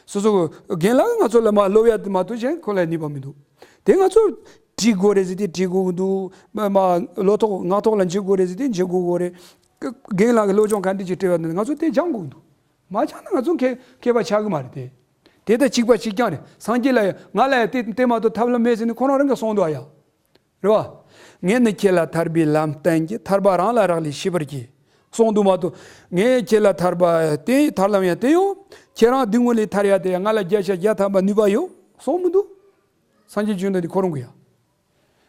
སོ་སོ་རྒན་ལགས་ང་ཚོ་ལ་མར་སློབ་ཡ་དེ་མ་གཏོགས་གཞན་ཁོ་ལ་ནུས་པ་མི་འདུག་དེ་ང་ཚོ་བྲིས་དགོས་རེད་ཟེར་དུས་བྲིས་དགོས་ཀྱི་འདུག་མ་མ་བློ་ཐོག་ངག་ཐོག་ལ་འཇུག་དགོས་རེད་ཟེར་དུས་འཇུག་དགོས་ཀྱི་རེད། རྒན་ལགས་ཀྱི་སློབ་སྦྱོང་ག་འདྲ་ཅིག་སྤྲད་པ་ནི་ང་ཚོ་དེ་སྦྱང་དགོས་ཀྱི་འདུག་མ་སྦྱངས་ན་ང་ཚོ་མཁས་མཁས་པ་ཆགས་ཀྱི་མ་རེད་དེ། དེ་ལྟར་གཅིག་པ་གཅིག་རྐྱང་རེད། སངས་རྒྱས་ལ་ཡང་ང་ལ་ཡང་དེ་དེ་མ་གཏོགས་ཐབས་ལམ་མེད་ཟེར་ནས་ཁོ་རང་རང་གིས་གསུངས་འདུག་ཨ་ཡ། རེད་བ། ངས་ནི་ཁྱེད་ལ་ཐར་པའི་ལམ་བསྟན་གྱི། ཐར་པ་རང་ལ་རག་ལས་ཤེས་པར་གྱིས། གསུངས་འདུག་མ་གཏོགས་ངས་ཁྱེད་ལ་ཐར་པ་བསྟན་ཐར་ལམ་ཡང་བསྟན་ཡོད། ཁྱེད་རང་སྡུག་བསྔལ་ལས་ཐར་ཡ་དེ་ཡང་ང་ལ་བརྒྱ་ཆ་བརྒྱ་ཐམ་པ་ནུས་པ་ཡོད་གསུངས་མི་འདུག་སངས་རྒྱས་བཅོམ་ལྡན་འདས་ཁོ་རང་གིས་ཡ།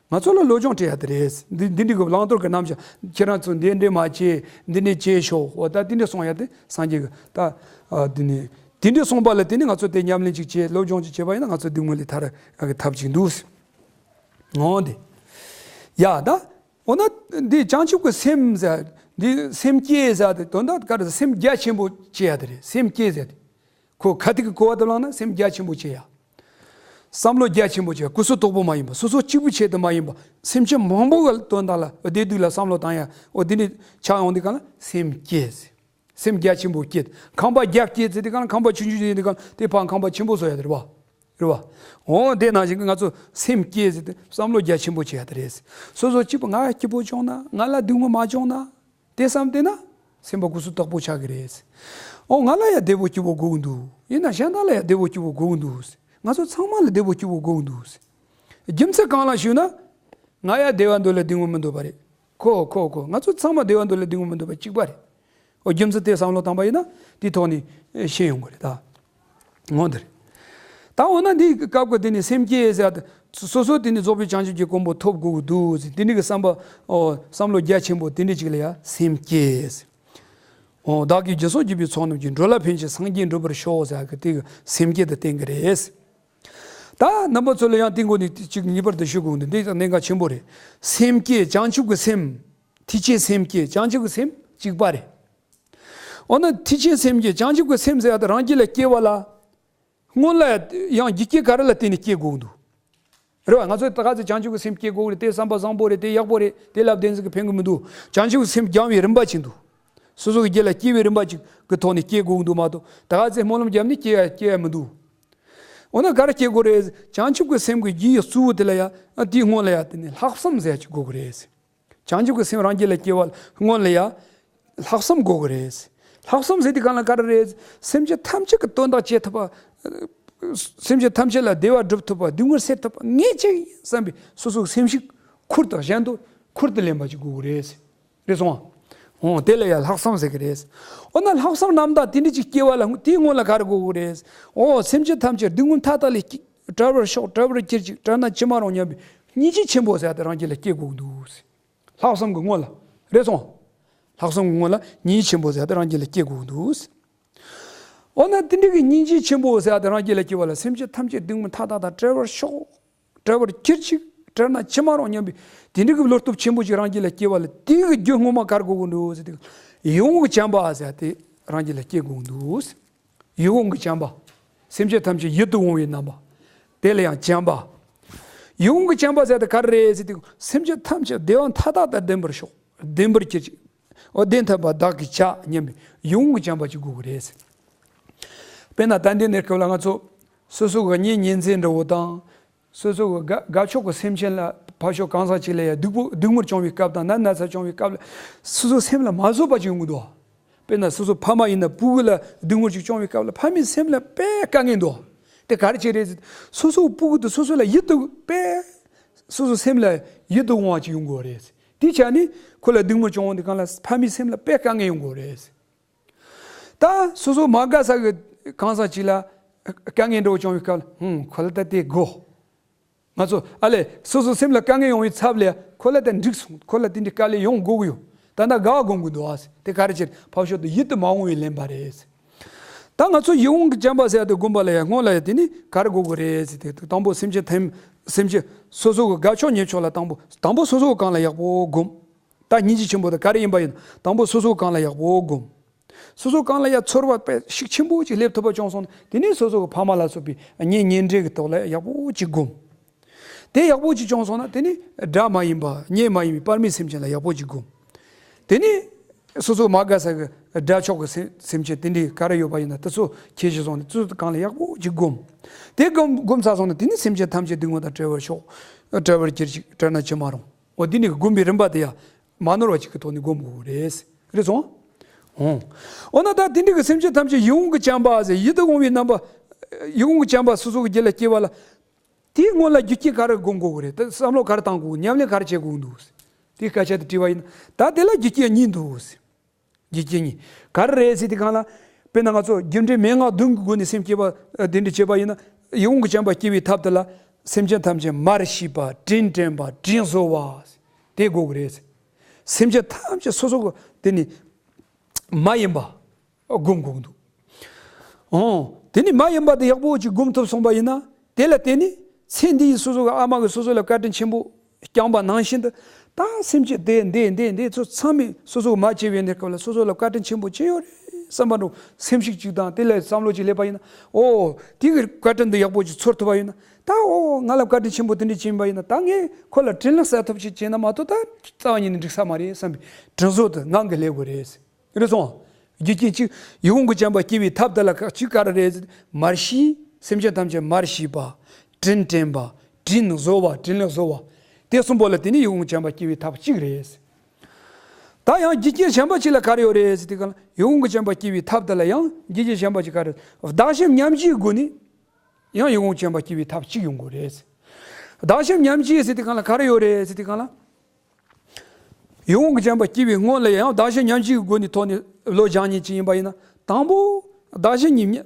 ང་ཚོ་ལ་སློབ་སྦྱོང་སྤྲད་ཡ་དེ་རེད། འདི་འདི་འདྲའི་གི་བླང་དོར་གྱི་རྣམ་གཞག་ཁྱེད་རང་ཚོ་འདི་འདྲས་མ་བྱེད། འདི་འདྲས་བྱེད་ཤོག་འོ་ད་འདི་འདྲས་གསུང་ཡ་དེ་སངས་རྒྱས་ཀྱི་ད་ཨ་འདི་ནས་འདི་འདྲས་གསུངས་པ་ལ་བརྟེན་ནས་ང་ཚོ་དེ་ཉམས་ལེན་ཅིག་བྱེད་སློབ་སྦྱོང་ཅིག་བྱེད་པ་ཡིན་ན་ང་ཚོ་སྡུག་བསྔལ་ལས་ཐར་ཡ་གི་ཐབས་ཅིག་འདུག་འོ་དེ། ཡ་ད། འོ་ན་འདི་བྱང་ཆུབ་ཀྱི་སེམས་ཟེར་འདི་སེམས་བསྐྱེད་ཟེར་དེ་དོན་དག་ག་རེ་ཟེར་སེམས་རྒྱ་ཆེན་པོ་བསྐྱེད་ཡ་དེ་རེད། སེམས་བསྐྱེད་ཟེར་དེ། ཁོ་ཁ་ཐུག་གི་གོ་བ་དུ་བླངས་ན་སེམས་རྒྱ་ཆེན་པོ་བྱེད་ཡ། བསམ་བློ་རྒྱ་ཆེན་པོ་བྱེད་ཡ། གུ་སུ་དོག་པོ་མ་ཡིན་པ། སོ་སོ་གཅིག་པུ་ཆེད་དུ་མ་ཡིན་པ། སེམས་ཅན་མང་པོ་གི་དོན་དག་ལ་བདེ་སྡུག་ལ་བསམ་བློ་བཏང་ཡ། འོ་འདི་འདྲ་ཆགས་ཡོང་དུས་གང་ལ་སེམས་བསྐྱེད་ཟེར། སེམས་རྒྱ་ཆེན་པོ་བསྐྱེད། ཁང་པ་རྒྱ་བསྐྱེད་ཟེར་དུས་གང་ལ་ཁང་པ་ཆུང་ཆུང་ཡིན་དུས་གང་ལ་དེ་ཕར་ཁང་པ་ཆེན་པོ་བཟོ་ཡ་དེ་རེད་བ། རེད་བ། འོ་དེ་ནང་བཞིན་གྱི་ང་ཚོ་སེམས་བསྐྱེད་ཟེར་དུས་བསམ་བློ་རྒྱ་ཆེན་པོ་བྱེད་ཡ་དེ་རེད། སོ་སོ་གཅིག་པུ་ང་སྐྱིད་པོ་བྱུང་ན་ང་ལ་སྡུག་བསྔལ་མ་བྱུང་ན། དེ་བསམ་བསྡད་ན་སེམས་པ་གུ་སུ་དོག་པོ་ཆགས་ཀྱི་རེད། ཨོ་ང་ལ་ཡང་བདེ་པོ་སྐྱིད་པོ་དགོས་ཀྱི་འདུག་ཡིན་ན་གཞན་དག་ལ་ཡང་བདེ་པོ་སྐྱིད་པོ་དགོས་ཀྱི་འདུག་ང་ཚོ་ཚང་མ་ལ་བདེ་པོ་སྐྱིད་པོ་དགོས་ཀྱི་འདུག་རྒྱུ་མཚན་གང་ལ་ཞུས་ན། ང་ཡང་བདེ་བ་འདོད་ལ་སྡུག་བསྔལ་མི་འདོད་པ་རེད། ཁོ་ཁོ་ཁོ་ང་ཚོ་ཚང་མ་བདེ་བ་འདོད་ལ་སྡུག་བསྔལ་མི་འདོད་པ་གཅིག་པ་རེད། ཨོ་རྒྱུ་མཚན་དེ་བསམ་བློ་བཏང་པ་ཡིན་ན་དེའི་ཐོག་ནས་ཤེས་ཡོང་གི་རེད་ད། འོ་འདིར། ད་འོ་ན་འདིའི་སྐབས་ཀྱི་དེ་ནི་སེམས་བསྐྱེད་ཟེར་ཡ་དེ། སོ་སོ་དེ་ནི་རྫོགས་པའི་བྱང་ཆུབ་ཀྱི་གོ་འཕང་ཐོབ་དགོས་ཀྱི་འདུག་ཟེར་དེ་ནི་གི་བསམ་པ། ཨོ་བསམ་བློ་རྒྱ་ཆེན་པོ་དེ་འདྲ་ཅིག་ལ་ཡ་སེམས་བསྐྱེད་ཟེར། འོ། བདག་གིས་སྦྱིན་སོགས་བགྱིས་པའི་ཚོགས་རྣམས་ཀྱིས། འགྲོ་ལ་ཕན་ཕྱིར་སངས་རྒྱས་འགྲུབ་པར་ཤོག་ཟེར་གི་དེ་གི་སེམས་བསྐྱེད་དེ་བསྟན་གི་རེད། ད་རྣམ་པ་ཚོ་ལ་ཡང་དེ་འགོ་ནས་གཅིག་ངེས་པར་དུ་ཞུ་དགོས་འདུག་འདི་ཡང་གནད་འགག་ཆེན་པོ་རེད། སེམས་བསྐྱེད་བྱང་ཆུབ་ཀྱི་སེམས། ཐེག་ཆེན་སེམས་བསྐྱེད་བྱང་ཆུབ་ཀྱི་སེམས་གཅིག་པ་རེད། འོ་ན་ཐེག་ཆེན་སེམས་བསྐྱེད་བྱང་ཆུབ་ཀྱི་སེམས་ཟེར་ཡ་དེ་རང་རྒྱུད་ལ་སྐྱེ་བ་ལ། སྔོན་ལ་ཡང་རྒྱུ་རྐྱེན་ག་རེ་ལ་བརྟེན་ནས་སྐྱེ་དགོས་འདུག་རེད་བ། ང་ཚོས་ད་ག་ཚོད་བྱང་ཆུབ་ཀྱི་སེམས་སྐྱེ་དགོས་རེད། དེ་བསམ་པ་བཟང་པོ་རེད། དེ་ཡག་པོ་རེད། དེ་ལབ་བདེན་ཟིག་གི་ཕན་གི་མི་འདུག་བྱང་ཆུབ་ཀྱི་སེམས་སྦྱང་བའི་རིམ་པ་ཅིག་འདུག་སོ་སོ་གི་རྒྱུད་ལ་སྐྱེ་བའི་རིམ་པ་ཅིག་གི་ཐོག་ནས་སྐྱེ་དགོས་འདུག་མ་གཏོགས་ད་ག་ཚོད་སྨོན་ལམ་བརྒྱབ་ནས་སྐྱེ་ཡ་སྐྱེ་ཡ་མི་འདུག་འོ་ན་ག་རེ་སྐྱེ་དགོས་རེད། བྱང་ཆུབ་ཀྱི་སེམས་ཀྱི་རྒྱུ་ཡི་གཙོ་བོ་དེ་ལ་ཡ་དེ་ནས་ལྷག་བསམ་ཟེར་ཡ་ཅིག་དགོས་གི་རེད། བྱང་ཆུབ་ཀྱི་སེམས་རང་རྒྱུད་ལ་སྐྱེ་བ་སྔོན་ལ་ཡ། ལྷག་བསམ་དགོས་ཀྱི་རེད། ལྷག་བསམ་ཟེར་དུས་གང་ལ་ག་རེ་རེད། སེམས་ཅན་ཐམས་ཅད་ཀྱི་དོན་དག་བྱེད་ཐུབ་པ། སེམས་ཅན་ཐམས་ཅད་ལ་བདེ་བ་སྒྲུབ་ཐུབ་པ། སྡུག་བསྔལ་སེལ་ཐུབ་པ་ངས་བྱེད་ཀྱི་ཡིན་བསམ་པའི་སོ་སོའི་སེམས་ཤུགས་ཁུར་དང་གཞན་དོན་ཁུར་དུ་ལེན་པ་ཅིག་དགོས་ཀྱི་རེད། རེད་སོང་ཨ། འོ་དེ་ལ་ཡ་ལྷག་བསམ་ཟེར་གྱི་རེད། འོ་ན་ལྷག་བསམ་རྣམ་དག་དེ་འདྲ་ཅིག་སྐྱེ་བ་ལ་དེའི་སྔོན་ལ་ག་རེ་དགོས་ཀྱི་རེད། འོ་སེམས་ཅན་ཐམས་ཅད་སྡུག་བསྔལ་མཐའ་དག་ལས་སྐྱེ་བྲལ་བར་ཤོག་བྲལ་བར་གྱུར་ཅིག་བྲལ་ན་ཅི་མ་རུང་སྙམ་པའི་སྙིང་རྗེ་ཆེན་པོ་ཟེར་ཡ་དེ་རང་རྒྱུད་ལ་སྐྱེ་དགོས་ཀྱི་འདུག་ལྷག་བསམ་གྱི་སྔོན་ལ། རེད་སོང་། ལྷག་བསམ་གྱི་སྔོན་ལ་སྙིང་རྗེ་ཆེན་པོ་ཟེར་ཡ་དེ་རང་རྒྱུད་ལ་སྐྱེ་དགོས་ཀྱི་འདུག་འོ་ན་དེ་འདྲ་གི་སྙིང་རྗེ་ཆེན་པོ་ཟེར་ཡ་དེ་རང་རྒྱུད་ལ་སྐྱེ་བ་ལ་སེམས་ཅན་ཐམས་ཅད་སྡུག་བསྔལ་མཐའ་དག་དང་བྲལ་བར་ཤོག་བྲལ་བར་གྱུར་ཅིག་བྲལ་ན་ཅི་མ་རུང་སྙམ་པའི་དེ་འདྲ་གི་བློ་སྟོབས་ཆེན་པོ་ཅིག་རང་རྒྱུད་ལ་སྐྱེ་བ་ལ་དེ་གི་རྒྱུ་སྔོན་མ་ག་རེ་དགོས་ཀྱི་འདུག་ཟེར་དུས། ཡིད་འོང་གི་བྱམས་པ་ཟེར་ཡ་དེ་རང་རྒྱུད་ལ་སྐྱེ་དགོས་ཀྱི་འདུག་ཡིད་འོང་གི་བྱམས་པ། སེམས་ཅན་ཐམས་ཅད་ཡིད་དུ་འོང་བའི་རྣམ་པ། དེ་ལ་ཡང་བྱམས་པ། ཡིད་འོང་གི་བྱམས་པ་ཟེར་དེ་ག་རེ་རེད་ཟེར་དུས། སེམས་ཅན་ཐམས་ཅད་བདེ་བ་མཐའ་དག་དང་ལྡན་པར་ཤོག་ལྡན་པར་གྱུར་ཅིག་འོ་བདེན་མཐའ་དག་བདག་གིས་བྱ་སྙམ་པའི་ཡིད་འོང་གི་བྱམས་པ་ཅིག་དགོས་ཀྱི་རེད། དཔེར་ན་ད་ལྟའི་གནས་སྐབས་ལ་ང་ཚོ་སོ་སོ་གི་གཉེན་ཉེ་ཚན་འདྲ་བོ་དང་། སོ་སོ་གི་དགའ་དགའ་ཕྱོགས་ཀྱི་སེམས་ཅན་ལ་ཕར་ཕྱོགས་གང་ཟག་ཅིག་ལ་ཡང་སྡུག་པོ་སྡུག་བསྔལ་བྱུང་བའི་སྐབས་དང་ན་ན་ཚ་བྱུང་བའི་སྐབས་ལ་སོ་སོའི་སེམས་ལ་མ་བཟོད་པ་ཅིག་ཡོང་གི་འདུག་དཔེར་ན་སོ་སོ་ཕ་མ་ཡིན་ན་སྤུ་གུ་ལ་སྡུག་བསྔལ་ཅིག་བྱུང་བའི་སྐབས་ལ་ཕ་མའི་སེམས་ལ་དཔེ་དཀའ་ངལ་འདུག་དེ་ག་རེ་བྱས་རེད་ཟེར། སོ་སོའི་སྤུ་གུ་དེ་སོ་སོ་ལ་ཡིད་དུ་དཔེ་སོ་སོའི་སེམས་ལ་ཡིད་དུ་འོང་བ་ཅིག་ཡོང་དགོས་རེད། དེ་བྱས་ནས་ཁོ་ལ་སྡུག་བསྔལ་བྱུང་བ་དེ་གང་ལ་ཕ་མའི་སེམས་ལ་དཔེ་དཀའ་ངལ་ཡོང་དགོས་རེད། ད་སོ་སོ་མ་དགའ་ས་གི་གང་ཟག་ཅིག་ལ་དཀའ་ངལ་འདྲ་བོ་བྱུང་བའི་སྐབས་ལ་ཧུམ་ཁོ་ལ་ད་དེ་དགོས། ང་ཚོ་ཨ་ལས་སོ་སོ་སེམས་ལ་དཀའ་ངལ་ཡོང་བའི་ཚབ་ལས་ཁོ་ལ་ད་འགྲིག་སོང་། ཁོ་ལ་དེ་འདྲའི་དཀའ་ལས་ཡོང་དགོས་ཀྱི་ཡོད། ད་ལྟ་དགའ་བ་སྒོམ་གྱི་འདུག་ཨ། དེ་ག་རེ་བྱེད་ཕར་ཕྱོགས་དུ་ཡིད་དུ་མ་འོང་བའི་ལེན་པ་རེད། ད་ང་ཚོ་ཡིད་འོང་གི་བྱམས་པ་ཟེར་ཡ་དེ་སྒོམ་པ་ལ་ཡ་སྔོན་ལ་ཡ་དེ་ནི་ག་རེ་དགོས་ཀྱི་རེད་ཟེར་དེ་དང་པོ་སེམས་ཅན་ཐམས་སེམས་ཅན་སོ་སོ་གི་དགའ་ཕྱོགས་ཉེ་ཕྱོགས་ལ་དང་པོ་དང་པོ་སོ་སོ་གི་གང་ལ་ཡག་པོ་སྒོམ། ད་སྙིང་རྗེ་ཆེན་པོ་དེ་ག་རེ་ཡིན་པ་ཡིན་དང་པོ་སོ་སོ་གི་གང་ལ་ཡག་པོ་སྒོམ། སོ་སོ་གང་ལ་ཡ་ཚོར་བ་དཔེ་ཤུགས་ཆེན་པོ་ཅིག་སླེབས་ཐུབ་པ་བྱུང་སོང་ན་དེ་ནས་སོ་སོ་གི་ཕ་མ་ལ་སོགས་པའི་གཉེན་ཉེ་འབྲེལ་གྱི་ཐོག་ལ་ཡག་པོ་ཅིག་སྒོམ། དེ་ཡག་པོ་ཅིག་བྱུང་སོང་ན་དེ་ནས་དགྲ་མ་ཡིན་པ་གཉེན་མ་ཡིན་པའི་པར་མའི་སེམས་ཅན་ལ་ཡག་པོ་ཅིག་སྒོམ། དེ་ནས་སོ་སོ་མ་དགའ་ས་གི་དགྲ་ཕྱོགས་ཀྱི་སེམས་སེམས་ཅན་དེ་འདྲའི་ག་རེ་ཡོད་པ་ཡིན་ན་དེ་ཚོ་ཁྱེར་ཤི་སོང་ནས་དེ་ཚོ་གང་ལ་ཡག་པོ་ཅིག་སྒོམ། དེ་སྒོམ་སྒོམ་ཚར་སོང་ན་དེ་ནས་སེམས་ཅན་ཐམས་ཅད་སྡུག་བསྔལ་དང་བྲལ་བར་ཤོག་བྲལ་བར་གྱུར་ཅིག་བྲལ་ན་ཅི་མ་རུང་། འོ་འདི་ནི་སྒོམ་པའི་རིམ་པ་དེ་ཡང་མ་ནོར་བ་ཅིག་གི་ཐོག་ནས་སྒོམ་དགོས་རེད། རེད་སོང་། འོ། འོ་ན་ད་དེ་འདྲ་གི་སེམས་ཅན་ཐམས་ཅད་ཡིད་འོང་གི་བྱམས་པ་ཟེར་ཡིད་དུ་འོང་བའི་རྣམ་པ། ཡིད་འོང་གི་བྱམས་པ་སོ་སོ་གི་རྒྱུད་ལ་སྐྱེ་བ་ལ། དེའི་སྔོན་ལ་རྒྱུ་རྐྱེན་ག་རེ་སྒོམ་དགོས་ཀྱི་རེད། ད་བསམ་བློ་ག་རེ་བཏང་དགོས་ཉམས་ལེན་ག་རེ་བྱེད་དགོས་འདུག་དེའི་སྐད་ཆ་དེ་དྲིས་པ་ཡིན་ན་ད་དེ་ལ་རྒྱུ་རྐྱེན་གཉིས་འདུག་རྒྱུ་རྐྱེན་གཉིས་ག་རེ་རེད་ཟེར་དེ་གང་ལ། དཔེར་ན་ང་ཚོ་རྒྱུ་འབྲས་མན་ངག་བདུན་གྱི་སྒོ་ནས་སེམས་བསྐྱེད་པ་དེ་འདྲ་བྱེད་པ་ཡིན་ན་ཡིད་འོང་གི་བྱམས་པ་སྐྱེ་བའི་ཐབས་དེ་ལ་སེམས་ཅན་ཐམས་ཅད་མར་གཤིས་པ་དྲིན་དྲན་པ་དྲིན་གཟོ་བ་དེ་དགོས་ཀྱི་རེད། སེམས་ཅན་ཐམས་ཅད་སོ་སོ་གི་དེ་ནི་མ་ཡིན་པ། སྒོམ་དགོས་ཀྱི་འདུག་འོ། དེ་ནི་མ་ཡིན་པ་དེ་ཡག་པོ་ཅིག་སྒོམ་ཐུབ་སོང་པ་ཡིན་ན། དེ་ལ་བརྟེན་ནས་ཚེ་འདིའི་སོ་སོ་གི་ཨ་མ་གིས་སོ་སོ་ལ་བཀའ་དྲིན་ཆེན་པོ་བསྐྱངས་པ་ནང་བཞིན་དུ། ད་སེམས་ཅན་དེ་འདི་འདི་འདི་ཚོ་ཚང་མས་སོ་སོ་གི་མ་སྐྱེས་པའི་གནས་སྐབས་ལ་སོ་སོ་ལ་བཀའ་དྲིན་ཆེན་པོ་ཅི་ཡོད་རེད་བསམ་པ་འདྲ་སེམས་ཤུགས་ཅིག་དང་དེ་ལ་བསམ་བློ་ཅིག་སླེབས་པ་ཡིན་ན། ཨོ། དེ་གི་བཀའ་དྲིན་འདི་ཡག་པོ་ཅིག་ཚོར་ཐུབ་པ་ཡིན་ན། ད་ཨོ་ང་ལ་བཀའ་དྲིན་ཆེན་པོ་དེ་འདྲ་བྱིན་པ་ཡིན་ན་ད་ངས་ཁོ་ལ་དྲིན་ལན་གསབ་ཐབས་ཅིག་བྱས་ན་མ་གཏོགས་ད་རྩ་བ་ཉིད་ནས་འགྲིག་ས་མ་རེད་བསམ་པའི་དྲིན་གཟོ་དེ་ངང་གིས་སླེབས་དགོས་རེད། རེད་སོང་། རྒྱུ་རྐྱེན་གཅིག་ཡིད་འོང་གི་བྱམས་པ་སྐྱེ་བའི་ཐབས་དེ་ལ་ཁག་གཅིག་ག་རེ་རེད། མར་གཤིས། སེམས་ཅན་ཐམས་ཅད་མར་གཤིས་པ། དྲིན་དྲན་པ། དྲིན་གཟོ་བ། དྲིན་ལན་གཟོ་བ། དེ་གསུམ་པོ་ལ་བརྟེན་ནས་ཡིད་འོང་བྱམས་པ་སྐྱེ་བའི་ཐབས་གཅིག་རེད། ད་ཡང་རྒྱུ་རྐྱེན་གཞན་པ་གཅིག་ལ་ག་རེ་ཡོད་རེད་ཟེར་དུས་གང་ལ་ཡིད་འོང་གི་བྱམས་པ་སྐྱེ་བའི་ཐབས་དེ་ལ་ཡང་རྒྱུ་རྐྱེན་གཞན་པ་གཅིག་ག་རེ། བདག་གཞན་མཉམ་བརྗེའི་སྒོ་ནས་ཡང་ཡིད་འོང་བྱམས་པ་སྐྱེ་བའི་ཐབས་གཅིག་ཡོང་དགོས་རེད། བདག་གཞན་མཉམ་བརྗེ་ཟེར་དུས་གང་ལ་ག་རེ་ཡོད་རེད་ཟེར་དུས་གང་ལ། ཡིད་འོང་གི་བྱམས་པ་སྐྱེ་བའི་སྔོན་ལ་ཡང་བདག་གཞན་མཉམ་བརྗེའི་སྒོ་ནས་ཐོག་ནས་བློ་སྦྱང་ཉེན་ཅིག་ཡིན་པ་ཡིན་ན། དང་པོ་བདག་གཞན་གཉིས་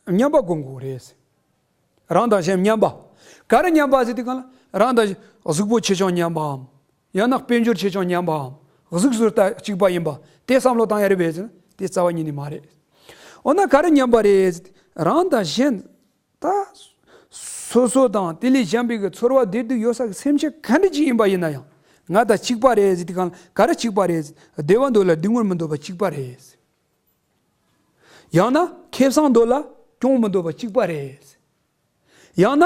མཉམ་པ་སྒོམ་དགོས་རེད། རང་དང་གཞན་མཉམ་པ། ག་རེ་མཉམ་པ་ཟེར་དུས་གང་ལ་རང་དང་གཟུགས་པོ་ཆེ་ཆུང་མཉམ་པའམ། ཡང་ན་དཔལ་འབྱོར་ཆེ་ཆུང་མཉམ་པའམ། གཟུགས་བཟོ་ལྟ་གཅིག་པ་ཡིན་པ་དེ་བསམ་བློ་བཏང་ཡ་རེད་པས་ཟེར་ན། དེ་རྩ་བ་ཉིད་ནས་མ་རེད། འོ་ན་ག་རེ་ཉམས་པ་རེད། རང་དང་གཞན། ད། སོ་སོ་དང་དེ་ལས་གཞན་པའི་གི་ཚོར་བ་བདེ་སྡུག་ཡོད་ས་གི་སེམས་ཅན་ག་འདྲ་ཅིག་ཡིན་པ་ཡིན་ན་ཡང་། ང་དང་གཅིག་པ་རེད་ཟེར་དུས་གང་ལ་ག་རེ་གཅིག་པ་རེད། བདེ་བ་འདོད་ལ་སྡུག་བསྔལ་མི་འདོད་པ་གཅིག་པ་རེད། ཡང་ན་ཁེ་བཟང་འདོད་ལ་གྱོང་མི་འདོད་པ་གཅིག་པ་རེད། ཡང་ན་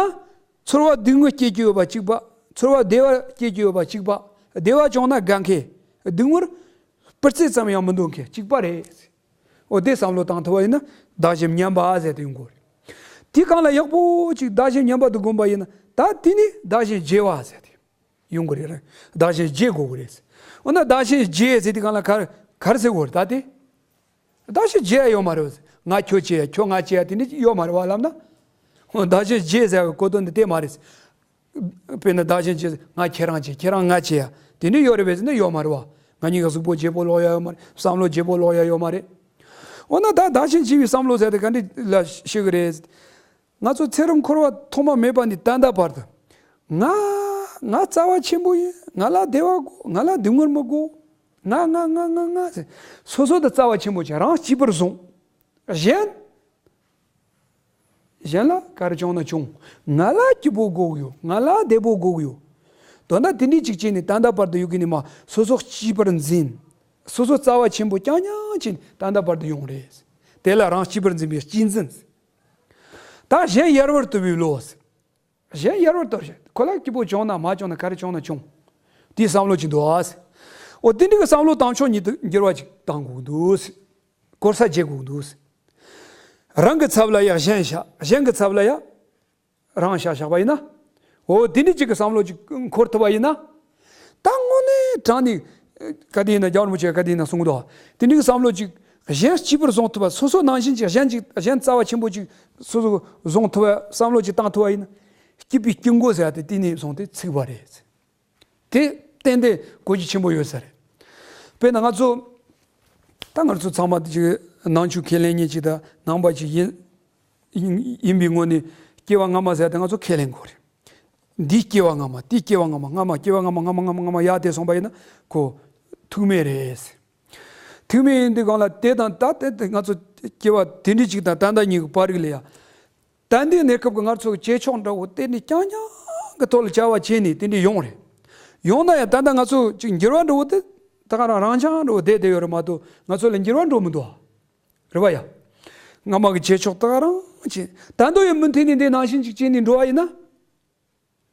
ཚོར་བ་སྡུག་བསྔལ་སྐྱེ་རྒྱུ་ཡོད་པ་གཅིག་པ། ཚོར་བ་བདེ་བ་སྐྱེ་རྒྱུ་ཡོད་པ་གཅིག་པ། བདེ་བ་བྱུང་ན་དགའ་མཁན། སྡུག་བསྔལ་སྤུ་རྩེ་ཙམ་ཡང་མི་འདོད་མཁན་གཅིག་པ་རེད། འོ་དེ་བསམ་བློ་བཏང་ཐུབ་པ་ཡིན་ན་བདག་གཞན་མཉམ་པ་ཟེར་དེ་ཡོང་གི་རེད། དེ་གང་ལ་ཡག་པོ་ཅིག་བདག་གཞན་མཉམ་པ་དུ་བསྒོམ་པ་ཡིན་ན་ད་དེ་ནི་བདག་གཞན་བརྗེ་བ་ཟེར་དེ་ཡོང་གི་རེད། བདག་གཞན་བརྗེ་དགོས་གི་རེད། འོ་ན་བདག་གཞན་བརྗེ་ཟེར་དེ་གང་ལ་ག་རེ་ག་རེ་ཟེར་དགོས་རེད་ད་དེ། བདག་གཞན་བརྗེ་ཡ་ཡོད་མ་རེད། ང་ཁྱོད་བརྗེ་ཡ་ཁྱོད་ང་བརྗེ་ཡ་དེ་འདྲ་ཡོད་མ་རེད་བ་ལབ་ན། འོ་བདག་གཞན་བརྗེ་ཟེར་བའི་གོ་དོན་འདི་དེ་མ་རེད། དཔེར་ན་བདག་གཞན་བརྗེ་ང་ཁྱེད་རང་བརྗེ་ཁྱེད་རང་ང་བརྗེ་ཡ་དེ་འདྲ་ཡོད་རེད་པས་ཟེར་ན་ཡོད་མ་རེད་བ། ང་གཉིས་ཀ་གཟུགས་པོ་བརྗེ་པོ་ལོག་ཡ་ཡོད་མ་རེད། བསམ་བློ་བརྗེ་པོ་ལོག་ཡ་ཡོད་མ་རེད། འོ་ན་ད་བདག་གཞན་བརྗེ་བའི་བསམ་བློ་ཟེར་དེ་ག་འདྲ་ལ་ཤེས་གི་རེད། ང་ཚོ་ཚེ་རབས་འཁོར་བ་ཐོག་མ་མེད་པ་ནས་ད་ལྟ་བར་དུ། ང་ང་རྩ་བ་ཆེན་པོ་ཡིན། ང་ལ་བདེ་བ་དགོས། ང་ལ་སྡུག་བསྔལ་མི་དགོས། ང་ང་ང་ང་ང་ཟེར། སོ་སོ་དང་རྩ་བ་ཆེན་པོ་བྱས་རང་གཅིག་པུར་བཟུང་། གཞན། གཞན་ལ་ག་རེ་བྱུང་ན་བྱུང་། ང་ལ་སྐྱིད་པོ་དགོས་ཀྱི་ཡོད། ང་ལ་བདེ་པོ་དགོས་ཀྱི་ཡོད། དོན་དག་དེ་འདྲའི་ཅིག་བྱས་ནས་ད་ལྟ་བར་དུ་ཡོད་ཀྱི་ནི་མ་སོ་སོ་གཅིག་པུར་འཛིན། སོ་སོ་རྩ་བ་ཆེན་པོ་རྐྱང་རྐྱང་བྱས་ནས་ད་ལྟ་བར་དུ་ཡོང་རེད། དེ་ལ་རང་གཅིག་པུར་འཛིན་པའི་གཅེས་འཛིན། ད་གཞན་ཡལ་བར་དོར་བའི་བློ། གཞན་ཡལ་བར་དོར་ཞིང་ཁོ་ལ་སྐྱིད་པོ་བྱུང་ན་མ་བྱུང་ན་ག་རེ་བྱུང་ན་བྱུང་། དེའི་བསམ་བློ་ཅིག་འདུག་ཨ། འོ་དེ་འདྲ་གི་བསམ་བློ་བཏང་ཕྱོགས་ཉིད་དུ་འགྱུར་བ་ཅིག་བཏང་དགོས་འདུག། གོ་ས་བརྗེ་དགོས་འདུག། རང་གི་ཚབ་ལ་ཡ་གཞན་བཞག་གཞན་གྱི་ཚབ་ལ་ཡ་རང་བཞག་བཞག་པ་ཡིན་ན། འོ་དེ་འདྲ་ཅིག་གི་བསམ་བློ་ཅིག་འཁོར་ཐུབ་པ་ཡིན་ན། ད་དངོས་གནས་དྲང་ནས་ག་དེ་ཡིན་ན་རྒྱལ་བ་རིན་པོ་ཆེ་ག་དེ་ཡིན་ན་གསུང་གི་འདུག། དེ་འདྲ་གི་བསམ་བློ་ཅིག་གཞན་གཅིག་པུར་བཟུང་ཐུབ་པ། སོ་སོ་ནང་བཞིན་གྱི་གཞན་ཅིག་གཞན་རྩ་བ་ཆེན་པོ་ཅིག་སོ་སོ་བཟུང་ཐུབ་པ་བསམ་བློ་ཅིག་བཏང་ཐུབ་པ་ཡིན་ན། སྐྱིད་པའི་སྐྱིད་མགོ་ཟེར་ཡ་དེ་དེ་ནས་བཟུང་སྟེ་ཚིག་པ་རེད། དེ་ཏན་ཏན་གོ་རྒྱུ་ཆེན་པོ་ཡོད་ས་རེད། དཔེར་ན་ང་ཚོ་ད་ང་ཚོ་ཚང་མ་ཅིག་ནང་ཆོས་ཁས་ལེན་མཁན་ཅིག་དང་ནང་པ་ཅིག་ཡིན་ཡིན་ཡིན་པའི་ངོས་ནས་སྐྱེ་བ་སྔ་མ་ཟེར་ཏེ་ང་ཚོ་ཁས་ལེན་དགོས་རེད། འདི་སྐྱེ་བ་སྔ་མ་དེ་སྐྱེ་བ་སྔ་མ་སྔ་མ་སྐྱེ་བ་སྔ་མ་སྔ་མ་སྔ་མ་སྔ་མ་ཡར་དེ་སོང་པ་ཡིན་ན་ཁོ་ཐུག་མེད་རེད། ཐུག་མེད་ཡིན་དུས་གང་ལ་དེ་དང་ད་ལྟ་དེ་ང་ཚོ་སྐྱེ་བ་དེ་འདྲ་ཅིག་དང་ད་ལྟ་གཉིས་ཀྱི་བར་རིགས་ལ་ཡ། ད་ལྟའི་གནས་སྐབས་ཀྱི་ང་ཚོ་གི་བྱེད་ཕྱོགས་འདྲ་བོ་དེ་ནི་རྐྱང་རྐྱང་གི་ཐོག་ལ་བྱ་བ་བྱས་ནས་དེ་འདྲ་ཡོང་རེད། ཡོང་ན་ཡང་ད་ལྟ་ང་ཚོ་ཅིག་འགྱུར་བ་འགྲོ་བོ་དེ་ད་ག་རང་རང་ཅང་འགྲོ་བོ་བསྡད་བསྡད་ཡོད་རེད་མ་གཏོགས་ང་ཚོ་ལ་འགྱུར་བ་འགྲོ་མི་འདུག་ཨ། རེད་བ་ཡ། སྔ་མ་གི་བྱེད་ཕྱོགས་ད་ག་རང་ཅིག་ད་དུང་ཡང་མུ་མཐུད་ནས་འདི་ནང་བཞིན་ཅིག་བྱས་ནས་འགྲོ་བ་ཡིན་ན།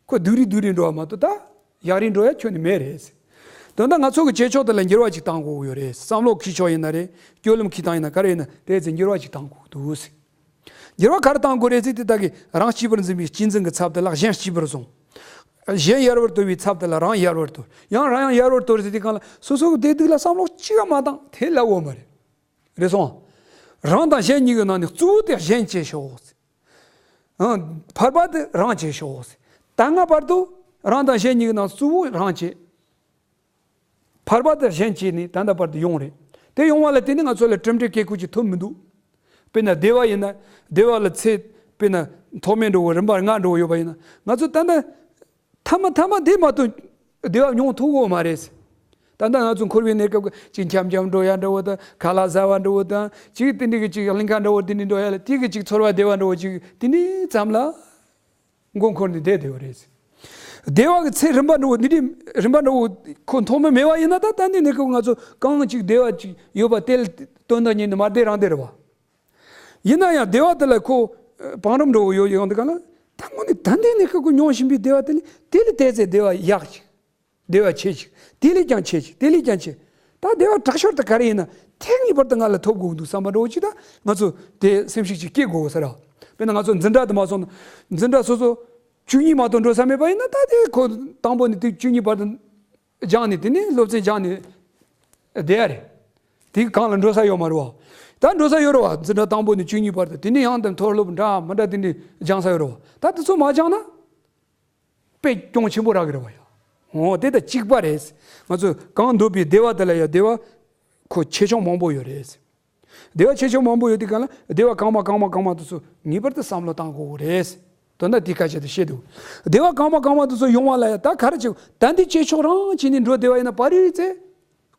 ཁོ་སྡུག་རུས་སྡུག་རུས་འགྲོ་བ་མ་གཏོགས་ད་ཡག་རུས་འགྲོ་ཡ་ཁྱོན་ནས་མེད་རེད། དོན་དག་ང་ཚོ་གི་བྱེད་ཕྱོགས་དེ་ལ་འགྱུར་བ་ཅིག་བཏང་དགོས་ཀྱི་ཡོད་རེད། བསམ་བློ་འཁྱེར་ཕྱོགས་ཡིན་ན་རེད། སྤྱོད་ལམ་འཁྱེར་སྟངས་ཡིན་ན་ག་རེ་ཡིན་ན་དེ་ཚོ་འགྱུར་བ་ཅིག་བཏང་དགོས་འདུག་ཟེར། འགྱུར་བ་ག་རེ་བཏང་དགོས་རེད་ཟེར་དེ་ད་གི་རང་གཅིག་པུར་འཛིན་པའི་གཅེས་འཛིན་གྱི་ཚབ་དེ་ལ་གཞན་གཅིག་པུར་བཟུང་། གཞན་ཡལ་བར་དོར་བའི་ཚབ་དེ་ལ་རང་ཡལ་བར་དོར། ཡང་རང་ཡང་ཡལ་བར་དོར་ཟེར་དེ་གང་ལ་སོ་སོ་གི་བདེ་སྡུག་ལ་བསམ་བློ་གཅིག་ཀ་མ་བཏང་དེ་ལབ་འོ་མ་རེད། རེད་སོང་། རང་དང་གཞན་གཉིས་ཀྱི་ནང་ནས་གཙོ་བོ་དེ་གཞན་བྱེད་ཤོག་ཟེར། ཨང་། བར་པ་དེ་རང་བྱེད་ཤོག་ཟེར། ད་སྔ་བར་དུ་རང་དང་གཞན་གཉིས་ཀྱི་ནང་གཙོ་བོ་རང་བྱེད། བར་པ་དེ་གཞན་བྱེད་ནས་ད་ལྟ་བར་དུ་ཡོང་རེད། དེ་ཡོང་བ་ལ་བརྟེན་ནས་ང་ཚོ་ལ་གྲུབ་འབྲས་སྐྱེ་ཁུལ་གྱི་ཐོབ་མི་འདུག་དཔེར་ན་བདེ་བ་ཡིན་ན་བདེ་བ་ལ་ཚེ་དཔེར་ན་ཐོག་མའི་འགྲོ་བོ་རིམ་པ་ལྔ་འགྲོ་བོ་ཡོད་པ་ཡིན་ན་ང་ཚོ་ད་ལྟ་ཐ་མ་ཐ་མ་བདེ་མ་ཐོབ་བདེ་བ་མྱོང་ཐུབ་ཀྱི་ཡོད་མ་རེད། ད་ལྟ་ང་ཚོ་འཁོར་བའི་གནས་སྐབས་ཀྱི་ཅིག་འཁྱམ་འཁྱམ་འགྲོ་ཡ་འདྲ་བོ་དང་ཁ་ལག་ཟ་བ་འདྲ་བོ་དང་ཅིག་དེ་འདྲ་གི་ཅིག་གླིང་ག་འདྲ་བོ་དེ་འདྲ་འགྲོ་ཡ་ལ་དེ་གི་ཅིག་ཚོར་བ་བདེ་བ་འདྲ་བོ་ཅིག་དེ་འདྲ་ཙམ་ལ་མགོ་འཁོར་ནས་བསྡད་བསྡད་པ་རེད། བདེ་བ་གི་ཚེ་རིམ་པ་འདྲ་བོ་འདི་འདྲའི་རིམ་པ་འདྲ་བོ་ཁོ་མཐོང་མི་མེད་པ་ཡིན་ན་ད་ད་འདི་གནས་སྐབས་ང་ཚོ་གང་ཅིག་བདེ་བ་ཅིག་ཡོད་པ་དེ་ལ་དོན་དག་ཉིད་ནས་མ་བདེ་རང་བདེ་རེད་བ། ཡིན་ན་ཡང་བདེ་བ་དེ་ལ་ཁོ་བང་རིམ་འདྲ་བོ་ཡོད་ཡོང་དུས་ག་ལ་ད་དངོས་གནས་ད་འདི་གནས་སྐབས་ཁོ་མྱོང་བཞིན་པའི་བདེ་བ་དེ་ལས་དེ་ལས་དེ་ཚེ་བདེ་བ་ཡག་ཅིག་བདེ་བ་ཆེ་ཅིག་དེ་ལས་ཀྱང་ཆེ་ཅིག་དེ་ལས་ཀྱང་ཆེ། ད་བདེ་བ་དྲག་ཤོས་དེ་ག་རེ་ཡིན་ན་ཐེངས་གཉིས་བར་དུ་ང་ལ་ཐོབ་དགོས་འདུག་བསམ་པ་འདྲ་བོ་ཅིག་ད་ང་ཚོ་དེ་སེམས་ཤུགས་ཅིག་སྐྱེ་དགོས་ས་ར། དཔེར་ན་ང་ཚོ་འཛིན་གྲྭ་དུ་མ་སོང་ན་འཛིན་གྲྭ་སོ་སོ་བཅུ་གཉིས་མ་གཏོགས་འགྲོ་ས་མེད་པ་ཡིན་ན་ད་དེ་ཁོ་དང་པོ་ནས་དེ་བཅུ་གཉིས་བར་དུ་སྦྱངས་ནས་དེ་ནས་སློབ་ཚན་སྦྱངས་ནས་བསྡད་ཡ་རེད། དེ་གང་ལ་འགྲོ་ས་ཡོད་མ་རེད་བ། ད་འགྲོ་ས་ཡོད་རེད་བ། འཛིན་གྲྭ་དང་པོ་ནས་བཅུ་གཉིས་བར་དུ་དེ་ནས་ཡང་དེ་མཐོ་སློབ་འདྲ་མི་འདྲ་དེ་འདྲ་སྦྱང་ས་ཡོད་རེད་བ། ད་དེ་ཚོ་མ་སྦྱངས་ན། དཔེ་གྱོང་ཆེན་པོ་རག་གི་རེད་བ་ཡ། འོ་དེ་ད་གཅིག་པ་རེད། ང་ཚོས་གང་འདོད་པའི་བདེ་བ་དེ་ལ་ཡ་བདེ་བ་ཁོ་ཆེ་ཆུང་མང་པོ་ཡོད་རེད། བདེ་བ་ཆེ་ཆུང་མང་པོ་ཡོད་དུས་གང་ལ་བདེ་བ་གང་མང་གང་མང་གང་མང་དེ་ཚོ་ངེས་པར་དུ་བསམ་བློ་བཏང་དགོས་རེད། དོན་དག་དེ་ཁ་ཤས་དེ་བཤད་འདུག་བདེ་བ་གང་མང་གང་མང་དེ་ཚོ་ཡོང་བ་ལ་ཡ་ད་ག་རེ་བྱེད་ད་འདི་ཆེ་ཆུང་རང་བྱས་ནས་འགྲོ་བདེ་བ་ཡིན་ན་པར་རིས་ཚེ།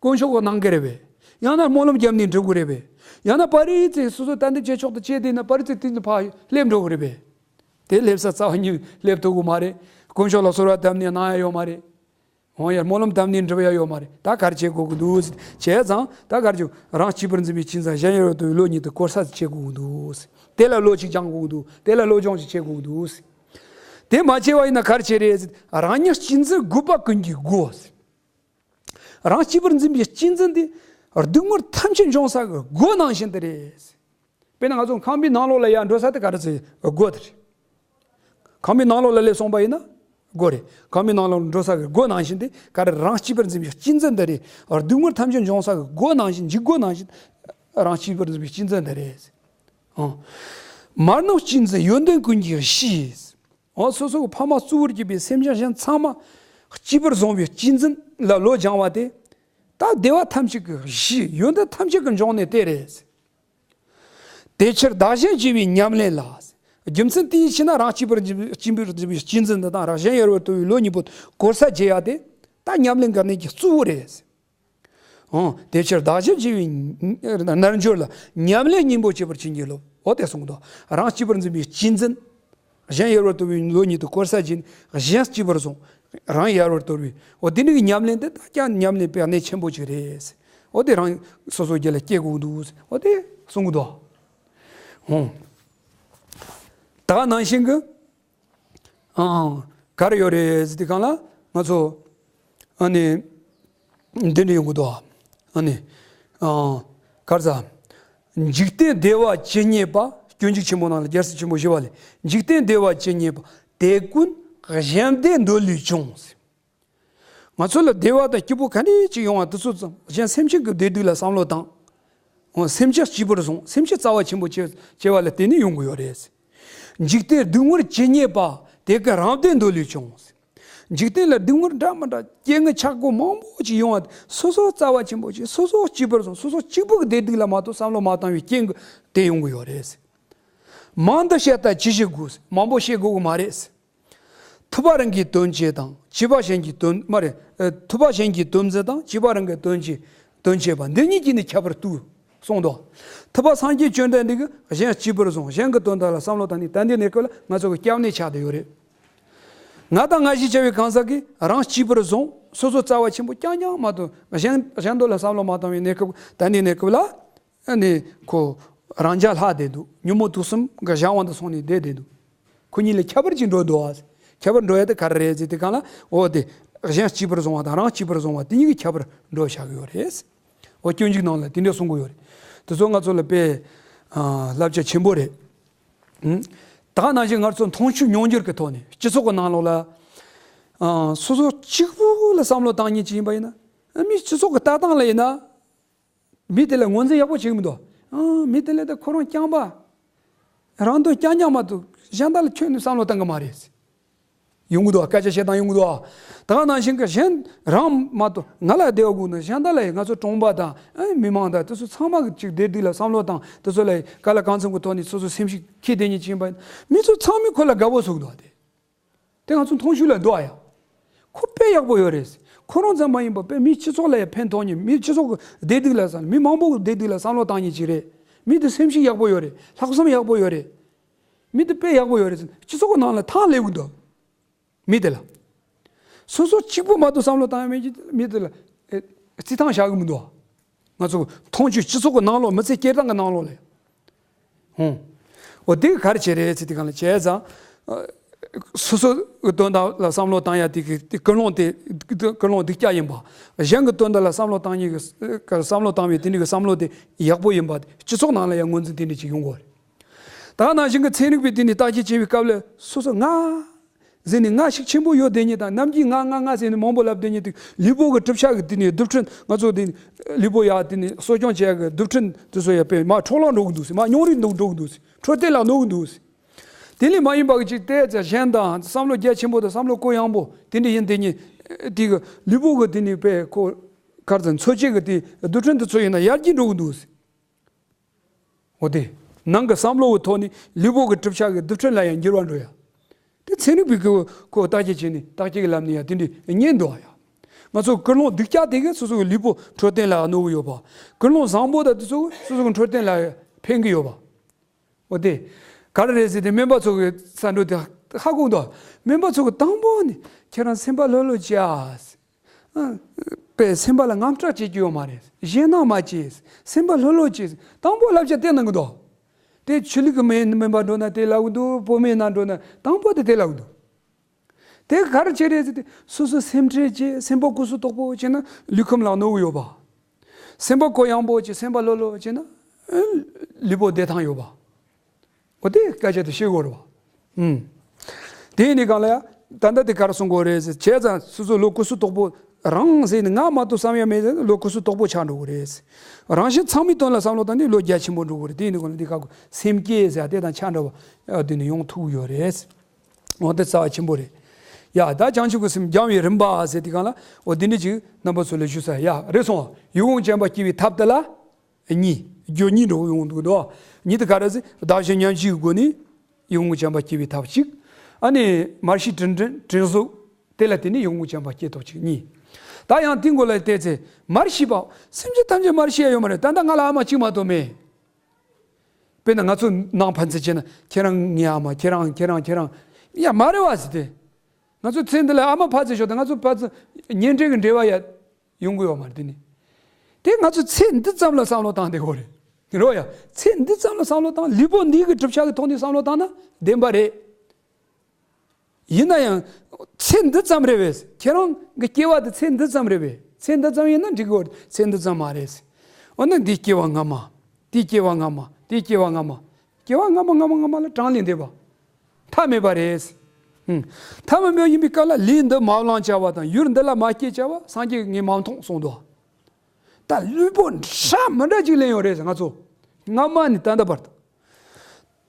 དཀོན་མཆོག་གིས་གནང་གི་རེད་པས། ཡང་ན་སྨོན་ལམ་བརྒྱབ་ནས་འགྲུབ་གི་རེད་པས། ཡང་ན་པ་རི་ཚེ་སོ་སོ་ཏན་ཏན་བྱེད་ཆོག་ཏུ་བྱས་དེ་ན་པ་རི་ཚེ་དེ་ནི་ཕར་སླེབས་འགྲོ་གི་རེད་པས། དེ་སླེབས་ས་རྩ་བ་ཉིད་སླེབས་ཐུབ་གི་མ་རེད། དཀོན་མཆོག་ལ་གསོལ་བ་བཏབ་ནས་གནང་ཡ་ཡོད་མ་རེད། འོང་ཡ་སྨོན་ལམ་བཏབ་ནས་འགྲུབ་ཡ་ཡོད་མ་རེད། ད་ག་རེ་བྱེད་དགོས་ཀྱི་འདུག་ཟེར་བྱས་ཙང་ད་ག་རེ་བྱེད། རང་གཅེས་པར་འཛིན་པའི་གཅེས་འཛིན་གཞན་ཡོད་དུ་བློ་ཉིད་དུ་གོལ་ས་བྱེད་དགོས་ཀྱི་འདུག་དེ་ལ་བློ་གཅིག་སྦྱང་དགོས་ཀྱི་འདུག་དེ་ལ་བློ་སྦྱོང་ཞིག་བྱེད་དགོས་ཀྱི་འདུག་དེ་མ་བྱས་པ་ཡིན་ན་ག་རེ་བྱེད་རེད་ཟེར། རང་ཉིད་གཅེས་འཛིན་རྒུད་པ་ཀུན་གྱི་སྒོ་ཟེར། རང་གཅེས་པར་འཛིན་པའི་གཅེས་འཛིན་དེ་སྡུག་བསྔལ་ཐམས་ཅད་འབྱུང་ས་གི་སྒོ་ནང་བཞིན་དུ་རེད། དཔེར་ན་ང་ཚོ་ཁང་པའི་ནང་ལོགས་ལ་ཡར་འགྲོ་ས་དེ་ག་རེ་ཟེར། སྒོ་དེ་རེད། ཁང་པའི་ནང་ལོགས་ལ་སླེབས་སོང་པ་ཡིན་ན་སྒོ་རེད། ཁང་པའི་ནང་ལོགས་འགྲོ་ས་གི་སྒོ་ནང་བཞིན་དེ་ག་རེ། རང་གཅེས་པར་འཛིན་པའི་གཅེས་འཛིན་དེ་རེད། སྡུག་བསྔལ་ཐམས་ཅད་འབྱུང་ས་གི་སྒོ་ནང་བཞིན། འཇིགས་སྒོ་ནང་བཞིན་རང་གཅེས་པར་འཛིན་པའི་གཅེས་འཛིན་དེ་རེད། ཨང་། མར་ནུབ་གཅེས་འཛིན་ཡོན་ཏན་ཀུན་གྱི་གཞི། འོ་སོ་སོའི་ཕ་མ་གཙོ་བོར་གྱུར་པའི་སེམས་ཅན་གཞན་ཚང་མ་གཅེས་པར་བཟུང་བའི་གཅེས་འཛིན་ལ་བློ་སྦྱང་བ་དེ། ད་བདེ་བ་ཐམས་ཅད་ཀྱི་གཞི། ཡོན་ཏན་ཐམས་ཅད་ཀྱི་འབྱུང་གནས་དེ་རེད། དེ་ཕྱིར་བདག་གཞན་བརྗེ་བའི་ཉམས་ལེན་ལ། རྒྱུ་མཚན་དེའི་ཕྱིར་ན་རང་གཅེས་པར་འཛིན་པའི་གཅེས་པར་འཛིན་པའི་གཅེས་འཛིན་འདི་དང་རང་གཞན་ཡོད་པར་དོར་བའི་བློ་གཉིས་པོ་གོལ་ས་འབྱེད་ཡ་དེ་ད་ཉམས་ལེན་དགའ་གནས་ཀྱི་གཙོ་བོ་རེད། འོང་། དེ་ཕྱིར་བདག་གཞན་བརྗེ་བའི་རྣལ་འབྱོར་ལ། ཉམས་ལེན་གཉེན་པོ་བྱེད་པར་བྱིན་གྱིས་རློབས། འོ་དེ་གསུངས་འདུག་རང་གཅེས་པར་འཛིན་པའི་གཅེས་འཛིན། གཞན་ཡལ་བར་དོར་བའི་བློ་ཉིད་དུ་གོལ་ས་བྱས་ནས་གཞན་གཅེས་པར་བཟུང་། རང་ཡལ་བར་དོར་བའི། འོ་དེ་འདྲ་གི་ཉམས་ལེན་དེ་ད་ཀྱང་ཉམས་ལེན་དཔེ་གནད་ཆེན་པོ་ཅིག་རེད། འོ་དེ་རང་སོ་སོ་རྒྱུད་ལ་སྐྱེ་དགོས་འདུག་འོ་དེ་གསུང་གི་འདུག་འོང་། ད་ག་ནང་བཞིན་གྱི། ཨང་། ག་རེ་ཡོད་རེད་ཟེར་དུས་སྒང་ལ་ང་ཚོ་ཨ་ནི་འདི་འདྲ་ཡོང་གི་འདུག་ཨ་ནི་ཨང་། ག་རེ་ཟ། འཇིག་རྟེན་བདེ་བ་ཇི་སྙེད་པ། སྤྱོད་འཇུག་ཆེན་པོ་ནང་ལ་རྒྱལ་སྲས་ཆེན་པོ་ཞི་བ་ལྷས། འཇིག་རྟེན་བདེ་བ་ཇི་སྙེད་པ། དེ་ཀུན་གཞན་བདེ་འདོད་ལས་བྱུང་། ང་ཚོ་ལ་བདེ་བ་དང་སྐྱིད་པོ་ག་འདྲ་ཅིག་ཡོང་བ་དེ་ཚོ་ཙམ་གཞན་སེམས་ཅན་གྱི་བདེ་སྡུག་ལ་བསམ་བློ་བཏང་། འོ་སེམས་ཅན་གཅེས་པར་བཟུང་། སེམས་ཅན་རྩ་བ་ཆེན་པོ་བྱེད་བྱེད་པ་ལ་བརྟེན་ནས་ཡོང་གི་ཡོད་རེད། འཇིག་རྟེན་སྡུག་བསྔལ་ཇི་སྙེད་པ། དེ་ཀུན་རང་བདེ་འདོད་ལས་བྱུང་། འཇིག་རྟེན་ལ་སྡུག་བསྔལ་འདྲ་མི་འདྲ་སྐྱེ་ངན་ཆག་སྒོ་མང་པོ་ཅིག་ཡོང་བ་སོ་སོ་རྩ་བ་ཆེན་པོ་ཅིག་སོ་སོ་གཅེས་པར་བཟུང་། སོ་སོ་གཅིག་པུ་གི་བདེ་སྡུག་ལ་མ་གཏོགས་བསམ་བློ་མ་བཏང་བའི་རྐྱེན་གྱིས་དེ་ཡོང་གི་ཡོད་རེད། མང་དུ་བཤད་ལྟ་ཅི་ཞིག་དགོས། མང་པོ་བཤད་དགོས་ཀྱི་མ་རེད། ཐུབ་པ་རང་གི་དོན་བྱེད་དང་། བྱིས་པ་གཞན་གྱི་དོན། མ་རེད། ཨ། ཐུབ་པ་གཞན་གྱི་དོན་མཛད་དང་། བྱིས་པ་རང་གི་དོན་བྱེད། དོན་བྱེད་པ་འདི་གཉིས་ཀྱིས་ནི་ཁྱད་པར་དུ་གསུངས་འདུག་ཐུབ་པ་སངས་རྒྱས་བཅོམ་ལྡན་འདས་ཀྱིས་གཞན་གཅེས་པར་བཟུང་། གཞན་གྱི་དོན་དག་ལ་བསམ་བློ་བཏང་ནས་ད་འདི་གནས་སྐབས་ལ་ང་ཚོ་གི་སྐྱབས་གནས་ཆགས་བསྡད་ཡོད་རེད། ང་དང་ང་ཞེས་བྱ་བའི་གང་ཟག་གིས་རང་གཅེས་པར་བཟུང་། སོ་སོ་རྩ་བ་ཆེན་པོ་རྐྱང་རྐྱང་མ་གཏོགས་གཞན་གཞན་དོན་ལ་བསམ་བློ་མ་བཏང་བའི་གནས་སྐབས། ད་འདི་གནས་སྐབས་ལ། ཨ་ནི་ཁོ་རང་རྒྱལ་ལྷག་བསྡད་འདུག་ཉོན་མོངས་དུག་གསུམ་གྱི་གཞན་དབང་དུ་སོང་ནས་བསྡད་བསྡད་འདུག་ཁོ་གཉིས་ལ་ཁྱད་པར་ཅིག་འགྲོ་འདུག་ཨ། ཁྱད་པར་འགྲོ་ཡ་དེ་ག་རེ་རེད་ཟེར་དུས་སྒང་ལ། འོ་དེ་གཞན་གཅེས་པར་བཟུང་བ་དང་རང་གཅེས་པར་བཟུང་བ་དེ་གཉིས་ཀྱི་ཁྱད་པར་འགྲོ་བཞག་གི་ཡོད་རེད། འོ་སྤྱོད་འཇུག་ནང་ལ་དེ་འདྲ་གསུང་གི་ཡོད་རེད། དེ་ཚོ་ང་ཚོ་ལ་དཔེ་ཨ་བསླབ་བྱ་ཆེན་པོ་རེད། ཨང་། ད་ག་ནང་བཞིན་ང་ཚོ་མཐོང་ཆོས་མྱོང་འགྱུར་གྱི་ཐོག་ནས་སྤྱི་ཚོགས་ཀྱི་ནང་ལོགས་ལ། ཨ། སོ་སོ་གཅིག་པུ་ལ་བསམ་བློ་བཏང་མཁན་ཅིག་ཡིན་པ་ཡིན་ན། ཨ། མི་སྤྱི་ཚོགས་ཀྱི་ལྟ་སྟངས་ལ་ཡིན་ན། མི་དེ་ལ་ངོས་འཛིན་ཡག་པོ་བྱེད་ཀྱི་མི་འདུག་ཨང་། མི་དེ་ལ་ད་ཁོ་རང་རྐྱང་པ། རང་དོན་རྐྱང་རྐྱང་མ་གཏོགས་གཞན་དག་ལ་ཁྱོན་ནས་བསམ་བློ་བཏང་གི་མ་རེད། ཡོང་གི་འདུག་སྐད་ཆ་བཤད་སྟངས་ཡོང་གི་འདུག་ད་ག་ནང་བཞིན་གྱི་གཞན་རང་མ་གཏོགས་ང་ལ་བདེ་བ་དགོས་ན་གཞན་དག་ལ་ཡང་། ང་ཚོ་གྲོང་པ་དང་། ཨ། མི་མང་དང་དེ་ཚོ་ཚང་མ་གི་ཅིག་བདེ་སྡུག་ལ་བསམ་བློ་བཏང་། དེ་ཚོ་ལ་གང་ལ་གང་འཚམ་གྱི་ཐོག་ནས་སོ་སོ་སེམས་ཤུགས་འཁྱེར་བསྡད་མཁན་ཅིག་ཡིན་པ་ཡིན་ན། མི་ཚོ་ཚང་མས་ཁོ་ལ་དགའ་པོ་བཟོ་གི་འདུག་སྟེ། དེ་ང་ཚོ་མཐོང་ཆོས་ལ་འདུག་ཨ་ཡ། ཁོ་དཔེ་ཡག་པོ་ཡོད་རེད། ཁོ་རང་ཙམ་མ་ཡིན་པར་དཔེ་མི་སྤྱི་ཚོགས་ལ་ཡང་ཕན་ཐོགས་མཁན། མི་སྤྱི་ཚོགས་ཀྱི་བདེ་སྡུག་ལ་བསམ། མི་མང་པོ་གི་བདེ་སྡུག་ལ་བསམ་བློ་བཏང་མཁན་ཅིག་རེད། མི་དེ་སེམས་ཤུགས་ཡག་པོ་ཡོད་རེད། ལྷག་བསམ་ཡག་པོ་ཡོད་རེད། མི་དེ་དཔེ་ཡག་པོ་ཡོད་རེད་ཟེར་སྤྱི་ཚོགས་ཀྱི་ནང་ལ་ཐང་སླེབས་ཀྱི་འདུག་མི་དེ་ལ། སོ་སོ་གཅིག་པུ་མ་གཏོགས་བསམ་བློ་བཏང་ཡ་མེད་ཀྱི་མི་དེ་ལ། ཨེ། རྩིས་ཐང་བཞག་གི་མི་འདུག་ང་ཚོ་མཐོང་ཆོས་སྤྱི་ཚོགས་ཀྱི་ནང་ལོགས། མི་ཚེ་སྐྱེལ་སྟངས་ཀྱི་ནང་ལོགས་ལ། ཧུང་། འོ་དེ་ག་རེ་བྱེད་རེད་ཟེར་དུས་སྒང་ལ། བྱས་ཙང་། ཨ། སོ་སོ་གི་དོན་དག་ལ་བསམ་བློ་བཏང་ཡ་དེ་གི་དེ་ཀུན་སློང་དེ་ཀུན་སློང་སྡུག་ཅག་ཡིན་པ། གཞན་གྱི་དོན་དག་ལ་བསམ་བློ་བཏང་ཡ་གི་བསམ་བློ་བཏང་བའི་དེ་འདྲ་གི་བསམ་བློ་དེ་ཡག་པོ་ཡིན་པ། སྤྱི་ཚོགས་ནང་ལ་ཡང་ངོས་འཛིན་དེ་འདྲ་ཅིག་ཡོང་གི་རེད། ད་ག་ནང་བཞིན་གྱི་ཚན་རིག་པས་དེ་ནས་བརྟག་དཔྱད་བྱེད་པའི་སྐབས་ལ། སོ་སོ་ང་ཟེར་ནས་ང་ཤུགས་ཆེན་པོ་ཡོད་བསྡད་མཁན་དང་། ནམ་རྒྱུན་ང་ང་ང་ཟེར་ནས་མང་པོ་ལབ་བསྡད་མཁན་དེ། ལུས་པོ་གི་གྲུབ་ཆ་གི་དེ་ནས་རྡུལ་ཕྲན། ང་ཚོ་དེ་ལུས་པོ་ཡ་དེ་ནས་གསོ་སྐྱོང་བྱེད་ཡ་གི་རྡུལ་ཕྲན་དེ་ཚོ་ཡ་དཔེ་མར་འཕྲོ་བརླག་འགྲོ་གི་འདུག་ཟེར། མར་ཉུང་རུ་འགྲོ་འགྲོ་གི་འདུག་ཟེར། འཕྲོད་བསྟེན་ལ་གནོད་གི་འདུག་ཟེར། དེ་ལས་མ་ཡིན་པ་གི་ཅིག་བལྟས་ཙང་གཞན་དང་བསམ་བློ་རྒྱ་ཆེན་པོ་དང་བསམ་བློ་གུ་ཡངས་པོ་དེ་འདྲ་ཡིན་བསྡད་མཁན་དེ་གི་ལུས་པོ་གི་དེ་ནས་དཔེ་ཁོ་ག་རེ་ཟེར། འཚོ་བྱེད་ཀྱི་དེ་རྡུལ་ཕྲན་དེ་ཚོ་ཡིན་ན་ཡར་རྒྱས་འགྲོ་གི་འདུག་ཟེར། འོ་དེ། ནང་གི་བསམ་བློ་གི་ཐོག་ནས་ལུས་པོ་གི་གྲུབ་ཆ་གི་རྡུལ་ཕྲན་ལ་ཡང་འགྱུར་བ་འགྲོ་ཡ། དེ་ཚན་རིག་པས་ཁོ་ཁོ་བརྟག་དཔྱད་བྱས་ནས་བརྟག་དཔྱད་ཀྱི་ལམ་ནས་ཡང་དེ་འདྲ་རྙེད་འདུག་ཨ་ཡ། ང་ཚོ་ཀུན་སློང་སྡུག་ཅག་དེ་གིས་སོ་སོ་གི་ལུས་པོ་འཕྲོད་བསྟེན་ལ་གནོད་གི་ཡོད་པ། ཀུན་སློང་བཟང་པོ་དང་དེ་ཚོ་སོ་སོ་གི་འཕྲོད་བསྟེན་ལ་ཕན་གི་ཡོད་པ། འོ་དེ། ག་རེ་རེད་ཟེར་ཏེ་སྨན་པ་ཚོ་གི་ས་འགྲོ་དེ་ཧ་གོ་འདུག་སྨན་པ་ཚོ་གི་དང་པོ་ནི་ཁྱེད་རང་སེམས་པ་ལྷོད་ལྷོད་བྱས། ཨ། པས་སེམས་པ་ལ་དངངས་སྐྲག་བྱེད་རྒྱུ་ཡོད་མ་རེད། ཞེད་སྣང་མ་བྱེད། སེམས་པ་ལྷོད་ལྷོད་བྱེད། དང་པོ་བསླབ་བྱ་དེ་གནང་གི་འདུག་དེ་ཆོས་ལུགས་ཀྱི་སྨན་སྨན་པ་འགྲོ་ན་དེ་ལབ་གི་འདུག་བོད་སྨན་ནང་འགྲོ་ན་དང་པོ་དེ་དེ་ལབ་གི་འདུག་དེ་ག་རེ་བྱེད་རེད་ཟེར་ཏེ་སོ་སོ་སེམས་ཁྲལ་བྱེད། སེམས་པ་ཀུ་སུ་དོག་པོ་བྱེད་ན་ལུས་ཁམས་ལ་གནོད་གི་ཡོད་པ། སེམས་པ་གུ་ཡངས་པོ་བྱེད། སེམས་པ་ལྷོད་ལྷོད་བྱེད་ན་ཨ་ལུས་པོ་བདེ་ཐང་ཡོད་པ། འོ་དེ་སྐད་ཆ་དེ་ཤེས་དགོས་རེད་བ། ཨུམ། དེ་ཡིན་ནི་གང་ལ་ཡ། ད་ལྟ་དེ་ག་རེ་གསུང་དགོས་རེད་ཟེར། བྱས་ཙང་སོ་སོ་ལུས་ཀུ་སུ་དོག་པོ་རང་ཟེར་ནས་ང་མ་གཏོགས་བསམ་ཡ་མེད་ཟེར་ན་ལུས་ཀུ་སུ་དོག་པོ་ཆགས་འགྲོ་གི་རེད། རང་བཞིན་ཚང་མའི་དོན་ལ་བསམ་བློ་བཏང་ནས་ལུས་རྒྱ་ཆེན་པོ་འགྲོ་གི་རེད། དེ་ཡིན་ནི་གང་ལ་དེ་ག་གོ་སེམས་བསྐྱེད་ཟེར་དེ་དང་ཆ་འདྲ་བ་དེ་ནི་ཡོང་ཐུབ་ཀྱི་ཡོད་རེད། འོ་དེ་རྩ་བ་ཆེན་པོ་རེད། ཡ་ད་བྱང་ཆུབ་ཀྱི་སེམས་སྦྱང་བའི་རིམ་པ་ཟེར་དེ་གང་ལ་འོ་དེ་ནི་ཅིག་རྣམ་པ་ཚོ་ལ་ཞུ་ས། ཡ་རེད་སོང་། ཡིད་འོང་བྱམས་པ་སྐྱེ་བའི་ཐབས་དེ་ལ། གཉིས། རྒྱུ་གཉིས་འགྲོ་ཡོང་འདུག་དོ། གཉིས་དེ་ག་རེ་ཟེར། བདག་གཞན་མཉམ་བརྗེའི་སྒོ་ནས་ཡིད་འོང་བྱམས་པ་སྐྱེ་བའི་ཐབས་གཅིག་ཨ་ནི་མར་ཤེས་དྲིན་དྲིན་དྲིན་གཟོ། དེ་ལ་བརྟེན་ནས་ཡིད་འོང་བྱམས་པ་སྐྱེ་ཐབས་གཅིག་གཉིས། ད་ཡང་དེའི་མགོ་ལ་བལྟས་ཚེ་མར་ཤེས་པ། སེམས་ཅན་ཐམས་ཅད་མར་ཤེས་ཡ་ཡོད་མ་རེད། ད་ལྟ་ང་ལ་ཨ་མ་གཅིག་མ་གཏོགས་མེད། དཔེར་ན་ང་ཚོ་ནང་ཕན་ཚུན་བྱས་ན་ཁྱེད་རང་ངའི་ཨ་མ། ཁྱེད་རང་ཁྱེད་རང་ཁྱེད་རང་། ཡ་མ་རེད་བ་ཟེར་ཏེ། ང་ཚོ་ཚེ་འདི་ལ་ཨ་མ་ཕར་ཚུར་ཤོག་དང་ང་ཚོ་ཕར་ཚུར་གཉེན་འབྲེལ་གྱི་འབྲེལ་བ་ཡ། ཡོང་གི་ཡོད་མ་རེད་དེ་ནི། དེ་ང་ཚོས་ཚེ་འདི་ཙམ་ལ་བསམ་བློ་བཏང་བསྡད་དགོས་རེད། རོ་ཡ། ཚེ་འདི་ཙམ་ལ་བསམ་བློ་བཏང་། ལུས་པོ་འདི་གི་གྲུབ་ཆ་གི་ཐོག་ནས་བསམ་བློ་བཏང་ན་བདེན་པ་རེད། ཡིན་ན་ཡང་ཚེ་འདི་ཙམ་རེད་པས། ཁྱེད་རང་གི་སྐྱེ་བ་དེ་ཚེ་འདི་ཙམ་རེད་པས། ཚེ་འདི་ཙམ་ཡིན་ན་འགྲིག་གི་ཡོད་རེད། ཚེ་འདི་ཙམ་མ་རེད། འོ་ན་འདི་སྐྱེ་བ་སྔ་མ། དེ་སྐྱེ་བ་སྔ་མ། དེ་སྐྱེ་བ་སྔ་མ། སྐྱེ་བ་སྔ་མ་སྔ་མ་སྔ་མ་ལ་གྲངས་ལས་འདས་པ། མཐའ་མེད་པ་རེད། ཧུམ། མཐའ་མེད་པ་ཡིན་པའི་སྐབས་ལ་ལས་འདི་མ་བླངས་བྱ་བ་དང་ཡུལ་འདི་ལ་མ་སྐྱེས་བྱ་བ་སངས་རྒྱས་ངས་མ་མཐོང་གསུངས་འདུག་ད་ལུས་པོ་འདྲ་མི་འདྲ་ཅིག་ལེན་ཡོད་རེད་ང་ཚོ། སྔ་མ་ནས་ད་ལྟ་བར་དུ།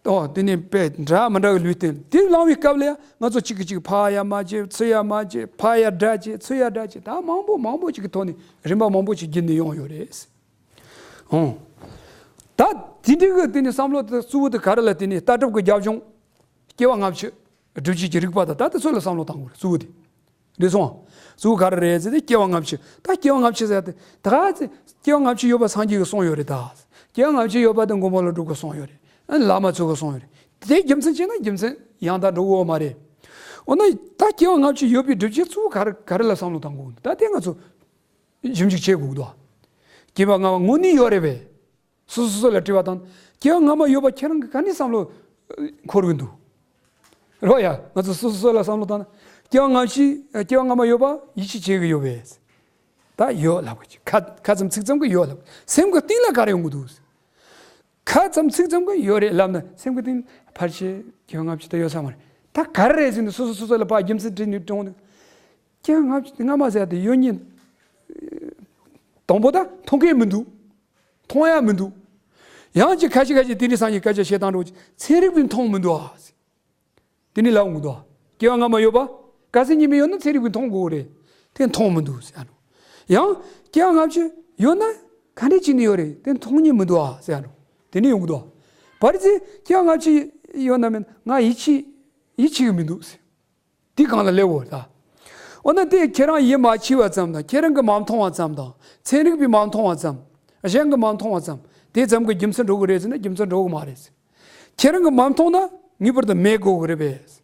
ཨོ་དེ་ནས་དཔེ་འདྲ་མི་འདྲ་གི་ལུས་རྟེན་དེ་བླངས་པའི་སྐབས་ལ་ཡང་ང་ཚོ་གཅིག་གིས་གཅིག་ཕར་ཡ་མ་བྱེད། ཚུར་ཡ་མ་བྱེད། ཕར་ཡ་དགྲ་བྱེད། ཚུར་ཡ་དགྲ་བྱེད། ད་མང་པོ་མང་པོ་ཅིག་གི་ཐོག་ནས་རིམ་པ་མང་པོ་ཅིག་བརྒྱུད་ནས་ཡོང་ཡོད་རེད། ཨོ། ད་དེ་འདྲའི་གི་དེ་ནས་བསམ་བློ་དེ་གཙོ་བོ་དེ་ག་རེ་ལ་བརྟེན་ནས། ལྟ་གྲུབ་ཀྱི་རྒྱབ་ལྗོངས། སྐྱེ་བ་སྔ་ཕྱི། སྒྲུབ་བྱེད་ཀྱི་རིགས་པ་དང་ད་ལྟ་ཚོ་ལ་བསམ་བློ་བཏང་དགོས་རེད་གཙོ་བོ་དེ། རེད་སོང་། གཙོ་བོ་ག་རེ་རེད་ཟེར་ཏེ་སྐྱེ་བ་སྔ་ཕྱི། ད་སྐྱེ་བ་སྔ་ཕྱི་ཟེར་ཏེ་ད་ག་ཚེ་སྐྱེ་བ་སྔ་ཕྱི་ཡོད་པ་སངས་རྒྱས་ཀྱིས་གསུངས་ཡོད་རེད་ད། སྐྱེ་བ་སྔ་ཕྱི་ཡོད་པ་དེ་མགོན་པོ་ཀླུ་སྒྲུབ་ཀྱིས་གསུངས་ཡོད་རེད། ཨ་བླ་མ་ཚོ་གིས་གསུངས་ཡོད་རེད། དེ་རྒྱུ་མཚན་བྱས་ན་རྒྱུ་མཚན་ཡང་དག་འགྲོ་གི་ཡོད་མ་རེད། འོ་ན་ད་སྐྱེ་བ་སྔ་ཕྱི་ཡོད་པའི་སྒྲུབ་བྱེད་གཙོ་བོ་ག་རེ་ག་རེ་ལ་བསམ་བློ་བཏང་དགོས་འདུག་ད་དེ་ང་ཚོ་ཞིབ་འཇུག་བྱེད་དགོས་འདུག་སྐྱེ་བ་སྔ་མ་དངོས་གནས་ཡོད་རེད་པས། སོ་སོ་སོ་ལ་དྲི་བ་བཏང་། སྐྱེ་བ་སྔ་མ་ཡོད་པ་ཁྱེད་རང་གིས་ག་ནས་བསམ་བློ་འཁོར་གི་འདུག་རོ་ཡ། ང་ཚོ་སོ་སོ་སོ་ལ་བསམ་བློ་བཏང་ན། སྐྱེ་བ་སྔ་ཕྱི་སྐྱེ་བ་སྔ་མ་ཡོད་པ་ཡིད་ཆེས་བྱེད་ཀྱི་ཡོད་པས། ད་ཡོད་ལབ་ཀྱི། ཁ་ཁ་ཙམ་ཚིག་ཙམ་གྱིས་ཡོད་ལབ། སེམས་ཀྱི་གཏིང་ལ་ག་རེ་ཡོང་གི་འདུག་ཁ་ཙམ་ཚིག་ཙམ་གྱིས་ཡོད་རེད་ལབ་ན་སེམས་ཀྱི་གཏིང་ཕལ་ཆེར་སྐྱེ་བ་སྔ་ཕྱི་ད་ཡོད་ས་མ་རེད། ད་ག་རེ་རེད་ཟེར་ནས་སོ་སོ་སོ་སོ་ལ་ཕར་རྒྱུ་མཚན་དྲིས་ནས་དྲོངས་ནས། སྐྱེ་བ་སྔ་ཕྱི་སྔ་མ་ཟེར་ཡ་དེ་ཡོད་ཉིད་དང་པོ་ད་མཐོང་མཁན་མི་འདུག་མཐོང་ཡ་མི་འདུག་ཡང་ཅིག་ཁ་ཤས་ཁ་ཤས་དེ་འདྲའི་སངས་རྒྱས་སྐད་ཆ་བཤད་སྟངས་འདྲ་བོ་ཅིག་ཚན་རིག་པས་མཐོང་མི་འདུག་ཨ། དེ་ནི་ལབ་འོང་གི་འདུག་སྐྱེ་བ་སྔ་མ་ཡོད་པ། གལ་སྲིད་ཉིན་མོ་ཡོད་ན་ཚན་རིག་པས་མཐོང་དགོས་རེད། དེ་མཐོང་མི་འདུག་ཟེར་ཡ་འགྲོ། ཡང་སྐྱེ་བ་སྔ་ཕྱི་ཡོད་ན་ག་འདྲས་བྱས་ནས་ཡོད་རེད། དེ་མཐོང་ཉན་མི་འདུག་ཨ་ཟེར་ཡ་འགྲོ། དེ་ནི་ཡོང་གི་འདུག་བར་ཚེ་སྐྱེ་བ་སྔ་ཕྱི་ཡོད་ན་མེད་ན་ང་ཡིད་ཆེས་ཡིད་ཆེས་ཀྱི་མི་འདུག་ཟེར། དེ་གང་ལ་སླེབས་འོ་ད། འོ་ན་དེ་ཁྱེད་རང་ཡིད་མ་ཆེས་པ་ཙམ་དང་ཁྱེད་རང་གིས་མ་མཐོང་བ་ཙམ་དང་ཚན་རིག་པས་མ་མཐོང་བ་ཙམ། གཞན་གྱིས་མ་མཐོང་བ་ཙམ། དེ་ཙམ་གྱིས་རྒྱུ་མཚན་འགྲོ་གི་རེད་ཟེར་ན་རྒྱུ་མཚན་འགྲོ་གི་མ་རེད། ཁྱེད་རང་གིས་མ་མཐོང་ན་ངེས་པར་དུ་མེད་དགོས་ཀྱི་རེད་པས།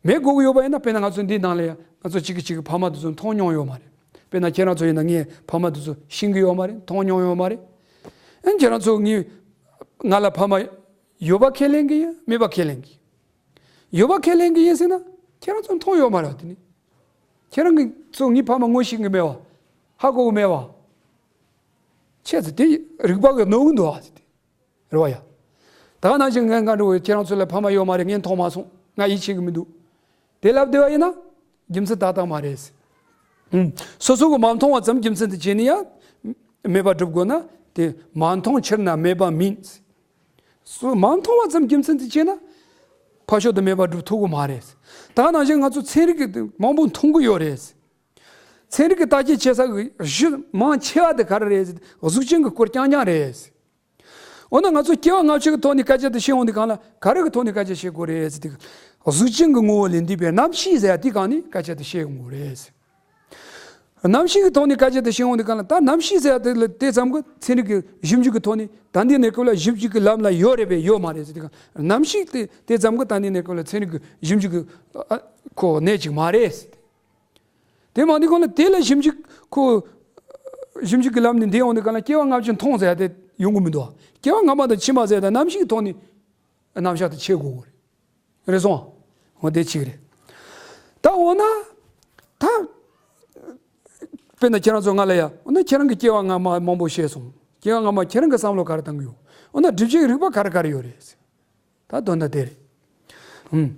མེད་དགོས་ཀྱི་ཡོད་པ་ཡིན་ན་དཔེར་ན་ང་ཚོ་འདིའི་ནང་ལ་ཡང་ང་ཚོ་གཅིག་གིས་གཅིག་གི་ཕ་མ་དེ་ཚོ་མཐོང་མྱོང་ཡོད་མ་རེད། དཔེར་ན་ཁྱེད་རང་ཚོ་ཡིན་ན་ངའི་ཕ་མ་དེ་ཚོ་ཤེས་ཀྱི་ཡོད་མ་རེད། མཐོང་མྱོང་ཡོད་མ་རེད། ཨན་ཁྱེད་རང་ཚོ་ངའི་ང་ལ་ཕ་མ་ཡོད་པ་ཁས་ལེན་གྱི་ཡིན་མེད་པ་ཁས་ལེན་གྱི་ཡོད་པ་ཁས་ལེན་གྱི་ཡིན་ཟེར་ན་ཁྱེད་རང་ཚོ་མཐོང་ཡོད་མ་རེད་བ། དེ་ནི་ཁྱེད་རང་གི་ཚོ་ངའི་ཕ་མ་ངོ་ཤེས་ཀྱི་མེད་བ། ཧ་གོ་གི་མེད་བ། ཁྱེད་ཚོ་དེ་རིག་པ་གིས་གནོད་གི་འདུག་བ་ཟེར་ཏེ། རེད་བ་ཡ། ད་ག་ནང་བཞིན་ངས་ང་འགྲོ་བའི་ཁྱེད་རང་ཚོ་ལ་ཕ་མ་ཡོད་མ་རེད། ངས་མཐོང་མ་སོང་། ང་ཡིད་ཆེས་ཀྱི་མི་འདུག་དེ་ལབ་བསྡད་པ་ཡིན་ན་རྒྱུ་མཚན་ཏག་ཏག་མ་རེད། ཨུམ། སོ་སོ་གིས་མ་མཐོང་བ་ཙམ་རྒྱུ་མཚན་དུ་བྱས་ནས་ཡང་མེད་པ་སྒྲུབ་དགོས་ན་དེ་མ་མཐོང་ཕྱིར་ན་མེད་པ་མིན། སོ་མ་མཐོང་བ་ཙམ་རྒྱུ་མཚན་དུ་བྱས་ན་ཕར་ཕྱོགས་དུ་མེད་པ་སྒྲུབ་ཐུབ་ཀྱི་མ་རེད། ད་ག་ནང་བཞིན་ང་ཚོ་ཚན་རིག་གི་མང་པོ་མཐོང་གི་ཡོད་རེད། ཚན་རིག་གི་བརྟག་དཔྱད་བྱེད་ས་གི་གཞི་མང་ཆེ་བ་དེ་ག་རེ་རེད་ཟེར་གཟུགས་ཅན་གྱི་སྐོར་རྐྱང་རྐྱང་རེད། འོ་ན་ང་ཚོ་སྐྱེ་བ་སྔ་ཕྱི་གི་ཐོག་ནས་སྐད་ཆ་དེ་བཤད་འོང་དུས་གང་ལ་ག་རེ་གི་ཐོག་ནས་སྐད་ཆ་བཤད་དགོས་རེད་ཟེར་དུས། གཟུགས་ཅན་གྱི་ངོ་བོ་ལས་འདས་པའི་རྣམ་ཤེས་ཟེར་ཡ་དེ་གང་ནས་སྐད་ཆ་དེ་བཤད་དགོས་རེད། རྣམ་ཤེས་ཀྱི་ཐོག་ནས་སྐད་ཆ་དེ་བཤད་འོང་དུས་གང་ལ། ད་རྣམ་ཤེས་ཟེར་ཡ་དེ་ལ་དེ་ཙམ་གྱི་ཚན་རིག་གི་ཞིབ་འཇུག་གི་ཐོག་ནས་ད་འདི་གནས་སྐབས་ལ་ཞིབ་འཇུག་གི་ལམ་ལ་ཡོད་རེད་པས་ཡོད་མ་རེད་ཟེར་དུས་གང་ལ། རྣམ་ཤེས་དེ་དེ་ཙམ་གྱི་ད་འདི་གནས་སྐབས་ལ་ཚན་རིག་གི་ཞིབ་འཇུག་གི་ཨ་ཁོ་གནས་ཅིག་མ་རེད་ཟེར་ཏེ། དེ་མ་འདི་གང་ལ་དེ་ལ་ཞིབ་འཇུག་ཁོ་ཞིབ་འཇུག་གི་ལམ་ནས་འདི་འོང་དུས་གང་ལ་སྐྱེ་བ་སྔ་ཕྱི་མཐོང་ཟེར་ཡ་དེ་ཡོང་གི་མི་འདུག་སྐྱེ་བ་སྔ་མ་དང་ཕྱི་མ་ཟེར་ཡ་དེ་རྣམ་ཤེས་ཀྱི་ཐོག་ནས་རྣམ་གཞག་དེ་བྱེད་དགོས་རེད། རེད་སོང་། འོ་དེ་གཅིག་རེད། ད་འོ་ན། ད། དཔེར་ན་ཁྱེད་རང་ཚོ་ང་ལ་ཡ། འོ་ན་ཁྱེད་རང་གི་སྐྱེ་བ་སྔ་མ་མང་པོ་བཤད་སོང་། སྐྱེ་བ་སྔ་མ་ཁྱེད་རང་གི་བསམ་བློ་ག་རེ་བཏང་གི་ཡོད། འོ་ན་སྒྲུབ་བྱེད་ཀྱི་རིགས་པ་ག་རེ་ག་རེ་ཡོད་རེད། ད་དོན་དག་དེ་རེད། ཧུམ།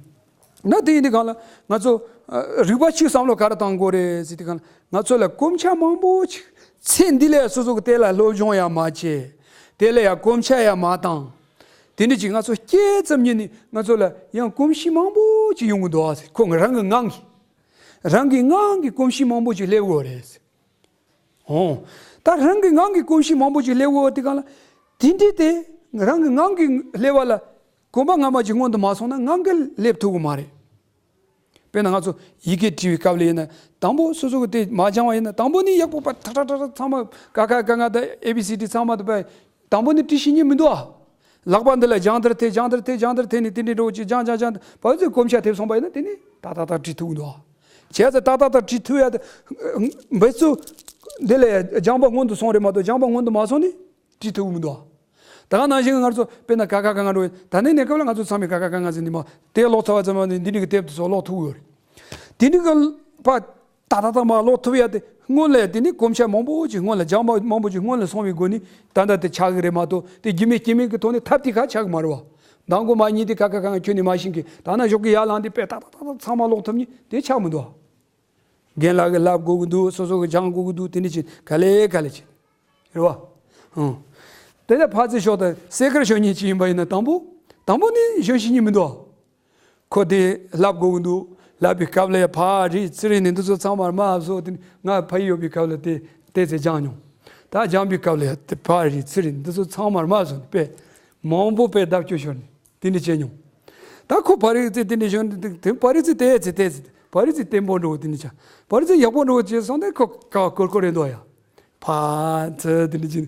ན་དེ་ཡིན་དུས་གང་ལ་ང་ཚོ་ཨ་རིགས་པ་གཅིག་བསམ་བློ་ག་རེ་བཏང་དགོས་རེད་ཟེར་དུས་གང་ལ། ང་ཚོ་ལ་གོམས་ཆ་མང་པོ་ཅིག་ཚེ་འདི་ལ་སོ་སོ་གི་དེ་ལ་སློབ་སྦྱོང་ཡང་མ་བྱས། དེ་ལ་ཡང་གོམས་ཆ་ཡང་མ་བཏང་། དེ་འདྲ་ཅིག་ང་ཚོ་སྐྱེས་ཙམ་ཉིད་ནས་ང་ཚོ་ལ་ཡང་གོམས་གཤིས་མང་པོ་ཅིག་ཡོང་གི་འདུག་ཨ་ཟེར། ཁོ་རང་གི་ངང་གིས། རང་གི་ངང་གིས་གོམས་གཤིས་མང་པོ་ཅིག་སླེབས་ཡོད་རེད་ཟེར། འོ། ད་རང་གི་ངང་གིས་གོམས་གཤིས་མང་པོ་ཅིག་སླེབས་ཡོད་དེ་གང་ལ། དེ་འདྲ་དེ་རང་གི་ངང་གིས་སླེབས་པ་ལ་གོམས་པ་སྔ་མ་ཅིག་སྔོན་དུ་མ་སོང་ན་ངང་གིས་སླེབས་ཐུབ་ཀྱི་མ་རེད། དཔེར་ན་ང་ཚོ་ཡི་གེ་བྲིས་པའི་སྐབས་ལ་ཡིན་ན། དང་པོ་སོ་སོ་གི་དེ་མ་སྦྱངས་པ་ཡིན་ན། དང་པོ་ནི་ཡག་པོ་པ་ཐག་ཐག་ཐག་ཐག་ཚང་མ་ཀ་ཁ་ག་ང་དང་ཨེ་བི་སི་ཌི་ཚང་མ་དེ་པ་དང་པོ་ནི་བྲིས་ཤེས་ཉེན་མི་འདུག་ཨ། ལག་པ་འདི་ལ་སྦྱང་དར་ཐེ་སྦྱང་དར་ཐེ་སྦྱང་དར་ཐེ་ནས་དེ་འདྲའི་འགྲོ་ཅིག་སྦྱང་སྦྱང་སྦྱང་བར་དུ་གོམས་ཆ་ཐེབས་སོང་པ་ཡིན་ན། དེ་ནི་ཏག་ཏག་ཏག་བྲིས་ཐུབ་ཀྱི་འདུག་ཨ། བྱས་ཙང་ཏག་ཏག་ཏག་བྲིས་ཐུབ་ཡ་དེ། འབད་ཚུགས་འདི་ལ་སྦྱངས་པ་སྔོན་དུ་སོང་རེད་མ་གཏོགས་སྦྱངས་པ་སྔོན་དུ་མ་སོང་ནི་བྲིས་ཐུབ་ཀྱི་མི་འདུག་ཨ། ད་ག་ནང་བཞིན་ང་ཚོ་དཔེར་ན་ཀ་ཁ་ག་ང་འགྲོ་ཡིན། ད་ནི་གནས་སྐབས་ལ་ང་ཚོ་ཚང་མས་ཀ་ཁ་ག་ང་ཟེར་ནི་མ་དེ་ཀློག་ཚར་བ་ཙམ་པ་ནི་འདི་འདྲ་གི་དེབ་དེ་ཚོ་ཀློག་ཐུབ་ཀྱི་ཡོད་རེད། དེ་འདྲ་གི་པ་ཏག་ཏག་ཏག་མར་ཀློག་ཐུབ་ཡ་དེ་སྔོན་ལ་དེ་ནི་གོམས་ཆ་མང་པོ་ཅིག་སྔོན་ལ་སྦྱངས་པ་མང་པོ་ཅིག་སྔོན་ལ་སོང་བའི་སྒོ་ནས་ད་ལྟ་དེ་ཆགས་ཀྱི་རེད་མ་གཏོགས། དེ་རྒྱུ་མེད་རྐྱེན་མེད་ཀྱི་ཐོག་ནས་ཐབས་དེ་ག་ཆགས་ཀྱི་མ་རེད་བ། མདང་དགོང་མ་གཉིད་དེ་ཀ་ཁ་ག་ང་ཁྱོན་ནས་མ་ཤེས་གི། ད་ནང་ཞོགས་ཀྱི་ཡར་ལངས་དེ་དཔེ་ཏག་ཏག་ཏག་ཏག་ཚང་མ་ཀློག་ཐུབ་ནི་དེ་ཆགས་མི་འདུག་བ། རྒན་ལགས་ཀྱིས་ལབ་དགོས་ཀྱི་འདུག་སོ་སོ་གིས་སྦྱང་དགོས་ཀྱི་འདུག་དེ་འདྲ་བྱས་ག་ལེ་ག་ལེ་བྱས། རེད་བ། ཧུང་། དེ་ལས་ཕར་ཚུར་ཤོག་དང་སེ་ཁར་ཤོག་མཁན་ཅིག་ཡིན་པ་ཡིན་ན། དང་པོ། དང་པོ་ནི་ཤོག་ཤེས་ཉེན་མི་འདུག་ཁོ་དེ་ལབ་དགོས་ཀྱི་འདུག་ལབ་པའི་སྐབས་ལ་ཡ་ཕར་རེད་ཚུར་རེད་ནི་འདི་ཚོ་ཚང་མར་མར་བཟོ་དེ། ང་ཕ་ཡུལ་ཡོད་པའི་སྐབས་ལ་དེ་དེ་ཚེ་སྦྱངས་མྱོང་། ད་སྦྱངས་པའི་སྐབས་ལ་ཡ་དེ་ཕར་རེད་ཚུར་རེད་འདི་ཚོ་ཚང་མར་མར་བཟོ་ནི་དཔེ་མང་པོ་དཔེ་ལྡབ་སྐྱོར་ཤོར་ནི་དེ་འདྲ་བྱས་མྱོང་། ད་ཁོ་ཕ་རི་ཚེ་དེ་འདྲ་ཤོར་ནི་དེ་ཕ་རི་ཚེ་དེ་ཚེ་དེ་ཚེ་ཕ་རི་ཚེ་བརྟན་པོ་འགྲོ་དེ་འདྲ་ཆགས། ཕ་རི་ཚེ་ཡག་པོ་འགྲོ་བྱས་སོང་དེ་ཁོ་ཀ་བ་ཀོར་ཀོར་རེད་འདུག་ཡ། ཕར་ཚུར་དེ་འདྲ་བྱས།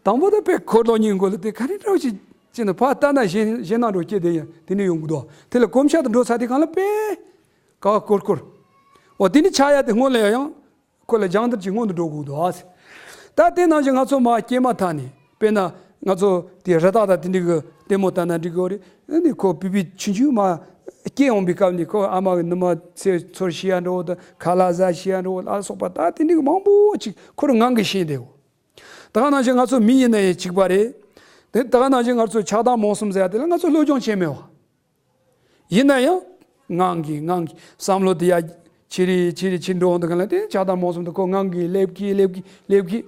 དང་པོ་ད་དཔེ་འཁོར་ལོ་གཉིས་མགོ་ལ་དེ་ག་རེ་འདྲ་བོ་ཞིག་བྱས་ན་ཕར་ལྟ་ན་ཞེད་ཞེད་སྣང་འགྲོ་སྐྱེ་དེ་ཡང་དེ་ནས་ཡོང་གི་འདུག་དེ་ལ་གོམས་ཤ་དུ་འགྲོ་ཚར་དེ་གང་ལ་དཔེ་ཀ་བ་ཀོར་ཀོར། འོ་དེ་ནི་ཆགས་ཡ་དེ་སྔོན་ལ་ཡང་ཁོ་ལ་སྦྱང་དར་གྱི་སྔོན་དུ་འགྲོ་དགོས་འདུག་ཨ་ཟེར། ད་དེ་ནང་བཞིན་ང་ཚོ་མ་སྐྱེས་མ་ཐག་ནས་དཔེར་ན་ང་ཚོ་དེ་རི་དྭགས་དང་དེ་འདྲ་གི་ལྟད་མོ་ལྟ་ན་འགྲིག་གི་རེད། ཨ་ནི་ཁོ་བུད་བུད་ཆུང་ཆུང་མ་སྐྱེས་འོང་པའི་སྐབས་ནས་ཁོ་ཨ་མ་གི་ནུ་མ་ཚེ་ཚོར་ཤི་ཡ་འགྲོ་དང་ཁ་ལག་ཟ་ཤི་ཡ་འགྲོ་ལ་སོགས་པ་ད་དེ་འདྲ་གི་མང་པོ་ཅིག་ཁོ་རང་ངང་གིས་ཤེས་བསྡད་འོ། ད་ག་ནང་བཞིན་ང་ཚོ་མི་ཡིན་ན་ཡང་གཅིག་པ་རེད། དེ་ད་ག་ནང་བཞིན་ང་ཚོ་ཆགས་སྡང་རྨོངས་གསུམ་ཟེར་ཡ་དེ་ལ་ང་ཚོ་སློབ་སྦྱོང་བྱས་མེད་བ། ཡིན་ན་ཡང་ངང་གིས་ངང་གིས་བསམ་བློ་དེ་ཡ་ཆེ་རེ་ཆེ་རེ་ཆེ་འགྲོ་འོང་དུས་གང་ལ་དེ་ཆགས་སྡང་རྨོངས་གསུམ་དེ་ཁོ་ངང་གིས་སླེབས་ཀྱི་སླེབས་ཀྱི་སླེབས་ཀྱི།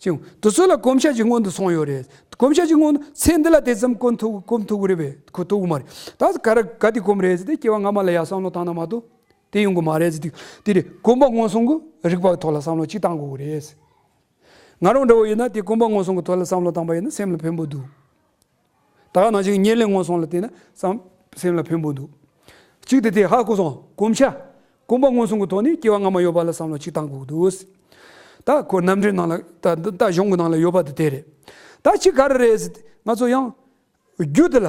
ཅིང་དུ་ཚོད་ལ་གོམས་ཤ་ཅིག་སྔོན་དུ་སོང་ཡོད་རེད། གོམས་ཤ་ཅིག་སྔོན་དུ་ཚེ་འདི་ལ་དེ་ཙམ་གོམས་ཐུབ་གོམས་ཐུབ་ཀྱི་རེད་པས། ཁོ་ཐུབ་ཀྱི་མ་རེད། ད་ག་རེ་ག་དེ་གོམས་རེད་ཟེར་ཏེ་སྐྱེ་བ་སྔ་མ་ལ་ཡ་བསམ་བློ་བཏང་ན་མ་གཏོགས་དེ་ཡོང་གི་མ་རེད་ཟེར་ཏེ། དེ་རེད། གོམས་པ་སྔོན་སོང་གི་རིག་པ་གི་ཐོག་ལ་བསམ་བློ་ཅིག་བཏང་དགོས་ཀྱི་རེད། ང་རང་འདྲ་བོ་ཡིན་ན་དེ་གོམས་པ་སྔོན་སོང་གི་ཐོག་ལ་བསམ་བློ་བཏང་པ་ཡིན་ན་སེམས་ལ་ཕན་པོ་འདུག་ད་ག་ནང་བཞིན་ཉེར་ལེན་སྔོན་སོང་ལ་བལྟས་ན་བསམ་སེམས་ལ་ཕན་པོ་འདུག་གཅིག་དེ་དེ་ཧ་གོ་སོང་། གོམས་ཤ། གོམས་པ་སྔོན་སོང་གི་ཐོག་ནས་སྐྱེ་བ་སྔ་མ་ཡོད་པ་ལ་བསམ་བློ་གཅིག་བཏང་དགོས་འདུག་ད་ཁོ་རྣམ་འགྲེལ་ནང་ལ་ད་ད་གཞུང་གི་ནང་ལ་ཡོད་པ་དེ་དེ་རེད། ད་གཅིག་ག་རེ་རེད་ཟེར་ཏེ་ང་ཚོ་ཡང་རྒྱུ་དེ་ལ།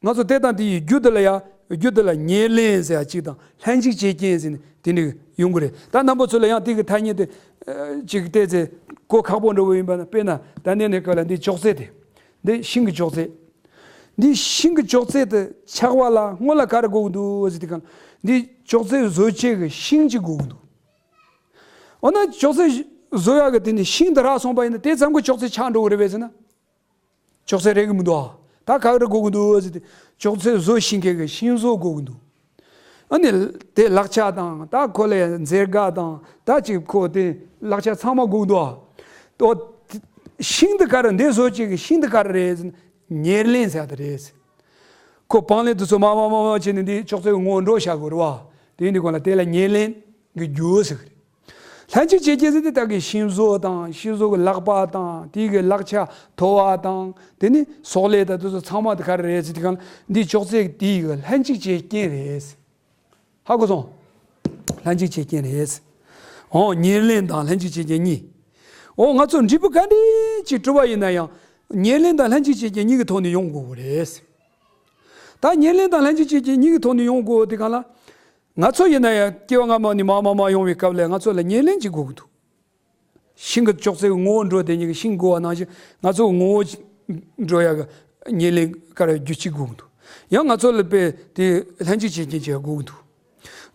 ང་ཚོ་དེ་དང་དེ་ཡི་རྒྱུ་དེ་ལ་ཡང་རྒྱུ་དེ་ལ་ཉེར་ལེན་ཟེར་ཡ་གཅིག་དང་ལྷན་ཅིག་བྱེད་རྐྱེན་ཟེར་ནས་དེ་འདྲ་ཡོང་གི་རེད། ད་རྣམ་པ་ཚོ་ལ་ཡང་དེ་གི་ཐ་སྙད་དེ་ཨ་ཅིག་བལྟས་ཚེ་གོ་ཁག་པོ་འདྲ་བོ་ཡིན་པ་ན། དཔེར་ན་ད་ནས་ནས་ག་ལ་འདི་ཅོག་ཙེ་དེ། འདི་ཤིང་གི་ཅོག་ཙེ། འདི་ཤིང་གི་ཅོག་ཙེ་དེ་ཆགས་པ་ལ་སྔོན་ལ་ག་རེ་དགོས་ཀྱི་འདུག་ཟེར་དུས་གང་འདི་ཅོག་ཙེ་བཟོ་བྱེད་ཀྱི་ཤིང་གཅིག་དགོས་ཀྱི་འདུག་འོ་ན་ཅོག་ཙེ་བཟོ་ཡག་གི་དེ་ནི་ཤིང་དེ་རག་སོང་པ་ཡིན་ན་དེ་ཙམ་གྱི་ཅོག་ཙེ་ཆགས་འགྲོ་གི་རེད་པས་ཟེར་ན། ཅོག་ཙེ་རེག་གི་མི་འདུག་ཨ། ད་ག་རེ་དགོས་ཀྱི་འདུག་ཟེར་ཏེ་ཅོག་ཙེ་བཟོ་ཤེས་མཁན་གྱི་ཤིང་བཟོ་དགོས་ཀྱི་འདུག་ཨ་ནི་དེ་ལག་ཆ་དང་ད་ཁོ་ལ་ཡ་འཛེར་སྒ་དང་ད་ཅིག་ཁོ་དེ་ལག་ཆ་ཚང་མ་དགོས་ཀྱི་འདུག་ཨ། ཨོ། ཤིང་དེ་ག་རེ་འདི་བཟོ་བྱེད་ཀྱི་ཤིང་དེ་ག་རེ་རེད་ཟེར་ན་ཉེར་ལེན་ཟེར་ཡ་དེ་རེད། ཁོ་བང་ལེན་དེ་ཚོ་མ་མ་མ་མ་བྱས་ནས་འདི་ཅོག་ཙེ་གི་ངོ་བོ་འདྲ་བཞག་དགོས་རེད་བ། དེ་ཡིན་དུས་གང་ལ་དེ་ལ་ཉེར་ལེན་གྱི་རྒྱུ་ཟེར་གི་རེད། ལྷན་ཅིག་བྱེད་རྐྱེན་ཟེར་དེ་ད་གི་ཤིང་བཟོ་དང་ཤིང་བཟོ་གི་ལག་པ་དང་དེ་གི་ལག་ཆ་མཐོ་བ་དང་དེ་ནི་སོག་ལེ་དང་དེ་ཚོ་ཚང་མ་དེ་ག་རེ་རེད་ཟེར་དུས་གང་ལ་འདི་ཅོག་ཙེ་དེ་གི་ལྷན་ཅིག་བྱེད་རྐྱེན་རེད། ཧ་གོ་སོང་། ལྷན་ཅིག་བྱེད་རྐྱེན་རེད། ཨོ། ཉེར་ལེན་དང་ལྷན་ཅིག་བྱེད་རྐྱེན་གཉིས། ཨོ། ང་ཚོ་འབྲས་བུ་ག་འདྲ་ཅིག་བསྒྲུབ་པ་ཡིན་ན་ཡང་ཉེར་ལེན་དང་ལྷན་ཅིག་བྱེད་རྐྱེན་གཉིས་ཀྱི་ཐོག་ནས་ཡོང་དགོས་ཀྱི་རེད། ད་ཉེར་ལེན་དང་ལྷན་ཅིག་བྱེད་རྐྱེན་གཉིས་ཀྱི་ཐོག་ནས་ཡོང་དགོས་དེ་གང་ལ། ང་ཚོ་ཡིན་ན་ཡང་སྐྱེ་བ་སྔ་མ་ནས་མར་མར་མར་ཡོང་བའི་སྐབས་ལ་ང་ཚོ་ལ་ཉེར་ལེན་གྱི་དགོས་ཀྱི་འདུག། ཤིང་གི་ཅོག་ཙེ་གི་ངོ་བོ་འགྲོ་དེ་ཉིད་ཀྱི་ཤིང་དགོས་པ་ནང་བཞིན་ང་ཚོ་གི་ངོ་བོ་འགྲོ་ཡག་གི་ཉེར་ལེན་ག་རེ་རྒྱུ་གཅིག་དགོས་ཀྱི་འདུག། ཡང་ང་ཚོ་ལ་དཔེ་དེ་ལྷན་ཅིག་བྱེད་རྐྱེན་གཅིག་དགོས་ཀྱི་འདུག།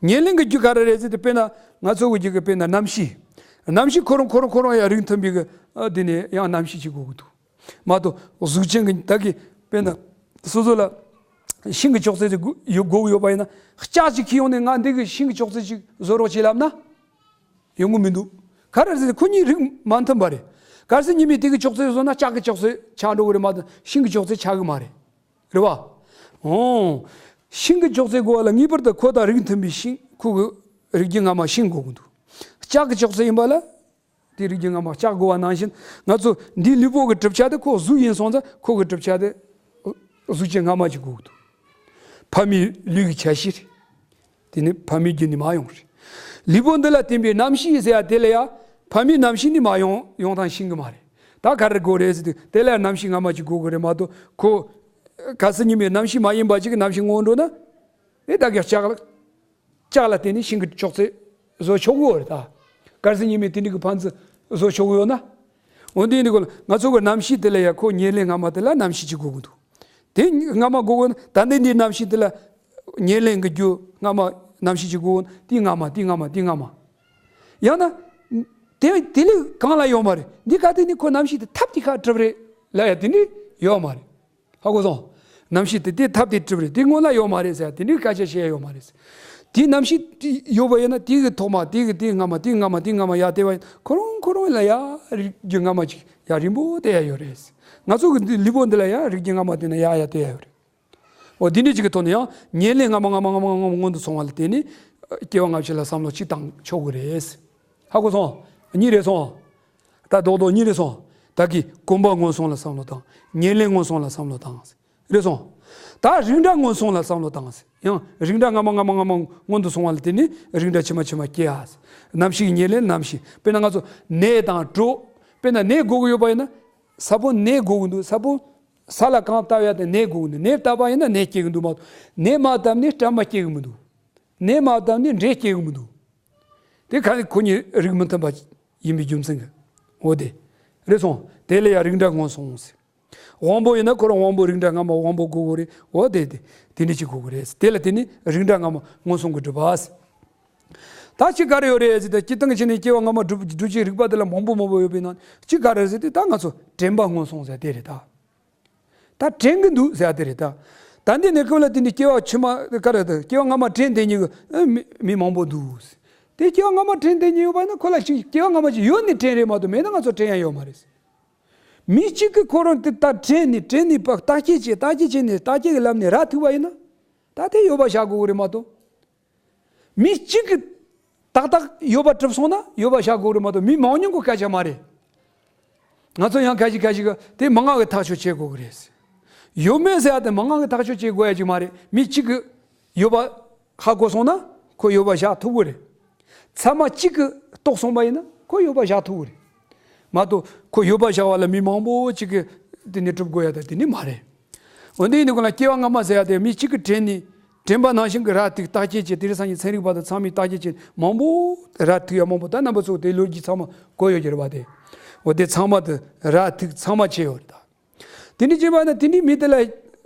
ཉེར་ལེན་གྱི་རྒྱུ་ག་རེ་རེད་ཟེར་དུས་དཔེར་ན་ང་ཚོ་གི་རྒྱུ་གི་དཔེར་ན་རྣམ་ཤེས། རྣམ་ཤེས་ཁོ་རང་ཁོ་རང་ཁོ་རང་ཡང་རིགས་མཐུན་པའི་གི་ཨ་དེ་ནས་ཡང་རྣམ་ཤེས་གཅིག་དགོས་ཀྱི་འདུག། མ་གཏོགས་གཟུགས་ཅན་གྱི་བདག་གིས་དཔེར་ན་སོ་སོ་ལ་ཤིང་གི་ཅོག་ཙེ་ཅིག་དགོས་ཡོད་དགོས་ཡོད་པ་ཡིན་ན་ལྕགས་ཅིག་ཁྱེར་ཡོང་ནས་ང་འདི་གི་ཤིང་གི་ཅོག་ཙེ་ཅིག་བཟོ་རོགས་བྱེད་ལབ་ན། ཡོང་གི་མི་འདུག། ག་རེ་ཟེར་ཁོ་གཉིས་རིགས་མ་མཐུན་པ་རེད། གལ་སྲིད་ཉི་མས་དེ་གི་ཅོག་ཙེ་བཟོ་ན་ལྕགས་ཀྱི་ཅོག་ཙེ་ཆགས་འགྲོ་གི་རེད་མ་གཏོགས་ཤིང་གི་ཅོག་ཙེ་ཆགས་གི་མ་རེད། རེད་བ། ཨོ། ཤིང་གི་ཅོག་ཙེ་དགོས་པ་ལ་ངེས་པར་དུ་ཁོ་དང་རིགས་མཐུན་པའི་ཤིང་ཁོ་གི་རིགས་རྒྱུད་སྔ་མ་ཤིང་དགོས་ཀྱི་འདུག། ལྕགས་ཀྱི་ཅོག་ཙེ་ཡིན་པ་ལ་དེ་རིགས་རྒྱུད་སྔ་མ་ལྕགས་དགོས་པ་ནང་བཞིན་ང་ཚོ་འདིའི་ལུས་པོ་གི་གྲུབ་ཆ་དེ་ཁོ་གཟུགས་ཡིན་སོང་ཙང་ཁོ་གི་གྲུབ་ཆ་དེ་གཟུགས་ཅན་སྔ་མ་ཅིག་དགོས་ཀྱི་འདུག། ཕ་མའི་ལུས་ཀྱི་ཆ་ཤས་རེད། དེ་ནི་ཕ་མའི་རྒྱུད་ནས་མར་ཡོང་རེད། ལུས་པོ་འདི་ལ་བརྟེན་པའི་རྣམ་ཤེས་ཟེར་ཡ་དེ་ལ་ཡ་ཕ་མའི་རྣམ་ཤེས་ནི་མར་ཡོང་ཡོང་སྟངས་ཤེས་གི་མ་རེད། ད་ག་རེ་དགོས་རེད་ཟེར་དུས་དེ་ལ་རྣམ་ཤེས་སྔ་མ་ཅིག་དགོས་གི་རེད་མ་གཏོགས་ཁོ་གལ་སྲིད་ཉི་མའི་རྣམ་ཤེས་མ་ཡིན་པ་ཅིག་གི་རྣམ་ཤེས་ངོ་བོ་འགྲོ་ན་ཨེ་ད་གི་ལྕགས་ལ་ལྕགས་ལ་བརྟེན་ནས་ཤིང་གི་ཅོག་ཙེ་བཟོ་ཆོག་གི་རེད་ད། གལ་སྲིད་ཉི་མའི་དེ་འདྲ་གི་ཕན་ཚུན་བཟོ་ཆོག་གི་ཡོད་ན། འོན་ཏེ་འདི་གོ་ལ་ང་ཚོ་གི་རྣམ་ཤེས་དེ་ལ་ཡ་ཁོ་ཉེར་ལེན་སྔ་མ་དེ་ལ་རྣམ་ཤེས་ཅིག་དགོས་གི་འདུག། དེ་སྔ་མ་དགོས་གི་ན་ད་ལྟའི་འདིའི་རྣམ་ཤེས་དེ་ལ་ཉེར་ལེན་གྱི་རྒྱུ་སྔ་མ་རྣམ་ཤེས་ཅིག་དགོས་གི་འདུག། དེ་སྔ་མ་དེ་སྔ་མ་དེ་སྔ་མ། ཡང་ན། དེ་དེ་ལས་གང་ལ་ཡོད་མ་རེད། འདི་ག་དེ་ནི་ཁོ་རྣམ་ཤེས་དེ་ཐབས་དེ་ཁ་གྲུབ་རེད་ལ་ཡ་དེ་ནི་ཡོད་མ་རེད། ཧ་གོ་སོང་། རྣམ་ཤེས་དེ་དེ་ཐབས་དེ་གྲུབ་རེད། དེ་སྔོན་ལ་ཡོད་མ་རེད་ཟེར་དེ་འདྲའི་སྐད་ཆ་བཤད་ཡ་ཡོད་མ་རེད། དེའི་རྣམ་ཤེས་དེ་ཡོད་པ་ཡིན་ན་དེ་གི་ཐོག་མ་དེ་གི་དེ་སྔ་མ་དེ་སྔ་མ་དེ་སྔ་མ་ཡར་བལྟས་པ་ཡིན་ཁོ་རང་ཁོ་རང་ལ་ཡ་རིགས་རྒྱུད་སྔ་མ་ཅིག་ཡ་རིང་པོ་བལྟས་ཡ་ཡོད་རེད། ང་ཚོ་གི་འདི་ལུས་པོ་འདི་ལ་ཡ་རིགས་རྒྱུད་སྔ་མ་དེ་ན་ཡ་ཡ་བལྟས་ཡ་ཡོད་རེད། འོ་འདི་འདྲ་ཅིག་གི་ཐོག་ནས་ཡང་ཉེར་ལེན་སྔ་མ་སྔ་མ་སྔ་མ་སྔ་མ་སྔོན་དུ་སོང་བ་ལ་བརྟེན་ནས་སྐྱེ་བ་སྔ་ཕྱི་ལ་བསམ་བློ་གཅིག་བཏང་ཆོག་གི་རེད། ཧ་གོ་སོང་། གཉིས་རེད་སོང་། ད་རྡོག་རྡོག་གཉིས་རེད་སོང་། ད་གི་གོམས་པ་སྔོན་སོང་ལ་བསམ་བློ་བཏང་། ཉེར་ལེན་སྔོན་སོང་ལ་བསམ་བློ་བཏང་། རེད་སོང་། ད་རིགས་འདྲ་སྔོན་སོང་ལ་བསམ་བློ་བཏང་། ཡང་རིགས་འདྲ་སྔ་མ་སྔ་མ་སྔ་མ་སྔོན་དུ་སོང་བ་ལ་བརྟེན་ནས་རིགས་འདྲ་ཕྱི་མ་ཕྱི་མ་སྐྱེ་ཡ། རྣམ་ཤེས་ཉེར་ལེན་རྣམ་ཤེས་དཔེར་ན་ང་ཚོ་ནས་དང་གྲོ། དཔེར་ན་ནས་དགོས་ཀྱི་ཡོད་པ་ཡིན་ན། ས་བོན་ནས་དགོས་ཀྱི་འདུག། ས་བོན་ས་ལ་གང་བཏབ་ཡ་དེ་ནས་དགོས་ཀྱི་འདུག། ནས་བཏབ་པ་ཡིན་ན་ནས་སྐྱེ་གི་འདུག་མ་གཏོགས་ནས་མ་བཏབ་ནས་སྤྲམ་པ་སྐྱེ་གི་མི་འདུག། ནས་མ་བཏབ་ནས་འབྲས་སྐྱེ་གི་མི་འདུག། དེ་ག་ནི་ཁོ་གཉིས་རིགས་མི་མཐུན་པ་ཡིན་པའི་རྒྱུ་མཚན་གྱིས། འོ་དེ། རེད་སོང་། དེ་ལ་ཡང་རིགས་འདྲ་སྔོན་སོང་ཟེར། དབང་པོ་ཡིན་ན་ཁོ་རང་དབང་པོ་རིགས་འདྲ་སྔ་མ་དབང་པོ་དགོས་དགོས་རེད། འོ་དེ་དེ་དེ་འདྲ་ཅིག་དགོས་དགོས་རེད། དེ་ལ་དེ་ནི་རིགས་འདྲ་སྔ་མ་སྔོན་སོང་གི་སྒྲུབ་པ་ཟེར། ད་ཅི་ག་རེ་ཡོད་རེད་ཟེར་ཏེ་སྤྱིར་བཏང་གི་ཆ་ནས་སྐྱེ་བ་སྔ་མ་སྒྲུབ་སྒྲུབ་བྱེད་རིགས་པ་དེ་ལ་མང་པོ་མང་པོ་ཡོད་པའི་ནང་ཅི་ག་རེ་ཟེར་ཏེ་ད་ང་ཚོ་དྲན་པ་སྔོན་སོང་ཟེར་དེ་རེད་ད། ད་དྲན་གི་འདུག་ཟེར་ཡ་དེ་རེད་ད། ད་འདི་ནས་ཁོ་ལ་དེ་འདྲའི་སྐྱེ་བ་ཕྱི་མ་ག་རེ་ད་སྐྱེ་བ་སྔ་མ་དྲན་བསྡད་མཁན་གྱི་ཨ་མི་མི་མང་པོ་འདུག། དེ་སྐྱེ་བ་སྔ་མ་དྲན་བསྡད་མཁན་ཡོད་པ་ན་ཁོ་ལ་ཅིག་སྐྱེ་བ་སྔ་མ་ཅིག་ཡོད་ནི་དྲན་རེད་མ་གཏོགས་མེད་ན་ང་ཚོ་དྲན་ཡ་ཡོད་མ་རེད། མི་གཅིག་གིས་ཁོ་རང་དེ་ད་དྲན་ནས་དྲན་ནས་བརྟག་དཔྱད་བྱས་བརྟག་དཔྱད་བྱས་ནས་བརྟག་དཔྱད་ཀྱི་ལམ་ནས་ར་ཐུག་པ་ཡིན་ན་ད་དེ་ཡོད་པ་བཞག་དགོས་ཀྱི་རེད་མ་གཏོགས། མི་གཅིག་གིས་ཏག་ཏག་ཡོད་པ་གྲུབ་སོང་ན་ཡོད་པ་བཞག་དགོས་རེད་མ་གཏོགས་མི་མང་ཉུང་གི་སྐད་ཆ་མ་རེད། ང་ཚོ་ཡང་ཁ་ཅིག་ཁ་ཅིག་གིས་དེ་མི་ངག་གི་ཐག་གཅོད་བྱེད་དགོས་ཀྱི་རེད། ཡོད་མེད་ཟེར་ཡ་དེ་མི་ངག་གི་ཐག་གཅོད་བྱེད་དགོས་ཡ་ཅིག་མ་རེད། མི་གཅིག་གིས་ཡོད་པ་ཧ་གོ་སོང་ན་ཁོ་ཡོད་པ་བཞག་ཐུབ་ཀྱི་རེད། ཚད་མ་གཅིག་གིས་རྟོགས་སོང་པ་ཡིན་ན་ཁོ་ཡོད་པ་བཞག་ཐུབ་ཀྱི་རེད། མ་གཏོགས་ཁོ་ཡོད་པ་བཞག་པ་ལ་མི་མང་པོ་གཅིག་གིས་དེ་ནི་སྒྲུབ་དགོས་ཡ་དེ་དེ་ནི་མ་རེད། འོན་ཏེ་ཡིན་དུས་ཀུན་ལ་སྐྱེ་བ་སྔ་མ་ཟེར་ཡ་དེ་མི་གཅིག་གིས་དྲན་ནས་དྲན་པ་ནང་བཞིན་གྱི་ར་ཐུག་བརྟག་དཔྱད་བྱས་དེ་རིང་སང་ཉིན་ཚན་རིག་པ་དང་ཚང་མས་བརྟག་དཔྱད་བྱས་མང་པོ་ར་ཐུག་ཡ་མང་པོ་ད་རྣམ་པ་ཚོ་དེ་ལོ་རྒྱུས་ཚང་མ་གོ་ཡོད་ཀྱི་རེད་པ་དེ། འོ་དེ་ཚང་མ་དེ་ར་ཐུག་ཚང་མ་བྱས་ཡོད་རེད་ད། དེ་འདྲ་བྱས་པ་ན་དེ་འདྲའི་མི་དེ་ལ་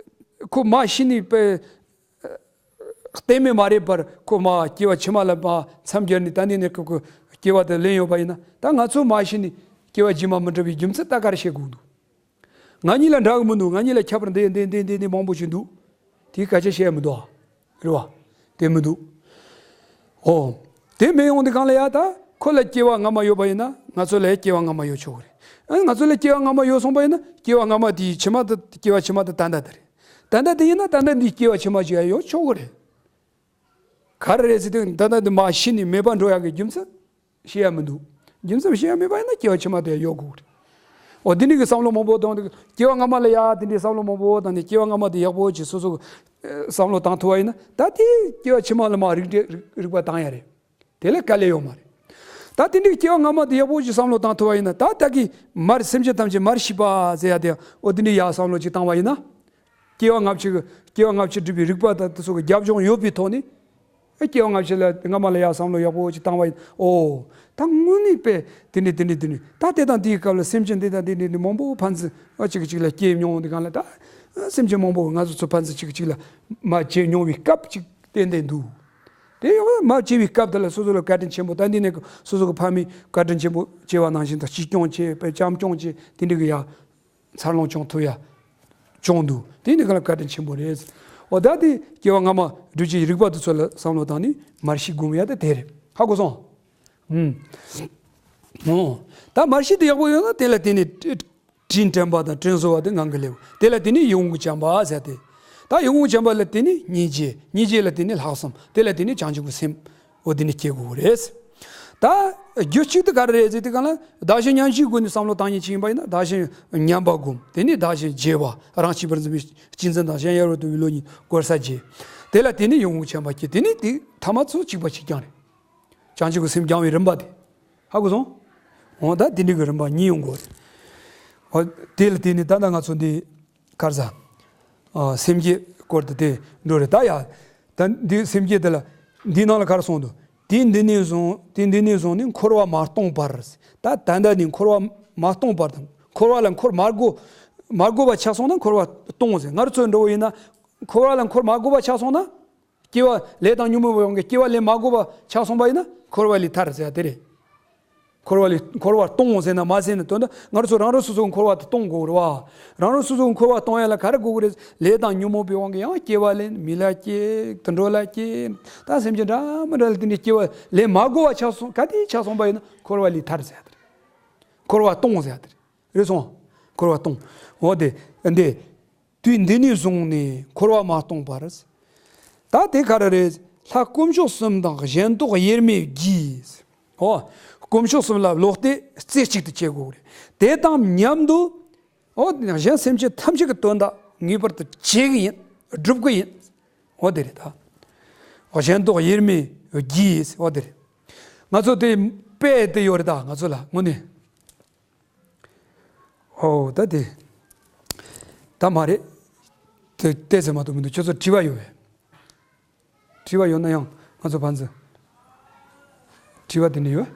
ཁོ་མ་ཤི་ནས་པའི་གཏན་མེད་མ་རེད་པར་ཁོ་མ་སྐྱེ་བ་ཕྱི་མ་ལ་མ་མཚམས་སྦྱར་ནས་ད་ནི་ནས་ཁོ་ཁོ་སྐྱེ་བ་དེ་ལེན་ཡོད་པ་ཡིན་ན་ད་ང་ཚོ་མ་ཤི་ནས་སྐྱེ་བ་རྗེས་མ་མི་འགྲོ་བའི་རྒྱུ་མཚན་ད་ག་རེ་བཤད་དགོས་འདུག། ང་གཉིས་ལ་འདྲ་གི་མི་འདུག། ང་གཉིས་ལ་ཁྱད་པར་འདི་འདི་འདི་འདི་འདི་མང་པོ་ཞིག་འདུག། དེའི་སྐད་ཆ་བཤད་མི་འདུག་ཨ། རེད་བ། དེ་མི་འདུག། ཨོ། དེ་མི་ཡོང་དེ་གང་ལ་ཡ་ད་ཁོ་ལ་སྐྱེ་བ་སྔ་མ་ཡོད་པ་ཡིན་ན་ང་ཚོ་ལ་སྐྱེ་བ་སྔ་མ་ཡོད་ཆོག་གི་རེད། ཨ་ང་ཚོ་ལ་སྐྱེ་བ་སྔ་མ་ཡོད་སོང་པ་ཡིན་ན་སྐྱེ་བ་སྔ་མ་དེའི་ཕྱི་མ་དེ་སྐྱེ་བ་ཕྱི་མ་དེ་ད་ལྟ་དེ་རེད། ད་ལྟ་དེ་ཡིན་ན་ད་ལྟ་འདིའི་སྐྱེ་བ་ཕྱི་མ་ཅིག་ཡང་ཡོད་ཆོག་གི་རེད། ག་རེ་རེད་ཟེར་དུས་ད་ལྟ་འདི་མ་ཤི་ནས་མེད་པར་འགྲོ་ཡག་གི་རྒྱུ་མཚན་བཤད་ཡ་མི་འདུག། རྒྱུ་མཚན་བཤད་ཡ་མེད་པ་ཡིན་ན་སྐྱེ་བ་ཕྱི་མ་དེ་ཡང་ཡོད་དགོས་རེད། འོ་འདི་འདྲ་གི་བསམ་བློ་མང་པོ་བཏང་སྟེ་སྐྱེ་བ་སྔ་མ་ལ་ཡ་དེ་འདྲའི་བསམ་བློ་མང་པོ་བཏང་ནས་སྐྱེ་བ་སྔ་མ་དེ་ཡག་པོ་ཅིག་སོ་སོ་གི་བསམ་བློ་བཏང་ཐུབ་པ་ཡིན་ན་ད་དེ་སྐྱེ་བ་ཕྱི་མ་ལ་མ་རིགས་འགྲེ་རིགས་རིགས་པ་བཏང་ཡ་རེད། དེ་ལ་དཀའ་ལས་ཡོད་མ་རེད། ད་དེ་འདྲའི་སྐྱེ་བ་སྔ་མ་དེ་ཡག་པོ་ཞིག་བསམ་བློ་བཏང་ཐུབ་པ་ཡིན་ན། ད་ད་གི་མར་སེམས་ཅན་ཐམས་ཅད་མར་ཤེས་པ་ཟེར་ཡ་དེ་འོ་དེ་འདྲའི་ཡག་བསམ་བློ་ཅིག་བཏང་བ་ཡིན་ན། སྐྱེ་བ་སྔ་ཕྱི་གི་སྐྱེ་བ་སྔ་ཕྱི་སྒྲུབ་པའི་རིགས་པ་དང་དེ་ཚོ་གི་རྒྱབ་ལྗོངས་ཡོད་པའི་ཐོག་ནས། ཨེ་སྐྱེ་བ་སྔ་ཕྱི་ལ་སྔ་མ་ལ་ཡག་བསམ་བློ་ཡག་པོ་ཅིག་བཏང་བ་ཡིན། ཨོ། ད་དངོས་གནས་དཔེ་དེ་འདྲ་དེ་འདྲ་དེ་འདྲ། ད་དེ་དང་དེའི་སྐབས་ལ་སེམས་ཅན་དེ་དང་དེ་འདྲ་དེ་མང་པོ་ཕན་ཚུན་ཨ་གཅིག་གཅིག་ལ་སྐྱེས་མྱོང་དེ་གང་ལ། ད་སེམས་ཅན་མང་པོ་ང་ཚོ་ཚོ་ཕན་ཚུན་གཅིག་གཅིག་ལ་མ་བྱེད་མྱོང་བའི་སྐབས་ཅིག་ཏན་ཏན་འདུག་དེ་ཡང་མ་བྱེད་པའི་སྐབས་དེ་ལ་སོ་སོ་ལ་བཀའ་དྲིན་ཆེན་པོ། ད་འདི་ནས་སོ་སོ་གི་ཕ་མས་བཀའ་དྲིན་ཆེན་པོ་བྱས་པ་ནང་བཞིན་དུ་གཅེས་སྐྱོང་བྱས་པའི་བྱམས་སྐྱོང་བྱས་དེ་འདྲ་གི་ཡ། འཚར་ལོངས་བྱུང་ཐུབ་ཡ། བྱུང་འདུག་དེ་ནི་ག་ལ་བཀའ་དྲིན་ཆེན་པོ་རེད། འོ་ད་དེ་སྐྱེ་བ་སྔ་མ་སྒྲུབ་བྱེད་རིགས་པ་དེ་ཚོ་ལ་བསམ་བློ་བཏང་ནས་མར་ཤེས་དགོས་ཡ་དེ་དེ་རེད། ཧ་གོ་སོང་། ཨུམ། འོ། ད་མར་ཤེས་དེ་ཡག་པོ་ཡོད་ན་དེ་ལ་དེ་ནི་དྲིན་དྲན་པ་དང་དྲིན་གཟོ་བ་དེ་ངང་གིས་སླེབས། དེ་ལ་དེ་ནི་ཡིད་འོང་གི་བྱམས་པ་ཟེར་ཏེ། ད་ཡིད་འོང་གི་བྱམས་པ་ལ་དེ་ནི་སྙིང་རྗེ། སྙིང་རྗེ་ལ་དེ་ནི་ལྷག་བསམ། དེ་ལ་དེ་ནི་བྱང་ཆུབ་ཀྱི་སེམས། འོ་དེ་ནི་སྐྱེ་དགོས་རེད། ད་རྒྱུ་གཅིག་ཏུ་ག་རེ་རེད་ཟེར་དུས་གང་ལ། བདག་གཞན་མཉམ་བརྗེའི་སྒོ་ནས་བསམ་བློ་བཏང་མཁན་ཅིག་ཡིན་པ་ཡིན་ན། བདག་གཞན་མཉམ་པ་སྒོམ། དེ་ནས་བདག་གཞན་བརྗེ་བ། རང་གཅེས་པར་འཛིན་པའི་གཅེས་འཛིན་དང་། གཞན་ཡལ་བར་དོར་བའི་བློ་གཉིས་བཀོལ་ས་བརྗེ། དེ་ལ་དེ་ནས་ཡིད་འོང་བྱམས་པ་སྐྱེ། དེ་ནས་དེ་ཐ་མ་ཚོ་གཅིག་པ་གཅིག་རྐྱང་རེད། བྱང་ཆུབ་ཀྱི་སེམས་སྦྱང་བའི་རིམ་པ་དེ། ཧ་གོ་སོང་། འོ་ད་དེ་འདྲ་གི་རིམ་པ་གཉིས་ཡོང་དགོས་རེད། འོ་དེ་ལ་དེ་ནས་ད་ལྟ་ང་ཚོ་འདི། ག་རེ་ཟ། ཨ། སེམས་བསྐྱེད་སྐོར་དུ་དེ་འགྲོ་རེད་ད་ཡ། ད་འདི་སེམས་བསྐྱེད་དེ་ལ་འདིའི་ནང་ལ་ག་རེ་གསུངས་འདུག་དུས་འདི་ནས་བཟུང་། དུས་འདི་ནས་བཟུང་ནས་འཁོར་བ་མ་སྟོངས་བར། ད་ད་ལྟ་ནས་འཁོར་བ་མ་སྟོངས་བར་དང་། འཁོར་བ་ལ་འཁོར་མ་དགོས། མ་དགོས་པ་ཆགས་སོང་ན་འཁོར་བ་སྟོངས་ཟེར། ང་རང་ཚོའི་འགྲོ་བ་ཡིན་ན། འཁོར་བ་ལ་འཁོར་མ་དགོས་པ་ཆགས་སོང་ན། སྐྱེ་བ་ལས་དང་ཉོན་མོངས་པའི་དབང་གིས་སྐྱེ་བ་ལེན་མ་དགོས་པ་ཆགས་སོང་པ་ཡིན་ན་འཁོར་བ་ལས་ཐར་ཟེར་ཡ་དེ་རེད། འཁོར་བ་ལས། འཁོར་བ་སྟོངས་ཟེར་ན་མ་ཟེར་ན། དོན་དུ་ང་རང་ཚོ་རང་རང་སོ་སོའི་འཁོར་བ་དེ་སྟོངས་དགོས་རེད་བ། རང་རང་སོ་སོའི་འཁོར་བ་སྟོངས་ཡ་ལ་ག་རེ་དགོས་ཀྱི་རེད། ལས་དང་ཉོན་མོངས་པའི་དབང་གིས་ཡང་སྐྱེ་བ་ལེན། མི་ལ་སྐྱེ། དུད་འགྲོ་ལ་སྐྱེ། ད་སེམས་ཅན་འདྲ་མི་འདྲ་ལ་དེ་འདྲའི་སྐྱེ་བ་ལེན་མ་དགོས་པ་ཆགས་སོང་། ག་དུས་ཆགས་སོང་པ་ཡིན་ན་འཁོར་བ་ལས་ཐར་ཟེར་ཡ་དེ་རེད། འཁོར་བ་སྟོངས་ཟེར་ཡ་དེ་རེད། རེད་སོང་། འཁོར་བ་སྟོངས། འོ་དེ་འདི། དུས་འདི་ནས་བཟུང་ནས་འཁོར་བ་མ་སྟོངས་པར། ད་དེ་ག་རེ་རེད། ལྷ་དཀོན་མཆོག་གསུམ་དང་གཞན་བཟློག་དབྱེར་མེད་བགྱིས། ཨོ། དཀོན་མཆོག་གསུམ་ལ་བློ་གཏད་རྩེ་གཅིག་ཏུ་བྱེད་དགོས་རེད། དེ་དང་མཉམ་དུ། ཨོ། གཞན་སེམས་ཅན་ཐམས་ཅད་ཀྱི་དོན་དག་ངེས་པར་དུ་བྱེད་ཀྱི་ཡིན། སྒྲུབ་ཀྱི་ཡིན། ཨོ་དེ་རེད་ད། གཞན་བཟློག་དབྱེར་མེད་བགྱིས། ཨོ་དེ་རེད། ང་ཚོ་དེ་དཔེ་དེ་ཡོད་རེད་ད་ང་ཚོ་ལ་དངོས་གནས། ཧོ། ད་དེ། ད་མ་རེད། དེ་ཏོག་ཙམ་མ་གཏོགས་མི་འདུག་ཁྱོད་ཚོ་དྲི་བ་ཡོད་པས། དྲི་བ་ཡོད་ན་ཡང་ང་ཚོ་ཕན་ཚུན། དྲི་བ་དེ་འདྲ་ཡོད།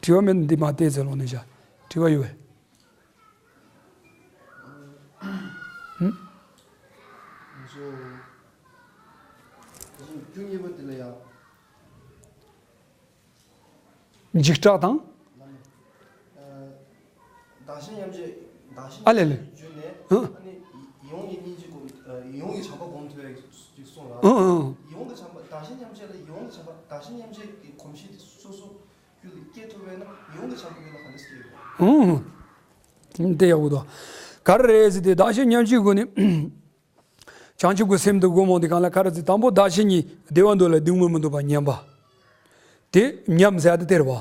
དྲི་བ་མེད་ན་འདི་མ་ཏོག་ཙམ་ལོག་ནས་བཞག་དྲི་བ་ཡོད་པས། ཧུམ། ང་ཚོ་རྒྱུ་གཉིས་པ་དེ་ལ་ཡང་། འཇིགས་སྐྲག་དང་། བདག་གཞན་མཉམ་བརྗེ། བདག་གཞན་ཨ་ལེ་ལེ། བརྗོད་ནས། ཧུ། ཨ་ནི་ཡིད་འོང་གི་སྙིང་རྗེ་སྒོམ། ཡིད་འོང་གི་བྱམས་པ་སྒོམ་ཐུབ་ཡ་ཞིག་གསུངས་ལ། ཧུ་ཧུ། ཡིད་འོང་གི་བྱམས་པ། བདག་གཞན་མཉམ་བརྗེ་ལ་ཡིད་འོང་གི་བྱམས་པ། བདག་གཞན་མཉམ་བརྗེ་གི་གོམས་གཤིས་དེ་སོ་སོ་རྒྱུད་ལ་སྐྱེ་ཐུབ་པས་ན་ཡིད་འོང་གི་བྱམས་པ་རྒྱུད་ལ་ག་འདྲ་སྐྱེ་ཡོད། ཧུ་ཧུ། དེ་ཡག་པོ་འདུག་ག་རེ་རེད་ཟེར་ཏེ་བདག་གཞན་མཉམ་བརྗེའི་སྒོ་ནས། བྱང་ཆུབ་ཀྱི་སེམས་དེ་སྒོམ་འོང་དེ་གང་ལ་ག་རེ་ཟེར། དང་པོ་བདག་གཞན་གཉིས་བདེ་བ་འདོད་ལ་སྡིགས་དམོད་མི་འདོན་པ་ཉམས་པ། དེ་ཉམས་ཟེར་ཡ་དེ་དེ་རེད་བ།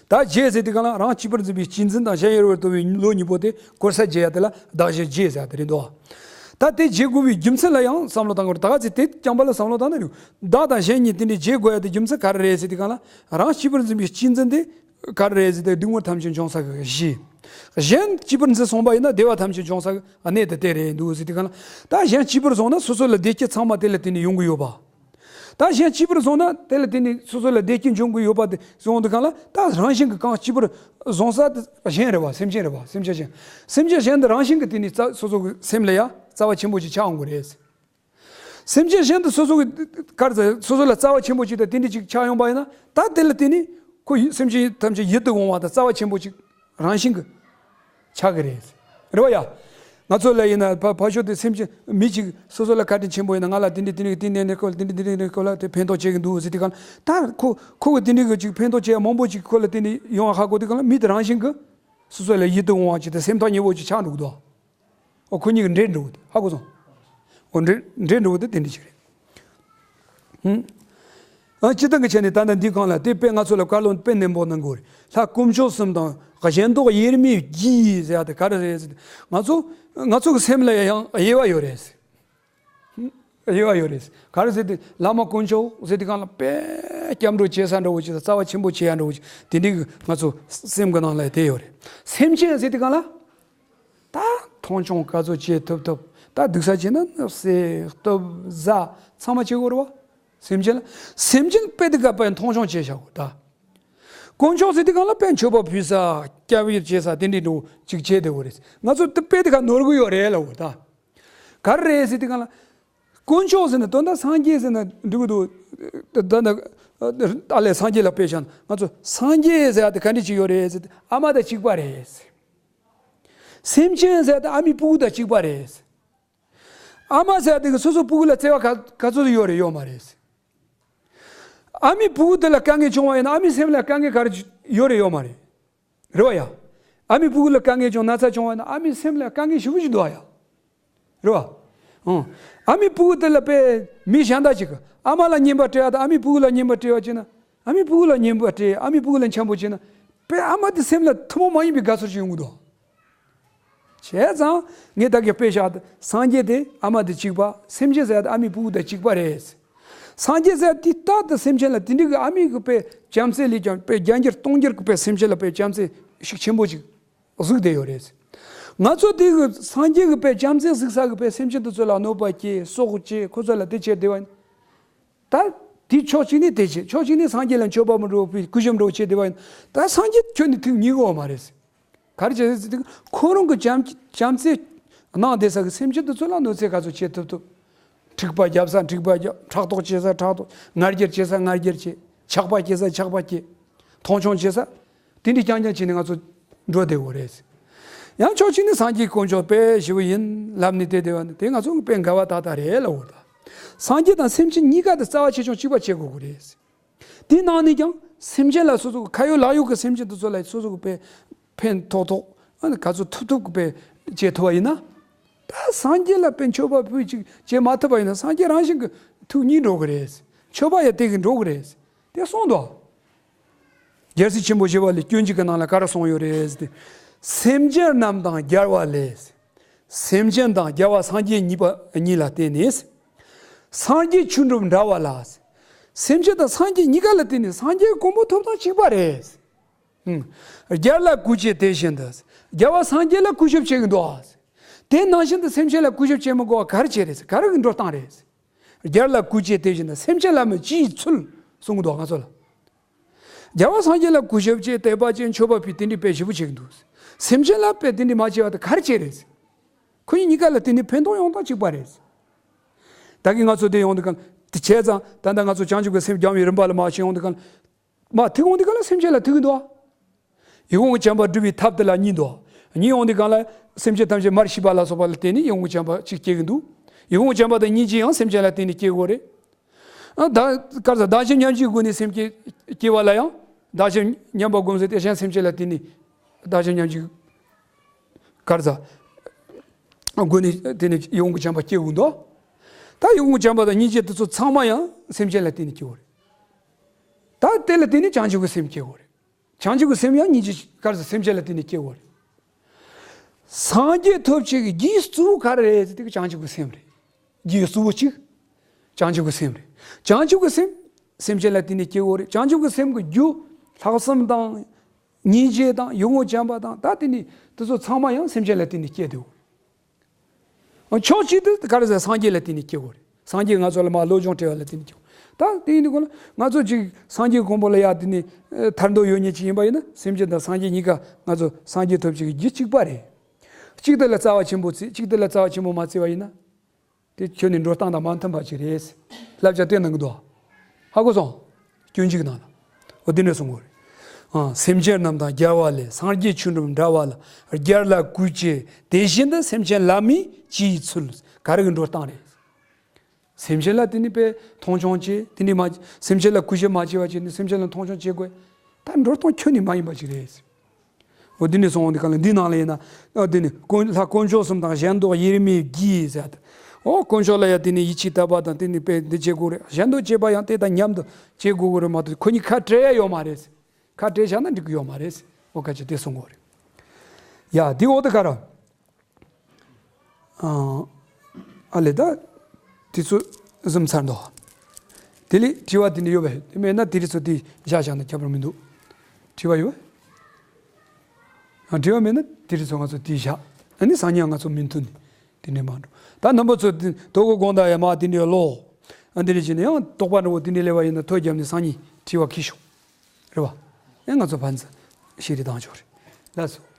ད་བརྗེ་ཟེར་དེ་གང་ལ་རང་གཅེས་པར་འཛིན་པའི་གཅེས་འཛིན་དང་གཞན་ཡལ་བར་དོར་བའི་བློ་གཉིས་པོ་དེ་བཀོལ་ས་བརྗེ་ཡ་དེ་ལ་བདག་གཞན་བརྗེ་ཟེར་ཡ་དེ་རེད་འདུག་ད་དེ་བརྗེ་དགོས་པའི་རྒྱུ་མཚན་ལ་ཡང་བསམ་བློ་བཏང་དགོས་རེད། ད་ག་ཚོད་དེ་རྐྱང་པ་ལ་བསམ་བློ་བཏང་ན་རེད། བདག་དང་གཞན་གཉིས་དེ་འདྲའི་བརྗེ་དགོས་ཡ་དེ་རྒྱུ་མཚན་ག་རེ་རེད་ཟེར་དེ་གང་ལ་རང་གཅེས་པར་འཛིན་པའི་གཅེས་འཛིན་དེ། ག་རེ་རེད་ཟེར་ཏེ་སྡིགས་དམོད་ཐམས་ཅད་འབྱུང་ས་གི་གཞི། གཞན་གཅེས་པར་འཛིན་སོང་པ་ཡིན་ན་བདེ་བ་ཐམས་ཅད་འབྱུང་ས་གི་གནས་དེ་དེ་རེད་འདུག་ཟེར་དེ་གང་ལ། ད་གཞན་གཅེས་པར་བཟུང་ན་སོ་སོ་ལ་བདེ་སྐྱིད་ཚང་མ་དེ་ལ་བརྟེན་ནས་ཡོང་གི་ཡོད་པ། ད་གཞན་གཅེས་པར་བཟུང་ན་དེ་ལ་བརྟེན་ནས་སོ་སོ་ལ་བདེ་སྐྱིད་འབྱུང་གི་ཡོད་པ་དེ་བཟུང་དེ་གང་ལ། ད་རང་བཞིན་གི་གང་གཅེས་པར་བཟུང་ས་དེ་གཞན་རེད་བ། སེམས་ཅན་རེད་བ། སེམས་ཅན་གཞན། སེམས་ཅན་གཞན་དེ་རང་བཞིན་གི་བརྟེན་ནས་རྩ། སོ་སོ་གི་སེམས་ལ་ཡ་རྩ་བ་ཆེན་པོ་ཅིག་ཆགས་འོང་གི་རེད། སེམས་ཅན་གཞན་དུ་སོ་སོ་གི་གར་ཟེར་སོ་སོ་ལ་རྩ་བ་ཆེན་པོ་ཅིག་དང་དེ་འདྲ་ཅིག་ཆགས་ཡོང་པ་ཡིན་ན། ད་དེ་ལ་བརྟེན་ནས་ཁོ་ཡི་སེམས་ཅན་ཐམས་ཅད་ཡིད་དུ་འོང་བ་དང་རྩ་བ་ཆེན་པོ་ཅིག་རང་བཞིན་གྱི་ཆགས་ཀྱི་རེད། རེད་བ་ཡ། ང་ཚོ་ལ་ཡིན་ན་ཕ་ཕ་ཤོ་དེ་སེམས་ཅན་མི་གཅིག་སོ་སོ་ལ་བཀའ་དྲིན་ཆེན་པོ་ཡིན་ན། ང་ལ་དེ་འདྲ་དེ་འདྲ་དེ་འདྲ་འདྲ་ཁོ་ལ་དེ་འདྲ་དེ་འདྲ་འདྲ་ཁོ་ལ་དེ་ཕན་ཐོགས་བྱེད་ཀྱི་འདུག་ཟེར་དེ་གང་ལ། ད་ཁོ་ཁོ་གི་དེ་འདྲ་གི་ཅིག་ཕན་ཐོགས་བྱེད་ཡ་མང་པོ་ཅིག་ཁོ་ལ་དེ་འདྲ་ཡོང་བ་ཧ་གོ་དེ་གང་ལ། མི་དེ་རང་བཞིན་གྱི་སོ་སོ་ལ་ཡིད་དུ་འོང་བ་ཅིག་དང་སེམས་ཐག་ཉེ་བོ་ཅིག་ཆགས་འགྲོ་གི་འདུག་ཨོ་ཁོ་གཉིས་ཀྱི་འདྲེས་འགྲོ་གི་འདུག་ཧ་གོ་སོང་། ཨོ་འདྲེས་འདྲེས་འགྲོ་གི་འདུག་དེ་འདྲ་ཞིག་རེད། ཧུམ། ཨ་སྤྱིར་བཏང་གི་ཆ་ནས་ད་ལྟ་འདི་གང་ལ་དེ་དཔེ་ང་ཚོ་ལ་བཀའ་སློབ་དཔེ་ནན་པོ་གནང་དགོས་རེད། ལྷ་དཀོན་མཆོག་གསུམ་དང་གཞན་བཟློག་དབྱེར་མེད་བགྱིས་ཟེར་ཡ་དེ་ག་རེ་རེད་ཟེར་ན། ང་ཚོ་ང་ཚོ་གི་སེམས་ལ་ཡང་དབྱེ་བ་ཡོད་རེད་ཟེར། ཧུམ། དབྱེ་བ་ཡོད་རེད། ག་རེ་ཟེར་དུས་བླ་མ་དཀོན་མཆོག་ཟེར་དུས་སྒང་ལ་དཔེ་སྐྱབས་འགྲོ་བྱེད་ས་འདྲ་བོ་ཅིག་དང་རྩ་བ་ཆེན་པོ་བྱེད་ཡ་འདྲ་བོ་ཅིག་དེ་འདྲའི་གི་ང་ཚོ་སེམས་གི་ནང་ལ་དེ་ཡོད་རེད། སེམས་ཅན་ཟེར་དུས་སྒང་ལ། ད་མཐོང་ཆུང་ག་ཚོད་བྱེད་ཐུབ་ཐུབ། ད་སྡུག་ས་བྱེད་ན་བསད་གཏུབ་བཟའ་ཚང་མ་བྱེད་དགོས་རེད་བ། སེམས་ཅན་ལ། སེམས་ཅན་དཔེ་དེ་ག་དཔེ་མཐོང་ཆུང་བྱེད་བྱ་དགོས་ད། དཀོན་མཆོག་ཟེར་དུས་སྒང་ལ་དཔེ་མཆོད་པ་ཕུལ་ས་སྐྱབས་ཡུལ་བྱེད་ས་དེ་འདྲའི་འདྲ་བོ་ཅིག་བྱེད་བསྡད་དགོས་རེད། ང་ཚོ་དེ་དཔེ་དེ་ག་ནོར་གི་ཡོད་རེད་ལབ་དགོས་ད། ག་རེ་རེད་ཟེར་དུས་སྒང་ལ། དཀོན་མཆོག་ཟེར་ན་དོན་དག་སངས་རྒྱས་ཟེར་ན་འགྲིག་གི་འདུག་ད་ད་ད་ལས་སངས་རྒྱས་ལ་དཔེ་བཞག་ན་ང་ཚོ་སངས་རྒྱས་ཟེར་ཡ་དེ་ག་འདྲ་ཅིག་ཡོད་རེད་ཟེར་དུས་ཨ་མ་དང་གཅིག་པ་རེད། སེམས་ཅན་ཟེར་ཡ་དེ་ཨ་མའི་སྤུ་གུ་དང་གཅིག་པ་རེད། ཨ་མ་ཟེར་ཡ་དེ་གི་སོ་སོ་སྤུ་གུ་ལ་བརྩེ་བ་ག་ག་ཚོད་ཡོད་རེད། ཡོད་མ་རེད། ཨ་མའི་སྤུ་གུ་དེ་ལ་དཀའ་ངལ་བྱུང་བ་ཡིན་ན་ཨ་མའི་སེམས་ལ་དཀའ་ངལ་ག་རེ་ཡོད་རེད། ཡོད་མ་རེད། རེད་བ་ཡ། ཨ་མའི་སྤུ་གུ་ལ་དཀའ་ངལ་བྱུང་ན་ཚ་བྱུང་བ་ཡིན་ན་ཨ་མའི་སེམས་ལ་དཀའ་ངལ་ཞེ་པོ་ཞིག་འདུག་བ་ཡ། རེད་བ། ཨང་། ཨ་མའི་སྤུ་གུ་དེ་ལ་དཔེ་མི་གཞན་དག་ཅིག་གིས་ཨ་མ་ལ་ཉེས་པ་སྤྲད་ཡ་དང་ཨ་མའི་སྤུ་གུ་ལ་ཉེས་པ་སྤྲད་ཡ་བྱས་ན། ཨ་མའི་སྤུ་གུ་ལ་ཉེས་པ་སྤྲད། ཨ་མའི་སྤུ་གུ་ལ་འཆམ་པོ་བྱས་ན། དཔེ་ཨ་མ་དེ་སེམས་ལ་ཐུན་མོང་མ་ཡིན་པའི་དགའ་ཚོར་ཞིག་ཡོང་གི་འདུག་བྱས་ཙང་ངས་ད་གིན་དཔེ་བཞག་སྟེ་སངས་རྒྱས་དེ་ཨ་མ་དང་གཅིག་པ། སེམས་ཅན་ཟེར་ཡ་དེ་ཨ་མའི་སྤུ་གུ་དང་གཅིག་པ་རེད། སངས་རྒྱས་ཟེར་ཡ་དེ་རྟག་ཏུ་སེམས་ཅན་ལ་དེ་འདྲའི་གི་ཨ་མའི་གི་དཔེ་བྱམས་བརྩེ་ལས་ཀྱང་དཔེ་བརྒྱ་འགྱུར་སྟོང་འགྱུར་གི་དཔེ་སེམས་ཅན་ལ་དཔེ་བྱམས་བརྩེ་ཤུགས་ཆེན་པོ་ཅིག་གཟིགས་བསྡད་ཡོད་རེད། ང་ཚོ་དེ་གི་སངས་རྒྱས་གི་དཔེ་བྱམས་བརྩེ་གཟིགས་ས་གི་དཔེ་སེམས་ཅན་དེ་ཚོ་ལ་གནོད་པ་བསྐྱལ། སྲོག་བཅད། ཁོ་ཚོ་ལ་དེ་བྱས་བསྡད་པ་ཡིན། ད་དེ་ཕྱོགས་གཅིག་ནས་དེ་བྱེད། ཕྱོགས་གཅིག་ནས་སངས་རྒྱས་ལ་མཆོད་པ་མི་འགྲོ་བའི་གུས་ཞབས་འགྲོ་བྱེད་བསྡད་པ་ཡིན། ད་སངས་རྒྱས་ཁྱོན་ནས་ཐུགས་མཉེས་གི་ཡོད་མ་རེད། ག་རེ་བྱས་ཟེར་དུས་ཁོ་རང་གི་བྱམས་བྱམས་བརྩེ་གནང་བསྡད་ས་གི་སེམས་ཅན་དེ་ཚོ་ལ་གནོད་འཚེ་ག་ཚོད་བྱེད་ཐུབ་ཐུབ། འཁྲིག་པ་རྒྱབ་ས་འཁྲིག་པ་རྒྱབ། ཕྲག་དོག་བྱེད་ས་ཕྲག་དོག་ང་རྒྱལ་བྱེད་ས་ང་རྒྱལ་བྱེད། ཆགས་པ་སྐྱེ་ས་ཆགས་པ་སྐྱེ། མཐོང་ཆུང་བྱེད་ས། དེ་འདྲ་རྐྱང་རྐྱང་བྱས་ནས་ང་ཚོ་འགྲོ་བསྡད་ཡོད་རེད། ཡང་ཕྱོགས་གཅིག་ནས་སངས་རྒྱས་དཀོན་མཆོག་དཔེ་ཞེ་པོ་ཡིན་ལབ་ནས་བསྡད་བསྡད་པ་ནི་དེ་ང་ཚོ་དཔེ་འགལ་བ་ཏག་ཏག་རེད་ལབ་ཡོད་ད། སངས་རྒྱས་དང་སེམས་ཅན་གཉིས་ཀ་དེ་རྩ་བ་ཆེ་ཆུང་གཅིག་པ་བྱེད་དགོས་ཀྱི་རེད། དེའི་ནང་ནས་ཀྱང་སེམས་ཅན་ལ་སོ་སོ་གི་ཁ་ཡོད་ལག་ཡོད་ཀྱི་སེམས་ཅན་དེ་ཚོ་ལ་སོ་སོ་གི་དཔེ་ཕན་ཐོགས་ཐོགས་ཨ་ནི་ག་ཚོད་ཐུབ་ཐུབ་ཀྱི་དཔེ་བྱེད་ཐུབ་པ་ཡིན་ན། ད་སངས་རྒྱས་ལ་དཔེ་མཆོད་པ་ཕུལ་ཅིག་བྱེད་མ་ཐུབ་པ་ཡིན་ན་སངས་རྒྱས་རང་བཞིན་གྱི་ཐུགས་མཉེས་འགྲོ་གི་རེད། མཆོད་པ་ཡང་དེ་གི་འགྲོ་གི་རེད། དེ་གསུངས་འདུག་རྒྱལ་སྲས་ཆེན་པོ་ཞི་བ་ལྷས་སྐྱོན་བརྗོད་ཀྱི་ནང་ལ་ག་རེ་གསུངས་ཡོད་རེད་ཟེར་ཏེ། སེམས་ཅན་རྣམས་དང་རྒྱལ་བ་ལས། སེམས་ཅན་དང་རྒྱལ་བ་སངས་རྒྱས་གཉིས་པ་གཉིས་ལ་བརྟེན་ནས། སངས་རྒྱས་ཆོས་འགྲུབ་འདྲ་བ་ལ། སེམས་ཅན་དང་སངས་རྒྱས་གཉིས་ཀ་ལ་བརྟེན་ནས་སངས་རྒྱས་གོ་འཕང་ཐོབ་སྟངས་གཅིག་པ་རེད། ཨང་། རྒྱལ་ལ་གུས་བྱེད་དེ་བཞིན་དུ། རྒྱལ་བ་སངས་རྒྱས་ལ་གུས་ཞབས་བྱེད་ཀྱི་འདུག་དེ་ནང་བཞིན་དུ་སེམས་ཅན་ལ་གུས་ཞབས་བྱེད་མི་དགོས་པ་ག་རེ་བྱས་རེད། ག་རེ་གི་འགྲོ་སྟངས་རེད། རྒྱལ་ལ་གུས་བྱེད་དེ་བཞིན་དུ་སེམས་ཅན་ལ་མི་ཇི་ཡི་ཚུལ་གསུང་གི་འདུག་ང་ཚོ་ལ། རྒྱལ་བ་སངས་རྒྱས་ལ་གུས་ཞབས་བྱེད། དད་པ་བྱེད། མཆོད་པ་ཕུལ། དེ་འདྲའི་དཔེ་ཞེ་པོ་བྱེད་ཀྱི་འདུག་སེམས་ཅན་ལ་དཔེ་དེ་འདྲའི་མ་བྱས་པ་དེ་ག་རེ་བྱས་རེད། ཁོ་གཉིས་གཉིས་ཀ་ལ་བརྟེན་ནས་ཕན་ཐོགས་ཡོང་སྟངས་གཅིག་པ་རེད། ད་གིན་ང་ཚོ་དེ་ཡོང་དུས་གང་དེ་བྱས་ཙང་ད་ལྟ་ང་ཚོ་བྱང་ཆུབ་ཀྱི་སེམས་སྦྱང་བའི་རིམ་པ་ལ་མར་ཕྱིན་ཡོང་དུས་གང་མར་ཐུག་ཡོང་དུས་གང་ལ་སེམས་ཅན་ལ་ཐུག་གི་འདུག་ཡིད་འོང་གི་བྱམས་པ་སྒྲུབ་པའི་ཐབས་དེ་ལ་གཉིས་འདུག་གཉིས་ཡོང་དུས་གང་ལ་སེམས་ཅན་ཐམས་ཅད་མར་ཤེས་པ་ལ་སོགས་པ་ལ་བརྟེན་ནས་ཡིད་འོང་གི་བྱམས་པ་གཅིག་སྐྱེ་གི་འདུག་ཡིད་འོང་གི་བྱམས་པ་དང་སྙིང་རྗེ་ཡང་སེམས་ཅན་ལ་བརྟེན་ནས་སྐྱེ་དགོས་རེད། ཨ་ད་ག་རེ་ཟེར། བདག་གཞན་མཉམ་བརྗེའི་སྒོ་ནས་སེམས་བསྐྱེད་སྐྱེ་བ་ལ་ཡང་བདག་གཞན་མཉམ་པ་སྒོམ་ཟེར་ཏེ་གཞན་སེམས་ཅན་ལ་བརྟེན་ནས་བདག་གཞན་མཉམ་བརྗེའི་ག་རེ་ཟེར། སྒོ་ནས་དེ་ནས་ཡིད་འོང་གི་བྱམས་པ་སྐྱེ་དགོས་འདུག་ད་ཡིད་འོང་གི་བྱམས་པ་དང་སྙིང་རྗེ་དེ་ཚོ་ཚང་མ་ཡང་སེམས་ཅན་ལ་བརྟེན་ནས་སྐྱེ་བ་རེད། ད་དེ་ལ་བརྟེན་ནས་བྱང་ཆུབ་ཀྱི་སེམས་སྐྱེ་དགོས་རེད། བྱང་ཆུབ་ཀྱི་སེམས་ཡང་སྙིང་རྗེ་ག་རེ་ཟེར་སེམས་ཅན་ལ་བརྟེན་ནས་སྐྱེ་དགོས་རེད། སངས་རྒྱས་ཐོབ་བྱེད་ཀྱི་རྒྱུའི་གཙོ་བོ་ག་རེ་རེད་ཟེར་དུས་བྱང་ཆུབ་ཀྱི་སེམས་རེད། རྒྱུའི་གཙོ་བོ་གཅིག་བྱང་ཆུབ་ཀྱི་སེམས་རེད། བྱང་ཆུབ་ཀྱི་སེམས་སེམས་ཅན་ལ་བརྟེན་ནས་སྐྱེ་དགོས་རེད། བྱང་ཆུབ་ཀྱི་སེམས་ཀྱི་རྒྱུ་ལྷག་བསམ་དང་། སྙིང་རྗེ་དང་ཡིད་འོང་བྱམས་པ་དང་ད་དེ་ནི་དེ་ཚོ་ཚང་མ་ཡང་སེམས་ཅན་ལ་བརྟེན་ནས་སྐྱེ་འདུག་ཕྱོགས་གཅིག་ཏུ་ག་རེ་ཟེར་སངས་རྒྱས་ལ་བརྟེན་ནས་སྐྱེ་དགོས་རེད། སངས་རྒྱས་ང་ཚོ་ལ་མར་བློ་སྦྱོང་སྤྲད་པ་ལ་བརྟེན་ནས་སྐྱེ་དགོས། ད་དེ་ཡིན་དུས་ཀོ་ལ་ང་ཚོ་ཅིག་སངས་རྒྱས་གོ་འཕང་ལ་ཡར་དེ་ནི་ཐར་འདོད་ཡོད་མཁན་ཅིག་ཡིན་པ་ཡིན་ན་སེམས་ཅན་དང་སངས་རྒྱས་གཉིས་ཀ་ང་ཚོ་སངས་རྒྱས་ཐོབ་བྱེད་ཀྱི་རྒྱུ་གཅིག་པ་རེད། གཅིག་དེ་ལ་རྩ་བ་ཆེན་པོ་བརྩི། གཅིག་དེ་ལ་རྩ་བ་ཆེན་པོ་མ་བརྩི་བ་ཡིན་ན། དེ་ཁྱོད་ནི་འགྲོ་སྟངས་དང་མ་མཐུན་པ་ཅིག་རེད། བསླབ་བྱ་དེ་གནང་གི་འདུག་ཧ་གོ་སོང་། སྐྱོན་གཅིག་ནང་ལ། འོ་དེ་འདྲ་གསུང་གི་རེད། ཨ་སེམས་ཅན་རྣམས་དང་རྒྱལ་བ་ལས། སངས་རྒྱས་ཆོས་འགྲུབ་འདྲ་བ་ལ། རྒྱལ་ལ་གུས་བྱེད་དེ་བཞིན་དུ། སེམས་ཅན་ལ་མི་ཇི་ཡི་ཚུལ། ག་རེ་གི་འགྲོ་སྟངས་རེད། སེམས་ཅན་ལ་དེ་ནི་དཔེ་མཐོང་ཆུང་བྱེད་དེ་ནི་མ། སེམས་ཅན་ལ་གུས་ཞབས་མ་བྱས་པ་བྱས་ནས་སེམས་ཅན་ལ་མཐོང་ཆུང་བྱེད་དགོས། ད་འགྲོ་སྟངས་ཁྱོན་ནས་མ་ཡིན་པ་ཅིག་རེད། འོ་འདི་ནས་སོང་འོང་འདི་ག་ལ་འདི་ནང་ལ་ཡིན་ན། ཨ་འདི་ནི་དཀོན་ལྷ་དཀོན་མཆོག་གསུམ་དང་གཞན་བཟློག་དབྱེར་མེད་བགྱིས་ཟེར་ཏེ། འོ་དཀོན་མཆོག་ལ་ཡང་འདི་ནི་ཡིད་ཆེས་དད་པ་དང་འདི་ནི་དཔེ་འདི་བྱེད་དགོས་རེད། གཞན་བཟློག་བྱེད་པ་ཡང་དེ་དང་མཉམ་དུ་བྱེད་དགོས་ཀྱི་རེད་མ་གཏོགས་ཁོ་གཉིས་ཁ་བྲལ་ཡ་ཡོད་མ་རེད། ཁ་བྲལ་བཞག་ན་འགྲིག་གི་ཡོད་མ་རེད། འོ་ཁ་ཅིག་དེ་གསུང་དགོས་རེད། ཡ་འདི་འོ་དེ་ག་ར། ཨ་ཨ་ལེ་ད། དེ་ཚོ་གཟིམ་ཚར་འདུག་དེ་ལས་དྲི་བ་དེ་འདྲ་ཡོད་པ་ཡོད། དེ་མེད་ན་དེ་རིགས་ཚོ་དེ་བཞག་བཞག་ན་ཁྱད་པར་མི་འདུག་དྲི་བ་ཡོད། ཨ། དྲི་བ་མེད་ན་དེ་རིགས་ཚོ་ང་ཚོ་དེ་བཞག་ཨ་ནི་སང་ཉིན་ང་ཚོ་མུ་མཐུད་ནས་དེ་འདྲ་མ་འགྲོ། ད་རྣམ་པ་ཚོ་དེ་དོ་གོ་དགོང་དག་ཡ་མ་དེ་འདྲ་ལོ། ཨ། འདི་འདྲ་བྱས་ནས་ཡང་དོགས་པ་འདྲ་བོ་དེ་འདྲ་སླེབས་པ་ཡིན་ན་ཐོ་བརྒྱབ་ནས་སང་ཉིན་དྲི་བ་འཁྱེར་ཤོག་རེད་བ། ཨེ། ང་ཚོ་ཕན་ཚུན་ཤེས་རེ་བཏང་ཆོག་རེད། ལགས་སོ།